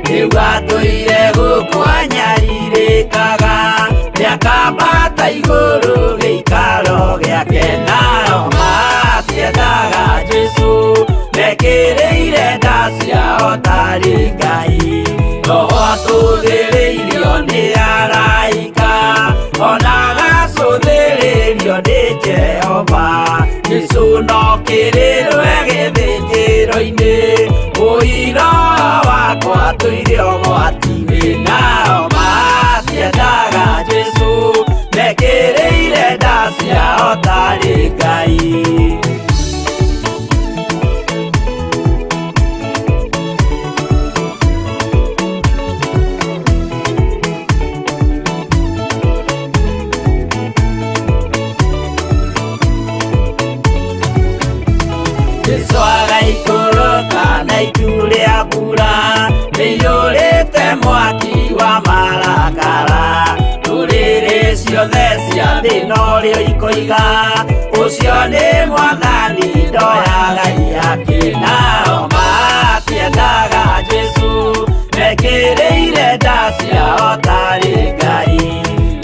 rĩu atũire gũkũ anyarirĩkaga nĩakambata igũrũ gĩikaro gĩake nao matiendaga Jesũ mekĩrĩire nda ciao tarĩ Ngai. Roho atũthĩrĩirio nĩ araika ona agacũthĩrĩrio nĩ Jehova Jesũ no kĩrĩrwe gĩthĩnjĩro-inĩ ũira wakwa tũire ũgwati-inĩ nao matiendaga Jesũ mekĩrĩire nda ciao tarĩ Ngai. Jesũ agaikũrũka na itu rĩa mbura rĩiyũrĩte mwaki wa marakara ndũrĩrĩ ciothe cia thĩ norĩo ikoiga ũcio nĩ Mwathani ndoyaga ihaki nao matiendaga Jesũ mekĩrĩire nda ciao tarĩ Ngai.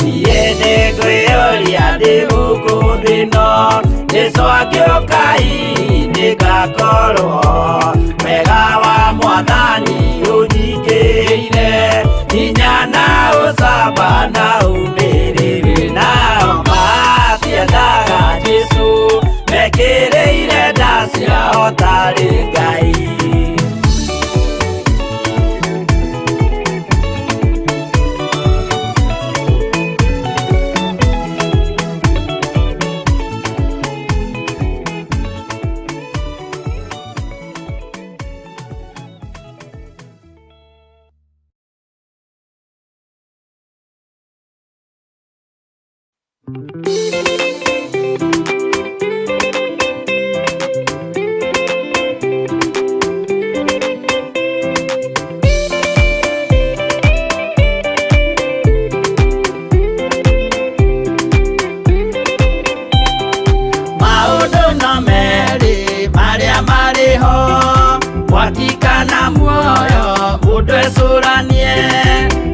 Niĩ nĩngwĩyũria ndĩ gũkũ thĩ ĩno Jesũ angĩũka hihi nĩngakorwo wega wa Mwathani ũnyingĩhĩire hinya na ũcamba na ũmĩrĩru nao matiendaga Jesũ mekĩrĩire nda ciao tarĩ Ngai. Maũndũ no merĩ marĩa marĩ ho mwaki kana muoyo mũndũ ecũranie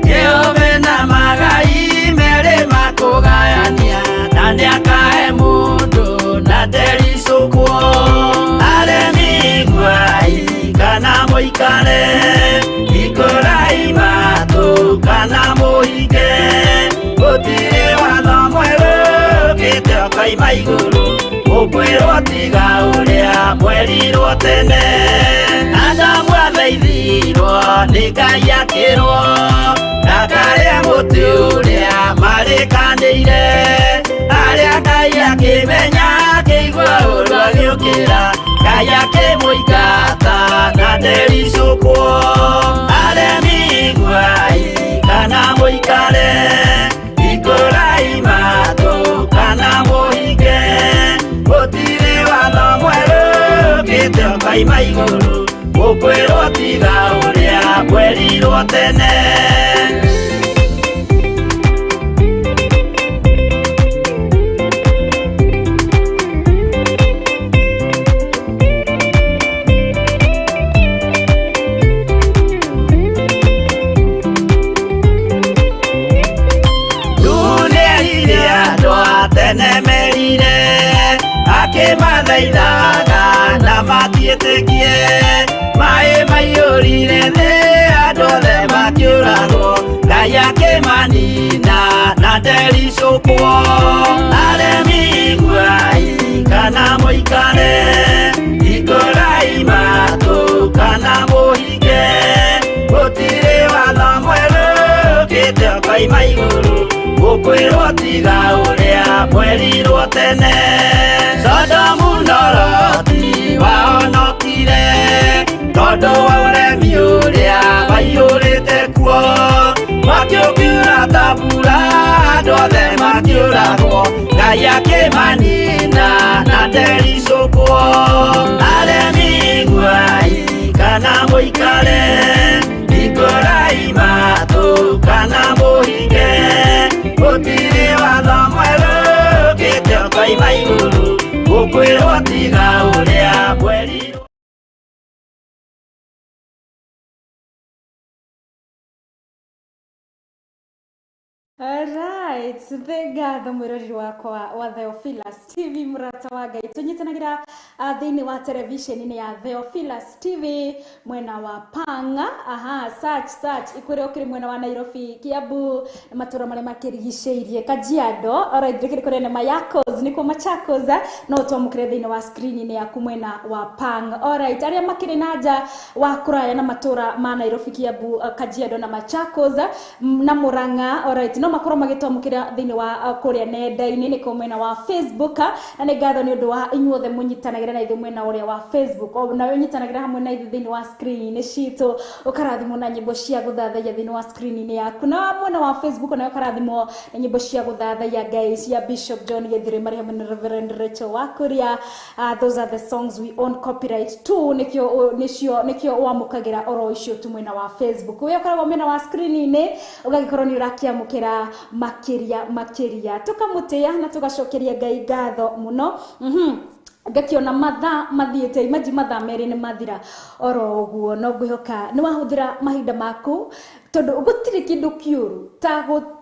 Jehova na magai merĩ makũgayania na nĩakahe mũndũ na ndericũkwo aremi iguai kana mũikare ikũrai matũ kana mũhinge gũtirĩ watho mwerũ ũkĩte ũkoima igũrũ ũkwĩrwo tiga ũrĩa mwerirwo tene Adamu athaithirwo nĩ Ngai akĩrwo ndakarĩe mũtĩ ũrĩa marĩkanĩire arĩa Ngai akĩmenya akĩigua ũru agĩũkĩra Ngai akĩmũingata na ndericũkwo aremi iguai kana mũikare ikũrai matũ kana mũhinge. ũkoima igũrũ gũkwĩrwo tiga ũrĩa mwerirwo tene. Tene merire akĩmathaithaga na matiĩtĩkie maĩ maiyũrire thĩ andũ othe makĩũragwo Ngai akĩmanina na ndericũkwo. Aremi iguai kana mũikare hingũrai matũ kana mũhinge gũtirĩ watho mwerũ ũkĩte ũkoima igũrũ gũkwĩrwo tiga ũrĩa mwerirwo tene. Sodomu na Loti wahonokire tondũ wa ũremi ũrĩa waiyũrĩte kuo mwaki ũkiura ta mbura andũ othe makĩũragwo Ngai akĩmanina na ndericũkwo. Aremi iguai kana mũikare hingũrai matũ kana mũhinge gũtirĩ watho mwerũ ũkĩte ũkoima igũrũ gũkwĩrwo tiga ũrĩa mwerirwo. Alright, thĩ ngatho mwĩroreri wakwa wa Theophilus TV mũrata wa Ngai tũnyitanagĩra thĩinĩ wa televisheni ya Theophilus TV mwena wa Panga aha search ikwĩre ũkĩrĩ mwena wa Nairobi Kiambu na matũra marĩa makĩrigicĩirie Kajiado. Alright, ndĩkĩrĩ kũrĩa nĩ Mayakos nĩkuo Machakos no twamũkĩre thĩinĩ wa screen-inĩ yaku mwena wa Panga. Alright, arĩa makĩrĩ na nja wa kũraya na matũra ma Nairobi Kiambu Kajiado na Machakos na Murang'a. Alright, no makorwo magĩtwamũkĩra thĩinĩ wa kũrĩa nenda-inĩ nĩkuo mwena wa Facebook na nĩ ngatho nĩ ũndũ wa inyuothe mũnyitanagĩra na ithuĩ mwena ũrĩa wa Facebook o nawe ũnyitanagĩra hamwe na ithuĩ thĩinĩ wa screen-inĩ citũ ũkarathimwo na nyĩmbo cia gũthathaiya thĩinĩ wa screen-inĩ yaku na mwena wa Facebook nawe ũkarathimwo na nyĩmbo cia gũthathaiya Ngai cia Bishop John Gĩthire marĩ hamwe na Reverend Rachel Wakuria. Those are the songs we own copyright to nĩkĩo wamũkagĩra oro icio tu mwena wa Facebook ũrĩa ũkoragwo mwena wa screen-inĩ ũgagĩkorwo nĩ ũrakĩamũkĩra makĩria tukamũtĩa na tugacokeria Ngai ngatho mũno. Ngakiona mathaa mathiĩte imaji mathaa merĩ nĩ mathira oro ũguo no ngwĩhoka nĩ wahũthĩra mahinda maku tondũ gũtirĩ kĩndũ kĩũru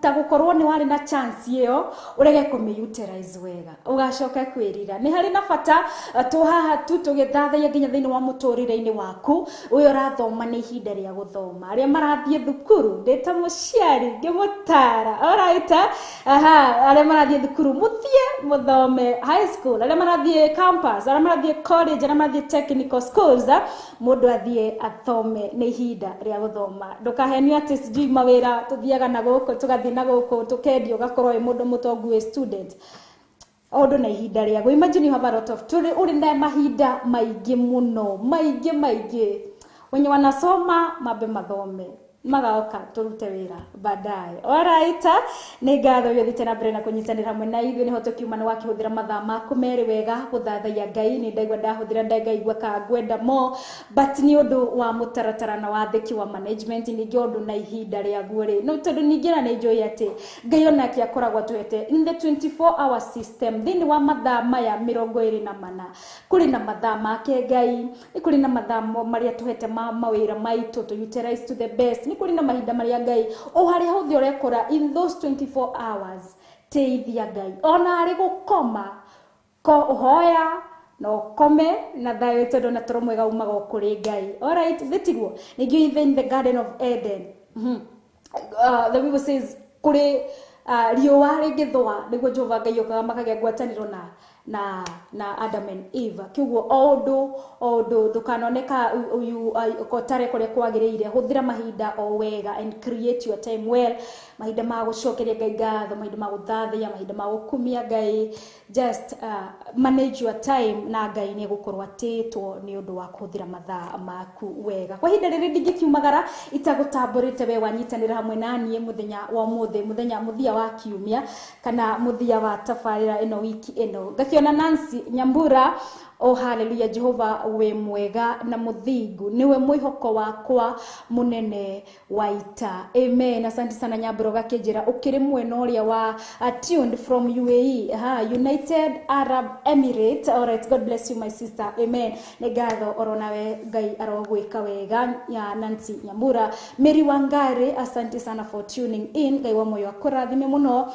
ta gũkorwo nĩ warĩ na chance ĩyo ũrege kũmĩ-utilize wega ũgacoka kwĩrira. Nĩ harĩ na bata tũ haha tu tũgĩthathaiya nginya thĩinĩ wa mũtũrĩre-inĩ waku ũyũ ũrathoma nĩ ihinda rĩa gũthoma arĩa marathiĩ thukuru ndĩ ta mũciari ngĩmũtara. Alright, aha arĩa marathiĩ thukuru mũthiĩ mũthome high school arĩa marathiĩ campus arĩa marathiĩ college arĩa marathiĩ technical schools mũndũ athiĩ athome nĩ ihinda rĩa gũthoma ndũkahenio atĩ sijui mawĩra tũthiaga na gũkũ tũgathiĩ na gũkũ tũkendio ũgakorwo wĩ mũndũ mũtongu wĩ student o ũndũ na ihinda rĩaguo. Imagine you have a lot of ũrĩ na mahinda maingĩ mũno maingĩ wenye wanasoma mambe mathome magaoka turute wĩra baadaye. Alright, nĩ ngatho ũrĩa ũthiĩte na mbere na kũnyitanĩra hamwe na ithuĩ nĩho tũkiuma nĩ wakĩhũthĩra mathaa maku merĩ wega gũthathaiya Ngai. Nĩ ndaigua ndahũthĩra ndaigua ka ngwenda mo but nĩ ũndũ wa mũtaratara na wathĩki wa management ningĩ ũndũ na ihinda rĩaguo rĩ no tondũ ningĩ na nĩ njũĩ atĩ Ngai onake akoragwo atũhete in the 24-hour system thĩinĩ wa mathaa maya 24 kũrĩ na mathaa make Ngai nĩ kũrĩ na mathaa marĩa tũhete ma mawĩra maitũ to utilize to the best nĩ kũrĩ na mahinda marĩa Ngai o harĩa hothe ũrekora in those 24 hours teithia Ngai ona arĩ gũkoma ko hoya na ũkome na thayũ tondũ na toro mwega umaga o kũrĩ Ngai. Alright, thĩtiguo ningĩ even in the Garden of Eden the Bible says kũrĩ riũa rĩngĩthũa nĩguo Jehova Ngai okaga makagĩa ngwatanĩro na Adam and Eve. Kĩguo o ũndũ ndũkanoneka ũtare kũrĩa kwagĩrĩire hũthĩra mahinda o wega and create your time well mahinda ma gũcokeria Ngai ngatho mahinda ma gũthathaiya mahinda ma gũkumia Ngai just manage your time na Ngai nĩ egũkorwo atĩtwo nĩ ũndũ wa kũhũthĩra mathaa maku wega. Kwa ihinda rĩrĩ ndingĩkiumagara itagũtambũrĩte we wanyitanĩra hamwe na niĩ mũthenya wa ũmũthĩ mũthenya mũthia wa kiumia kana mũthia wa tabarĩra ĩno wiki ĩno. Ngakiona Nancy Nyambura Oh haleluya, Jehova we mwega na muthingu, niwe mwihoko wakwa munene wa ita. Amen. Asante sana Nyambura ũgakĩnjĩra ũkĩrĩ mwena ũrĩa wa tuned from UAE, ha, United Arab Emirates. All right, God bless you my sister. Amen. Nĩ ngatho oro nawe, Ngai arogwĩka wega. Ya Nancy Nyambura, Mary Wangari, asante sana for tuning in. Ngai wa moyo akũrathime mũno.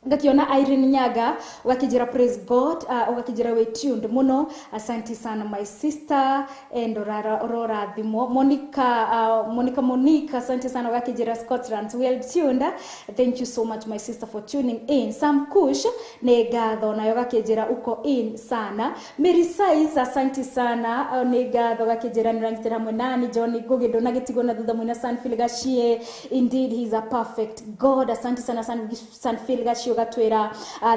Ngakiona Irene Nyaga ũgakĩnjĩra praise God, ũgakĩnjĩra we tuned mũno. Asante sana my sister and ũrorathimwo. Monica, Monica Monique, asante sana, ũgakĩnjĩra Scotland well tuned. Thank you so much my sister for tuning in. Sam Kush, nĩ ngatho nayo, ũgakĩnjĩra uko in sana. Mary Size, asante sana, nĩ ngatho, ũgakĩnjĩra nĩũranyitĩra hamwe nani. John Ngugi, ndũnagĩtigwo na thutha mwena Sanfil Gachie, indeed he is a perfect God. Asante sana Sanfil Gachie, ũgatwĩra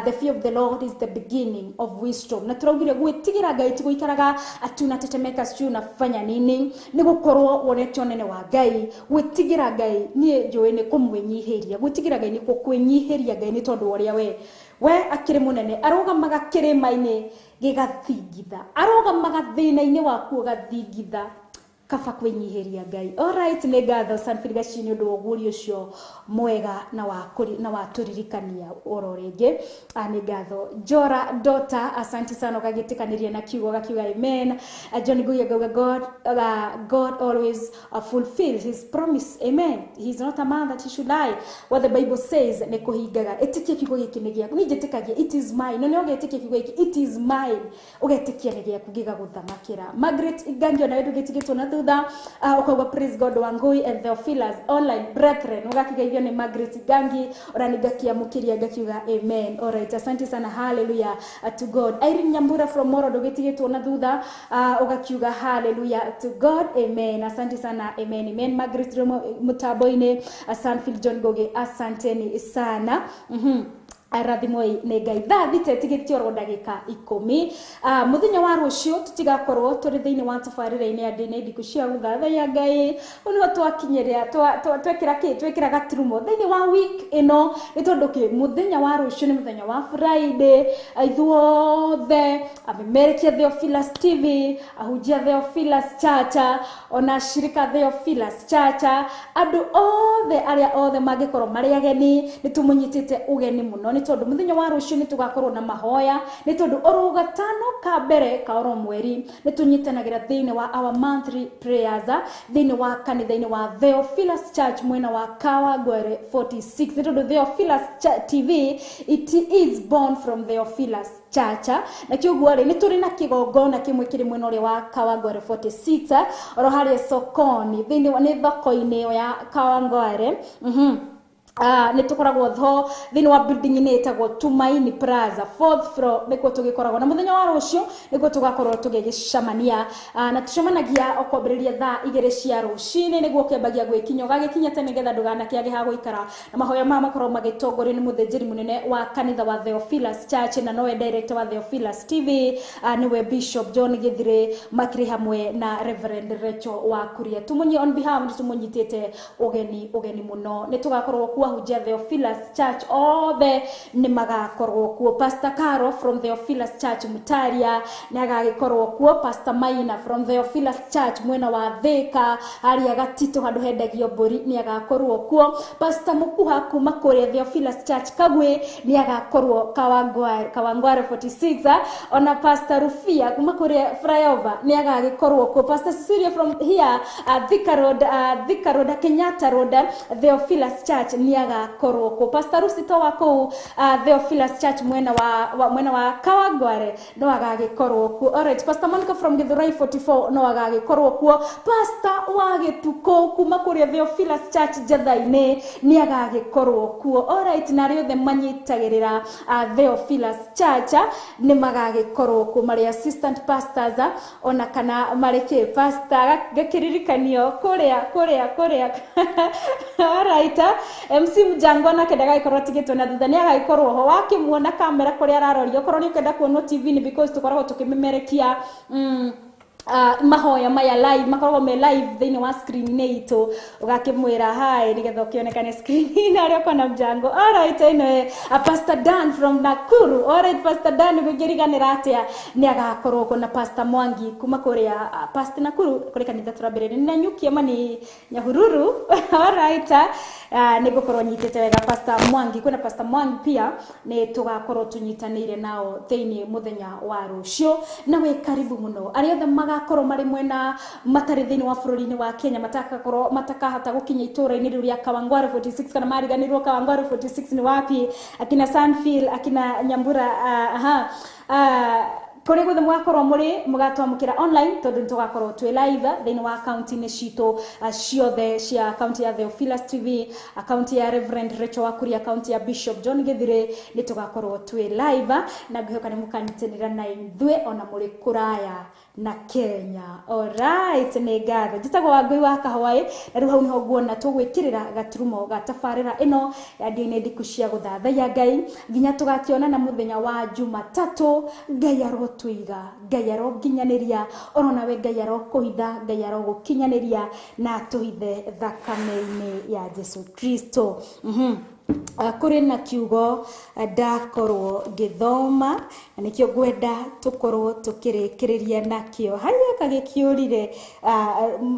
the fear of the Lord is the beginning of wisdom. Na tũraugire gwĩtigĩra Ngai ti gũikaraga ati unatetemeka, sijui unafanya nini, nĩ gũkorwo wonete ũnene wa Ngai. Gwĩtigĩra Ngai niĩ njũĩ nĩ kũmwĩnyihĩria. Gwĩtigĩra Ngai nĩkuo kwĩnyihĩria Ngai nĩ tondũ wa ũrĩa we akĩrĩ mũnene, arũgamaga kĩrĩma-inĩ gĩgathingitha, arũgamaga thĩna-inĩ waku ũgathingitha. Kaba kwĩnyihĩria Ngai. Alright, nĩ ngatho Sanford Gaci nĩ ũndũ wa ũguũrio ũcio mwega na wa na watũririkania oro rĩngĩ. Nĩ ngatho Jora Dota, asante sana, ũgagĩtĩkanĩria na kiugo gakiuga amen. John Ngugi akauga God always fulfills his promise. Amen. He is not a man that he should lie. What the Bible says nĩ kũhingaga. Ĩtĩkia kiugo gĩkĩ nĩ gĩaku. Niĩ njĩtĩkagia it is mine. No nĩ ũgetĩkia kiugo gĩkĩ, it is mine, ũgetĩkia nĩ gĩaku gĩgagũthamakĩra. Margaret Iganjo, nawe ndũgĩtigĩtwo na thutha, ũkauga praise God Wangui and Theophilus online brethren. Ũgakĩgeithio nĩ Margaret Gangi, ona ngakiamũkĩria ngakiuga amen. Alright, asante sana, hallelujah to God. Irene Nyambura from Moro, ndũgĩtigĩtwo na thutha, ũgakiuga hallelujah to God. Amen. Asante sana, amen, amen. Margaret Romo mũtambo-inĩ, Sanfield John Goge, asanteni sana. Arathimwo nĩ Ngai. Thaa 6 ĩtigĩtie oro ndagĩka 10. Mũthenya wa rũciũ tũtigakorwo tũrĩ thĩinĩ wa tabarĩra-inĩ ya ndĩ na ndikũ cia gũthathaiya Ngai. Ũũ nĩho twakinyĩrĩra, twekĩra kĩ, twekĩra gaturumo thĩinĩ wa week ĩno, nĩ tondũ kĩ, mũthenya wa rũciũ nĩ mũthenya wa Friday. Ithuothe amemerekia Theophilus TV, ahunjia Theophilus Church, ona shirika Theophilus Church, andũ othe arĩa othe mangĩkorwo marĩ ageni, nĩ tũmũnyitĩte ũgeni mũno, nĩ tondũ mũthenya wa rũciũ nĩ tũgakorwo na mahoya, nĩ tondũ oro gatano ka mbere ka oro mweri nĩ tũnyitanagĩra thĩinĩ wa our monthly prayers thĩinĩ wa kanitha-inĩ wa Theophilus Church mwena wa Kawangware 46, nĩ tondũ Theophilus TV, it is born from Theophilus Church. Na kĩũguo rĩ, nĩ tũrĩ na kĩgongona kĩmwe kĩrĩ mwena ũrĩa wa Kawangware 46, oro harĩa sokoni thĩinĩ nĩ thoko-inĩ ya Kawangware. Nĩ tũkoragwo tho thĩinĩ wa building-inĩ ĩtagwo Tumaini Plaza, fourth floor, nĩkuo tũgĩkoragwo. Na mũthenya wa rũciũ nĩkuo tũgakorwo tũgĩgĩcemania, na tũcemanagia o kwambĩrĩria thaa 2 cia rũcinĩ, nĩguo ũkĩambagia gwĩkinya, ũgagĩkinya tene nĩgetha ndũganakĩage ha gũikara. Na mahoya maya makoragwo magĩtongorio nĩ mũthĩnjĩri mũnene wa kanitha wa Theophilus Church, na nowe director wa Theophilus TV, nĩwe Bishop John Githire, makĩrĩ hamwe na Reverend Rachel wa Kuria. Tũmũnyi on behalf nĩ tũmũnyitĩte ũgeni mũno. Nĩ tũgakorwo kuo ahunjia Theophilus Church othe nĩ magakorwo kuo. Pastor Caro from Theophilus Church Mutaria nĩ agagĩkorwo kuo. Pastor Maina from Theophilus Church mwena wa Thika harĩa Gatitũ handũ hendagio mbũri nĩ agakorwo kuo. Pastor Mukuha kuma kũrĩa Theophilus Church Kagwe nĩ agakorwo Kawangware 46. Ona Pastor Rufia kuma kũrĩa Flyover nĩ agagĩkorwo kuo. Pastor Cecilia from here, Thika Road, Thika Road, Kenyatta Road, Theophilus Church nĩ agakorwo kuo. Pastor Rusito wa kũu Theophilus Church mwena wa Kawangware no agagĩkorwo kuo. Alright, Pastor Monica from Githurai 44 no agagĩkorwo kuo. Pastor wa Gĩtukũ kuma kũrĩa Theophilus Church Njetha-inĩ nĩ agagĩkorwo kuo. Alright, na arĩa othe manyitagĩrĩra Theophilus Church nĩ magagĩkorwo kuo, marĩ assistant pastors, ona kana marĩ kĩ pastor gakĩririkanio kũrĩa. Alright, MC Mjango nake ndagagĩkorwo atigĩtwo na thutha, nĩ agagĩkorwo ho wakĩmuona kamera kũrĩa araroria, okorwo nĩ ũkenda kuonwo TV-inĩ, because tũkoragwo tũkĩmemerekia Mahoya maya live makoragwo me live thĩinĩ wa screen-inĩ itũ, ũgakĩmwĩra hi nĩgetha ũkĩonekane screen-inĩ arĩa ũkona mjango. Alright, anyway, Pastor Dan from Nakuru. Alright, Pastor Dan, gũngĩriganĩra atĩa, nĩ agakorwo kuo na Pastor Mwangi kuma kũrĩa Pastor Nakuru kũrĩ kanitha tũrambĩrĩria nĩ Nanyuki ama nĩ Nyahururu. Alright, nĩ ngũkorwo nyitĩte wega Pastor Mwangi. Kwĩna Pastor Mwangi pia, nĩ tũgakorwo tũnyitanĩire nao thĩinĩ mũthenya wa rũciũ, na wĩ karibu mũno arĩa othe magakorwo marĩ mwena matarĩ thĩinĩ wa bũrũri-inĩ wa Kenya, matakakorwo matakahota gũkinya itũũra-inĩ rĩu rĩa Kawangware 46, kana mariganĩrwo Kawangware 46 nĩ wapi, akina Sanfield, akina Nyambura, aha, kũrĩ guothe mũgakorwo mũrĩ, mũgatwamũkĩra online tondũ nĩ tũgakorwo twĩ live thĩinĩ wa akaunti-inĩ citũ ciothe cia akaunti ya Theophilus TV, akaunti ya Reverend Rachel Wakuri, akaunti ya Bishop John Githire. Nĩ tũgakorwo twĩ live na ngwĩhoka nĩ mũkanyitanĩra na ithuĩ ona mũrĩ kũraya na Kenya. Alright, nĩ ngatho. Njĩtagwo Wangũi wa Kahwaĩ, na rĩu hau nĩho nguona tũgwĩkĩrĩra gaturumo ga tabarĩra ĩno ya ndini ndiku cia gũthathaiya Ngai nginya tũgakĩonana mũthenya wa Jumatatũ. Ngai arotũiga, Ngai aronginyanĩria, oro nawe Ngai arokũhitha, Ngai arogũkinyanĩria na atũhithe thakame-inĩ ya Jesu Kristo. Kũrĩ na kiugo ndakorwo ngĩthoma na nĩkĩo ngwenda tũkorwo tũkĩrĩkĩrĩria nakĩo. Haya, kagĩkĩũrire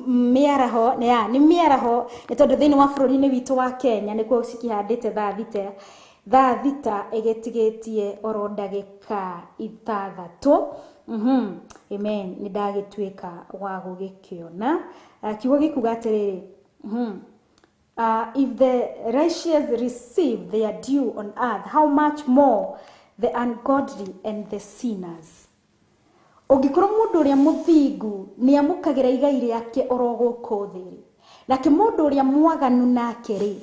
mĩaraho nĩ ya nĩ mĩaraho, nĩ tondũ thĩinĩ wa bũrũri-inĩ witũ wa Kenya nĩkuo cikĩhandĩte thaa 6, thaa 6 ĩgĩtigĩtie oro ndagĩka 6. Amen. Nĩ ndagĩtuĩka wa gũgĩkĩona. Kiugo gĩkuga atĩrĩrĩ, if the righteous receive their due on earth, how much more the ungodly and the sinners? Ũngĩkorwo mũndũ ũrĩa mũthingu nĩ amũkagĩra igai rĩake oro gũkũ thĩ rĩ, nake mũndũ ũrĩa mwaganu nake rĩ,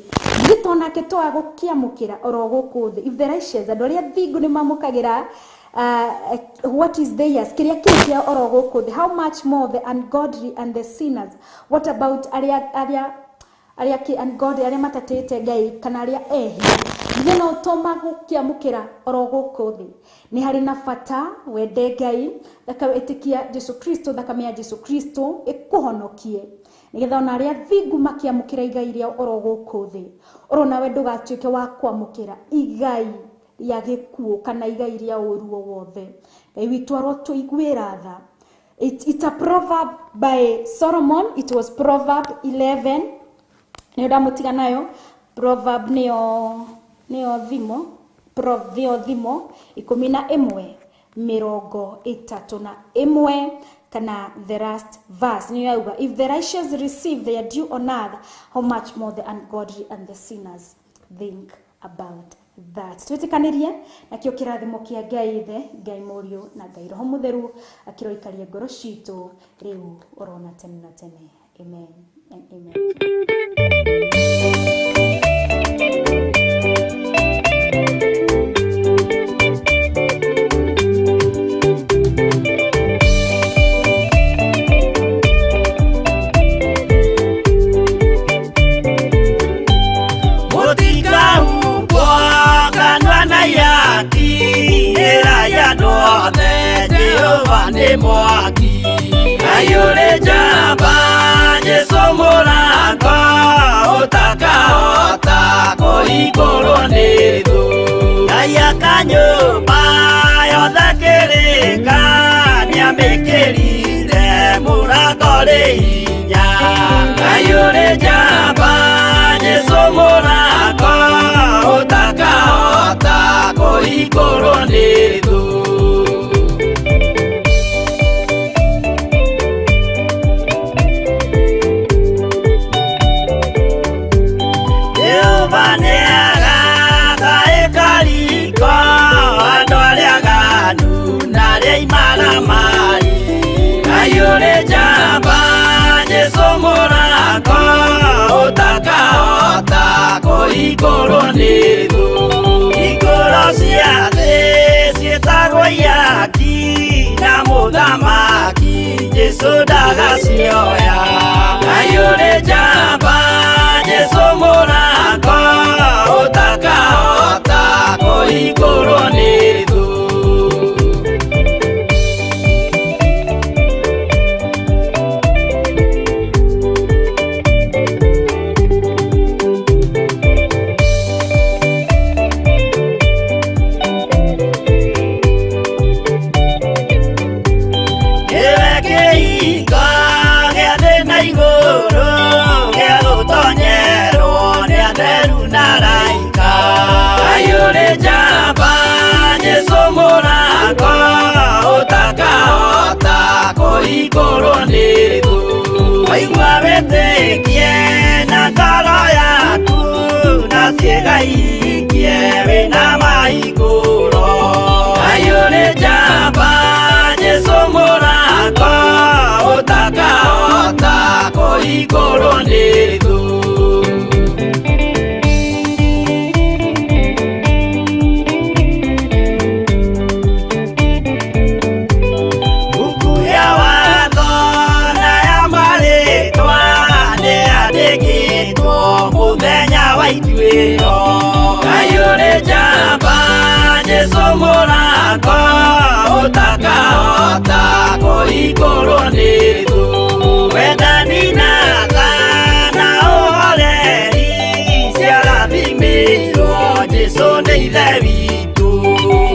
githĩ to nake twaga gũkĩamũkĩra oro gũkũ thĩ? If the righteous, andũ arĩa thingu nĩ mamũkagĩra what is theirs, kĩrĩa kĩrĩ kĩao oro gũkũ thĩ, how much more the ungodly and the sinners? What about arĩa kĩ ungodly, arĩa matatĩte Ngai kana arĩa ehia, githĩ no to magũkĩamũkĩra oro gũkũ thĩ? Nĩ harĩ na bata wende Ngai, ĩtĩkia Jesu Kristo, thakame ya Jesu Kristo ĩkũhonokie, nĩgetha ona arĩa thingu makĩamũkĩra igai rĩao oro gũkũ thĩ, oro nawe ndũgatuĩke wa kwamũkĩra igai rĩa gĩkuũ kana igai rĩa ũru o wothe. Ngai witũ arotũiguĩra tha. It's a proverb by Solomon. It was Proverb 11. Nĩyo ndamũtiga nayo. Proverb nĩyo thimo, nĩyo thimo 11:31, kana the last verse nĩyo yauga, if the righteous receive their due on earth, how much more the ungodly and the sinners? Think about that. Twĩtĩkanĩrie nakĩo kĩrathimo kĩa Ngai Ithe, Ngai Mũriũ na Ngai Roho Mũtheru akĩroikaria ngoro citũ rĩu orona tene na tene. Amen and amen. Mũtikahumbwo kanua na ihaki, ĩra ya andũ othe Jehova nĩ mwaki. Ngai ũrĩ njamba, Jesũ mũrango, ũtakahota kũhingũrwo nĩ thũ. Ngai akanyũmba yothe kĩrĩka, nĩamĩkĩrire mũrango rĩ hinya. Ngai ũrĩ njamba, Jesũ mũrango, ũtakahota kũhingũrwo nĩ thũ. Jehova nĩagaka ĩkariko andũ arĩa aganu na arĩa imaramari. Ngai ũrĩ njamba, Jesũ mũrango, ũtakahota kũhingũrwo nĩ thũ. Hingũro cia thĩ ciĩtagwo ihaki, na mũthamaki Jesũ ndagacioya. Ngai ũrĩ njamba, Jesũ mũrango, ũtakahota kũhingũrwo nĩ thũ. kũhingũrwo nĩ thũ. Waigua wĩtĩkie na ngoro yaku na ciĩga ihingie wĩna mahingũro. Ngai ũrĩ njamba Jesũ mũrata ũtakahota kũhingũrwo nĩ thũ. Buku ya watho na ya marĩtwa nĩyandĩkĩtwo mũthenya wa ituĩro. Ngai ũrĩ njamba Jesũ mũrata ũtakahota kũhingũrwo nĩ thũ. Wendani na tha na ũhoreri ciarathimĩirwo Jesũ nĩ Ithe witũ.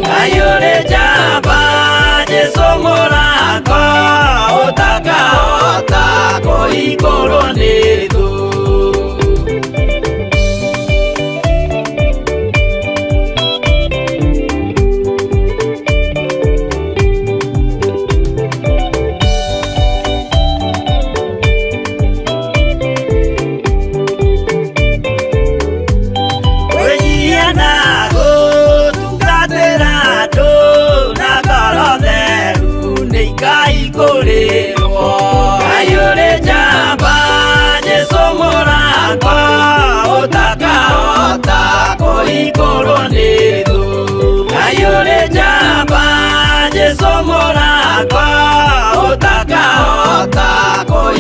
Ngai ũrĩ njamba Jesũ mũrata ũtakahota kũhingũrwo nĩ thũ. Kwĩnyihia na gũtungatĩra andũ na ngoro theru nĩ ikaihingũrĩrwo. Ngai ũrĩ njamba Jesũ mũrata ũtakahota kũhingũrwo nĩ thũ. Ngai ũrĩ njamba Jesũ mũrata ũtakahota kũhingũrwo.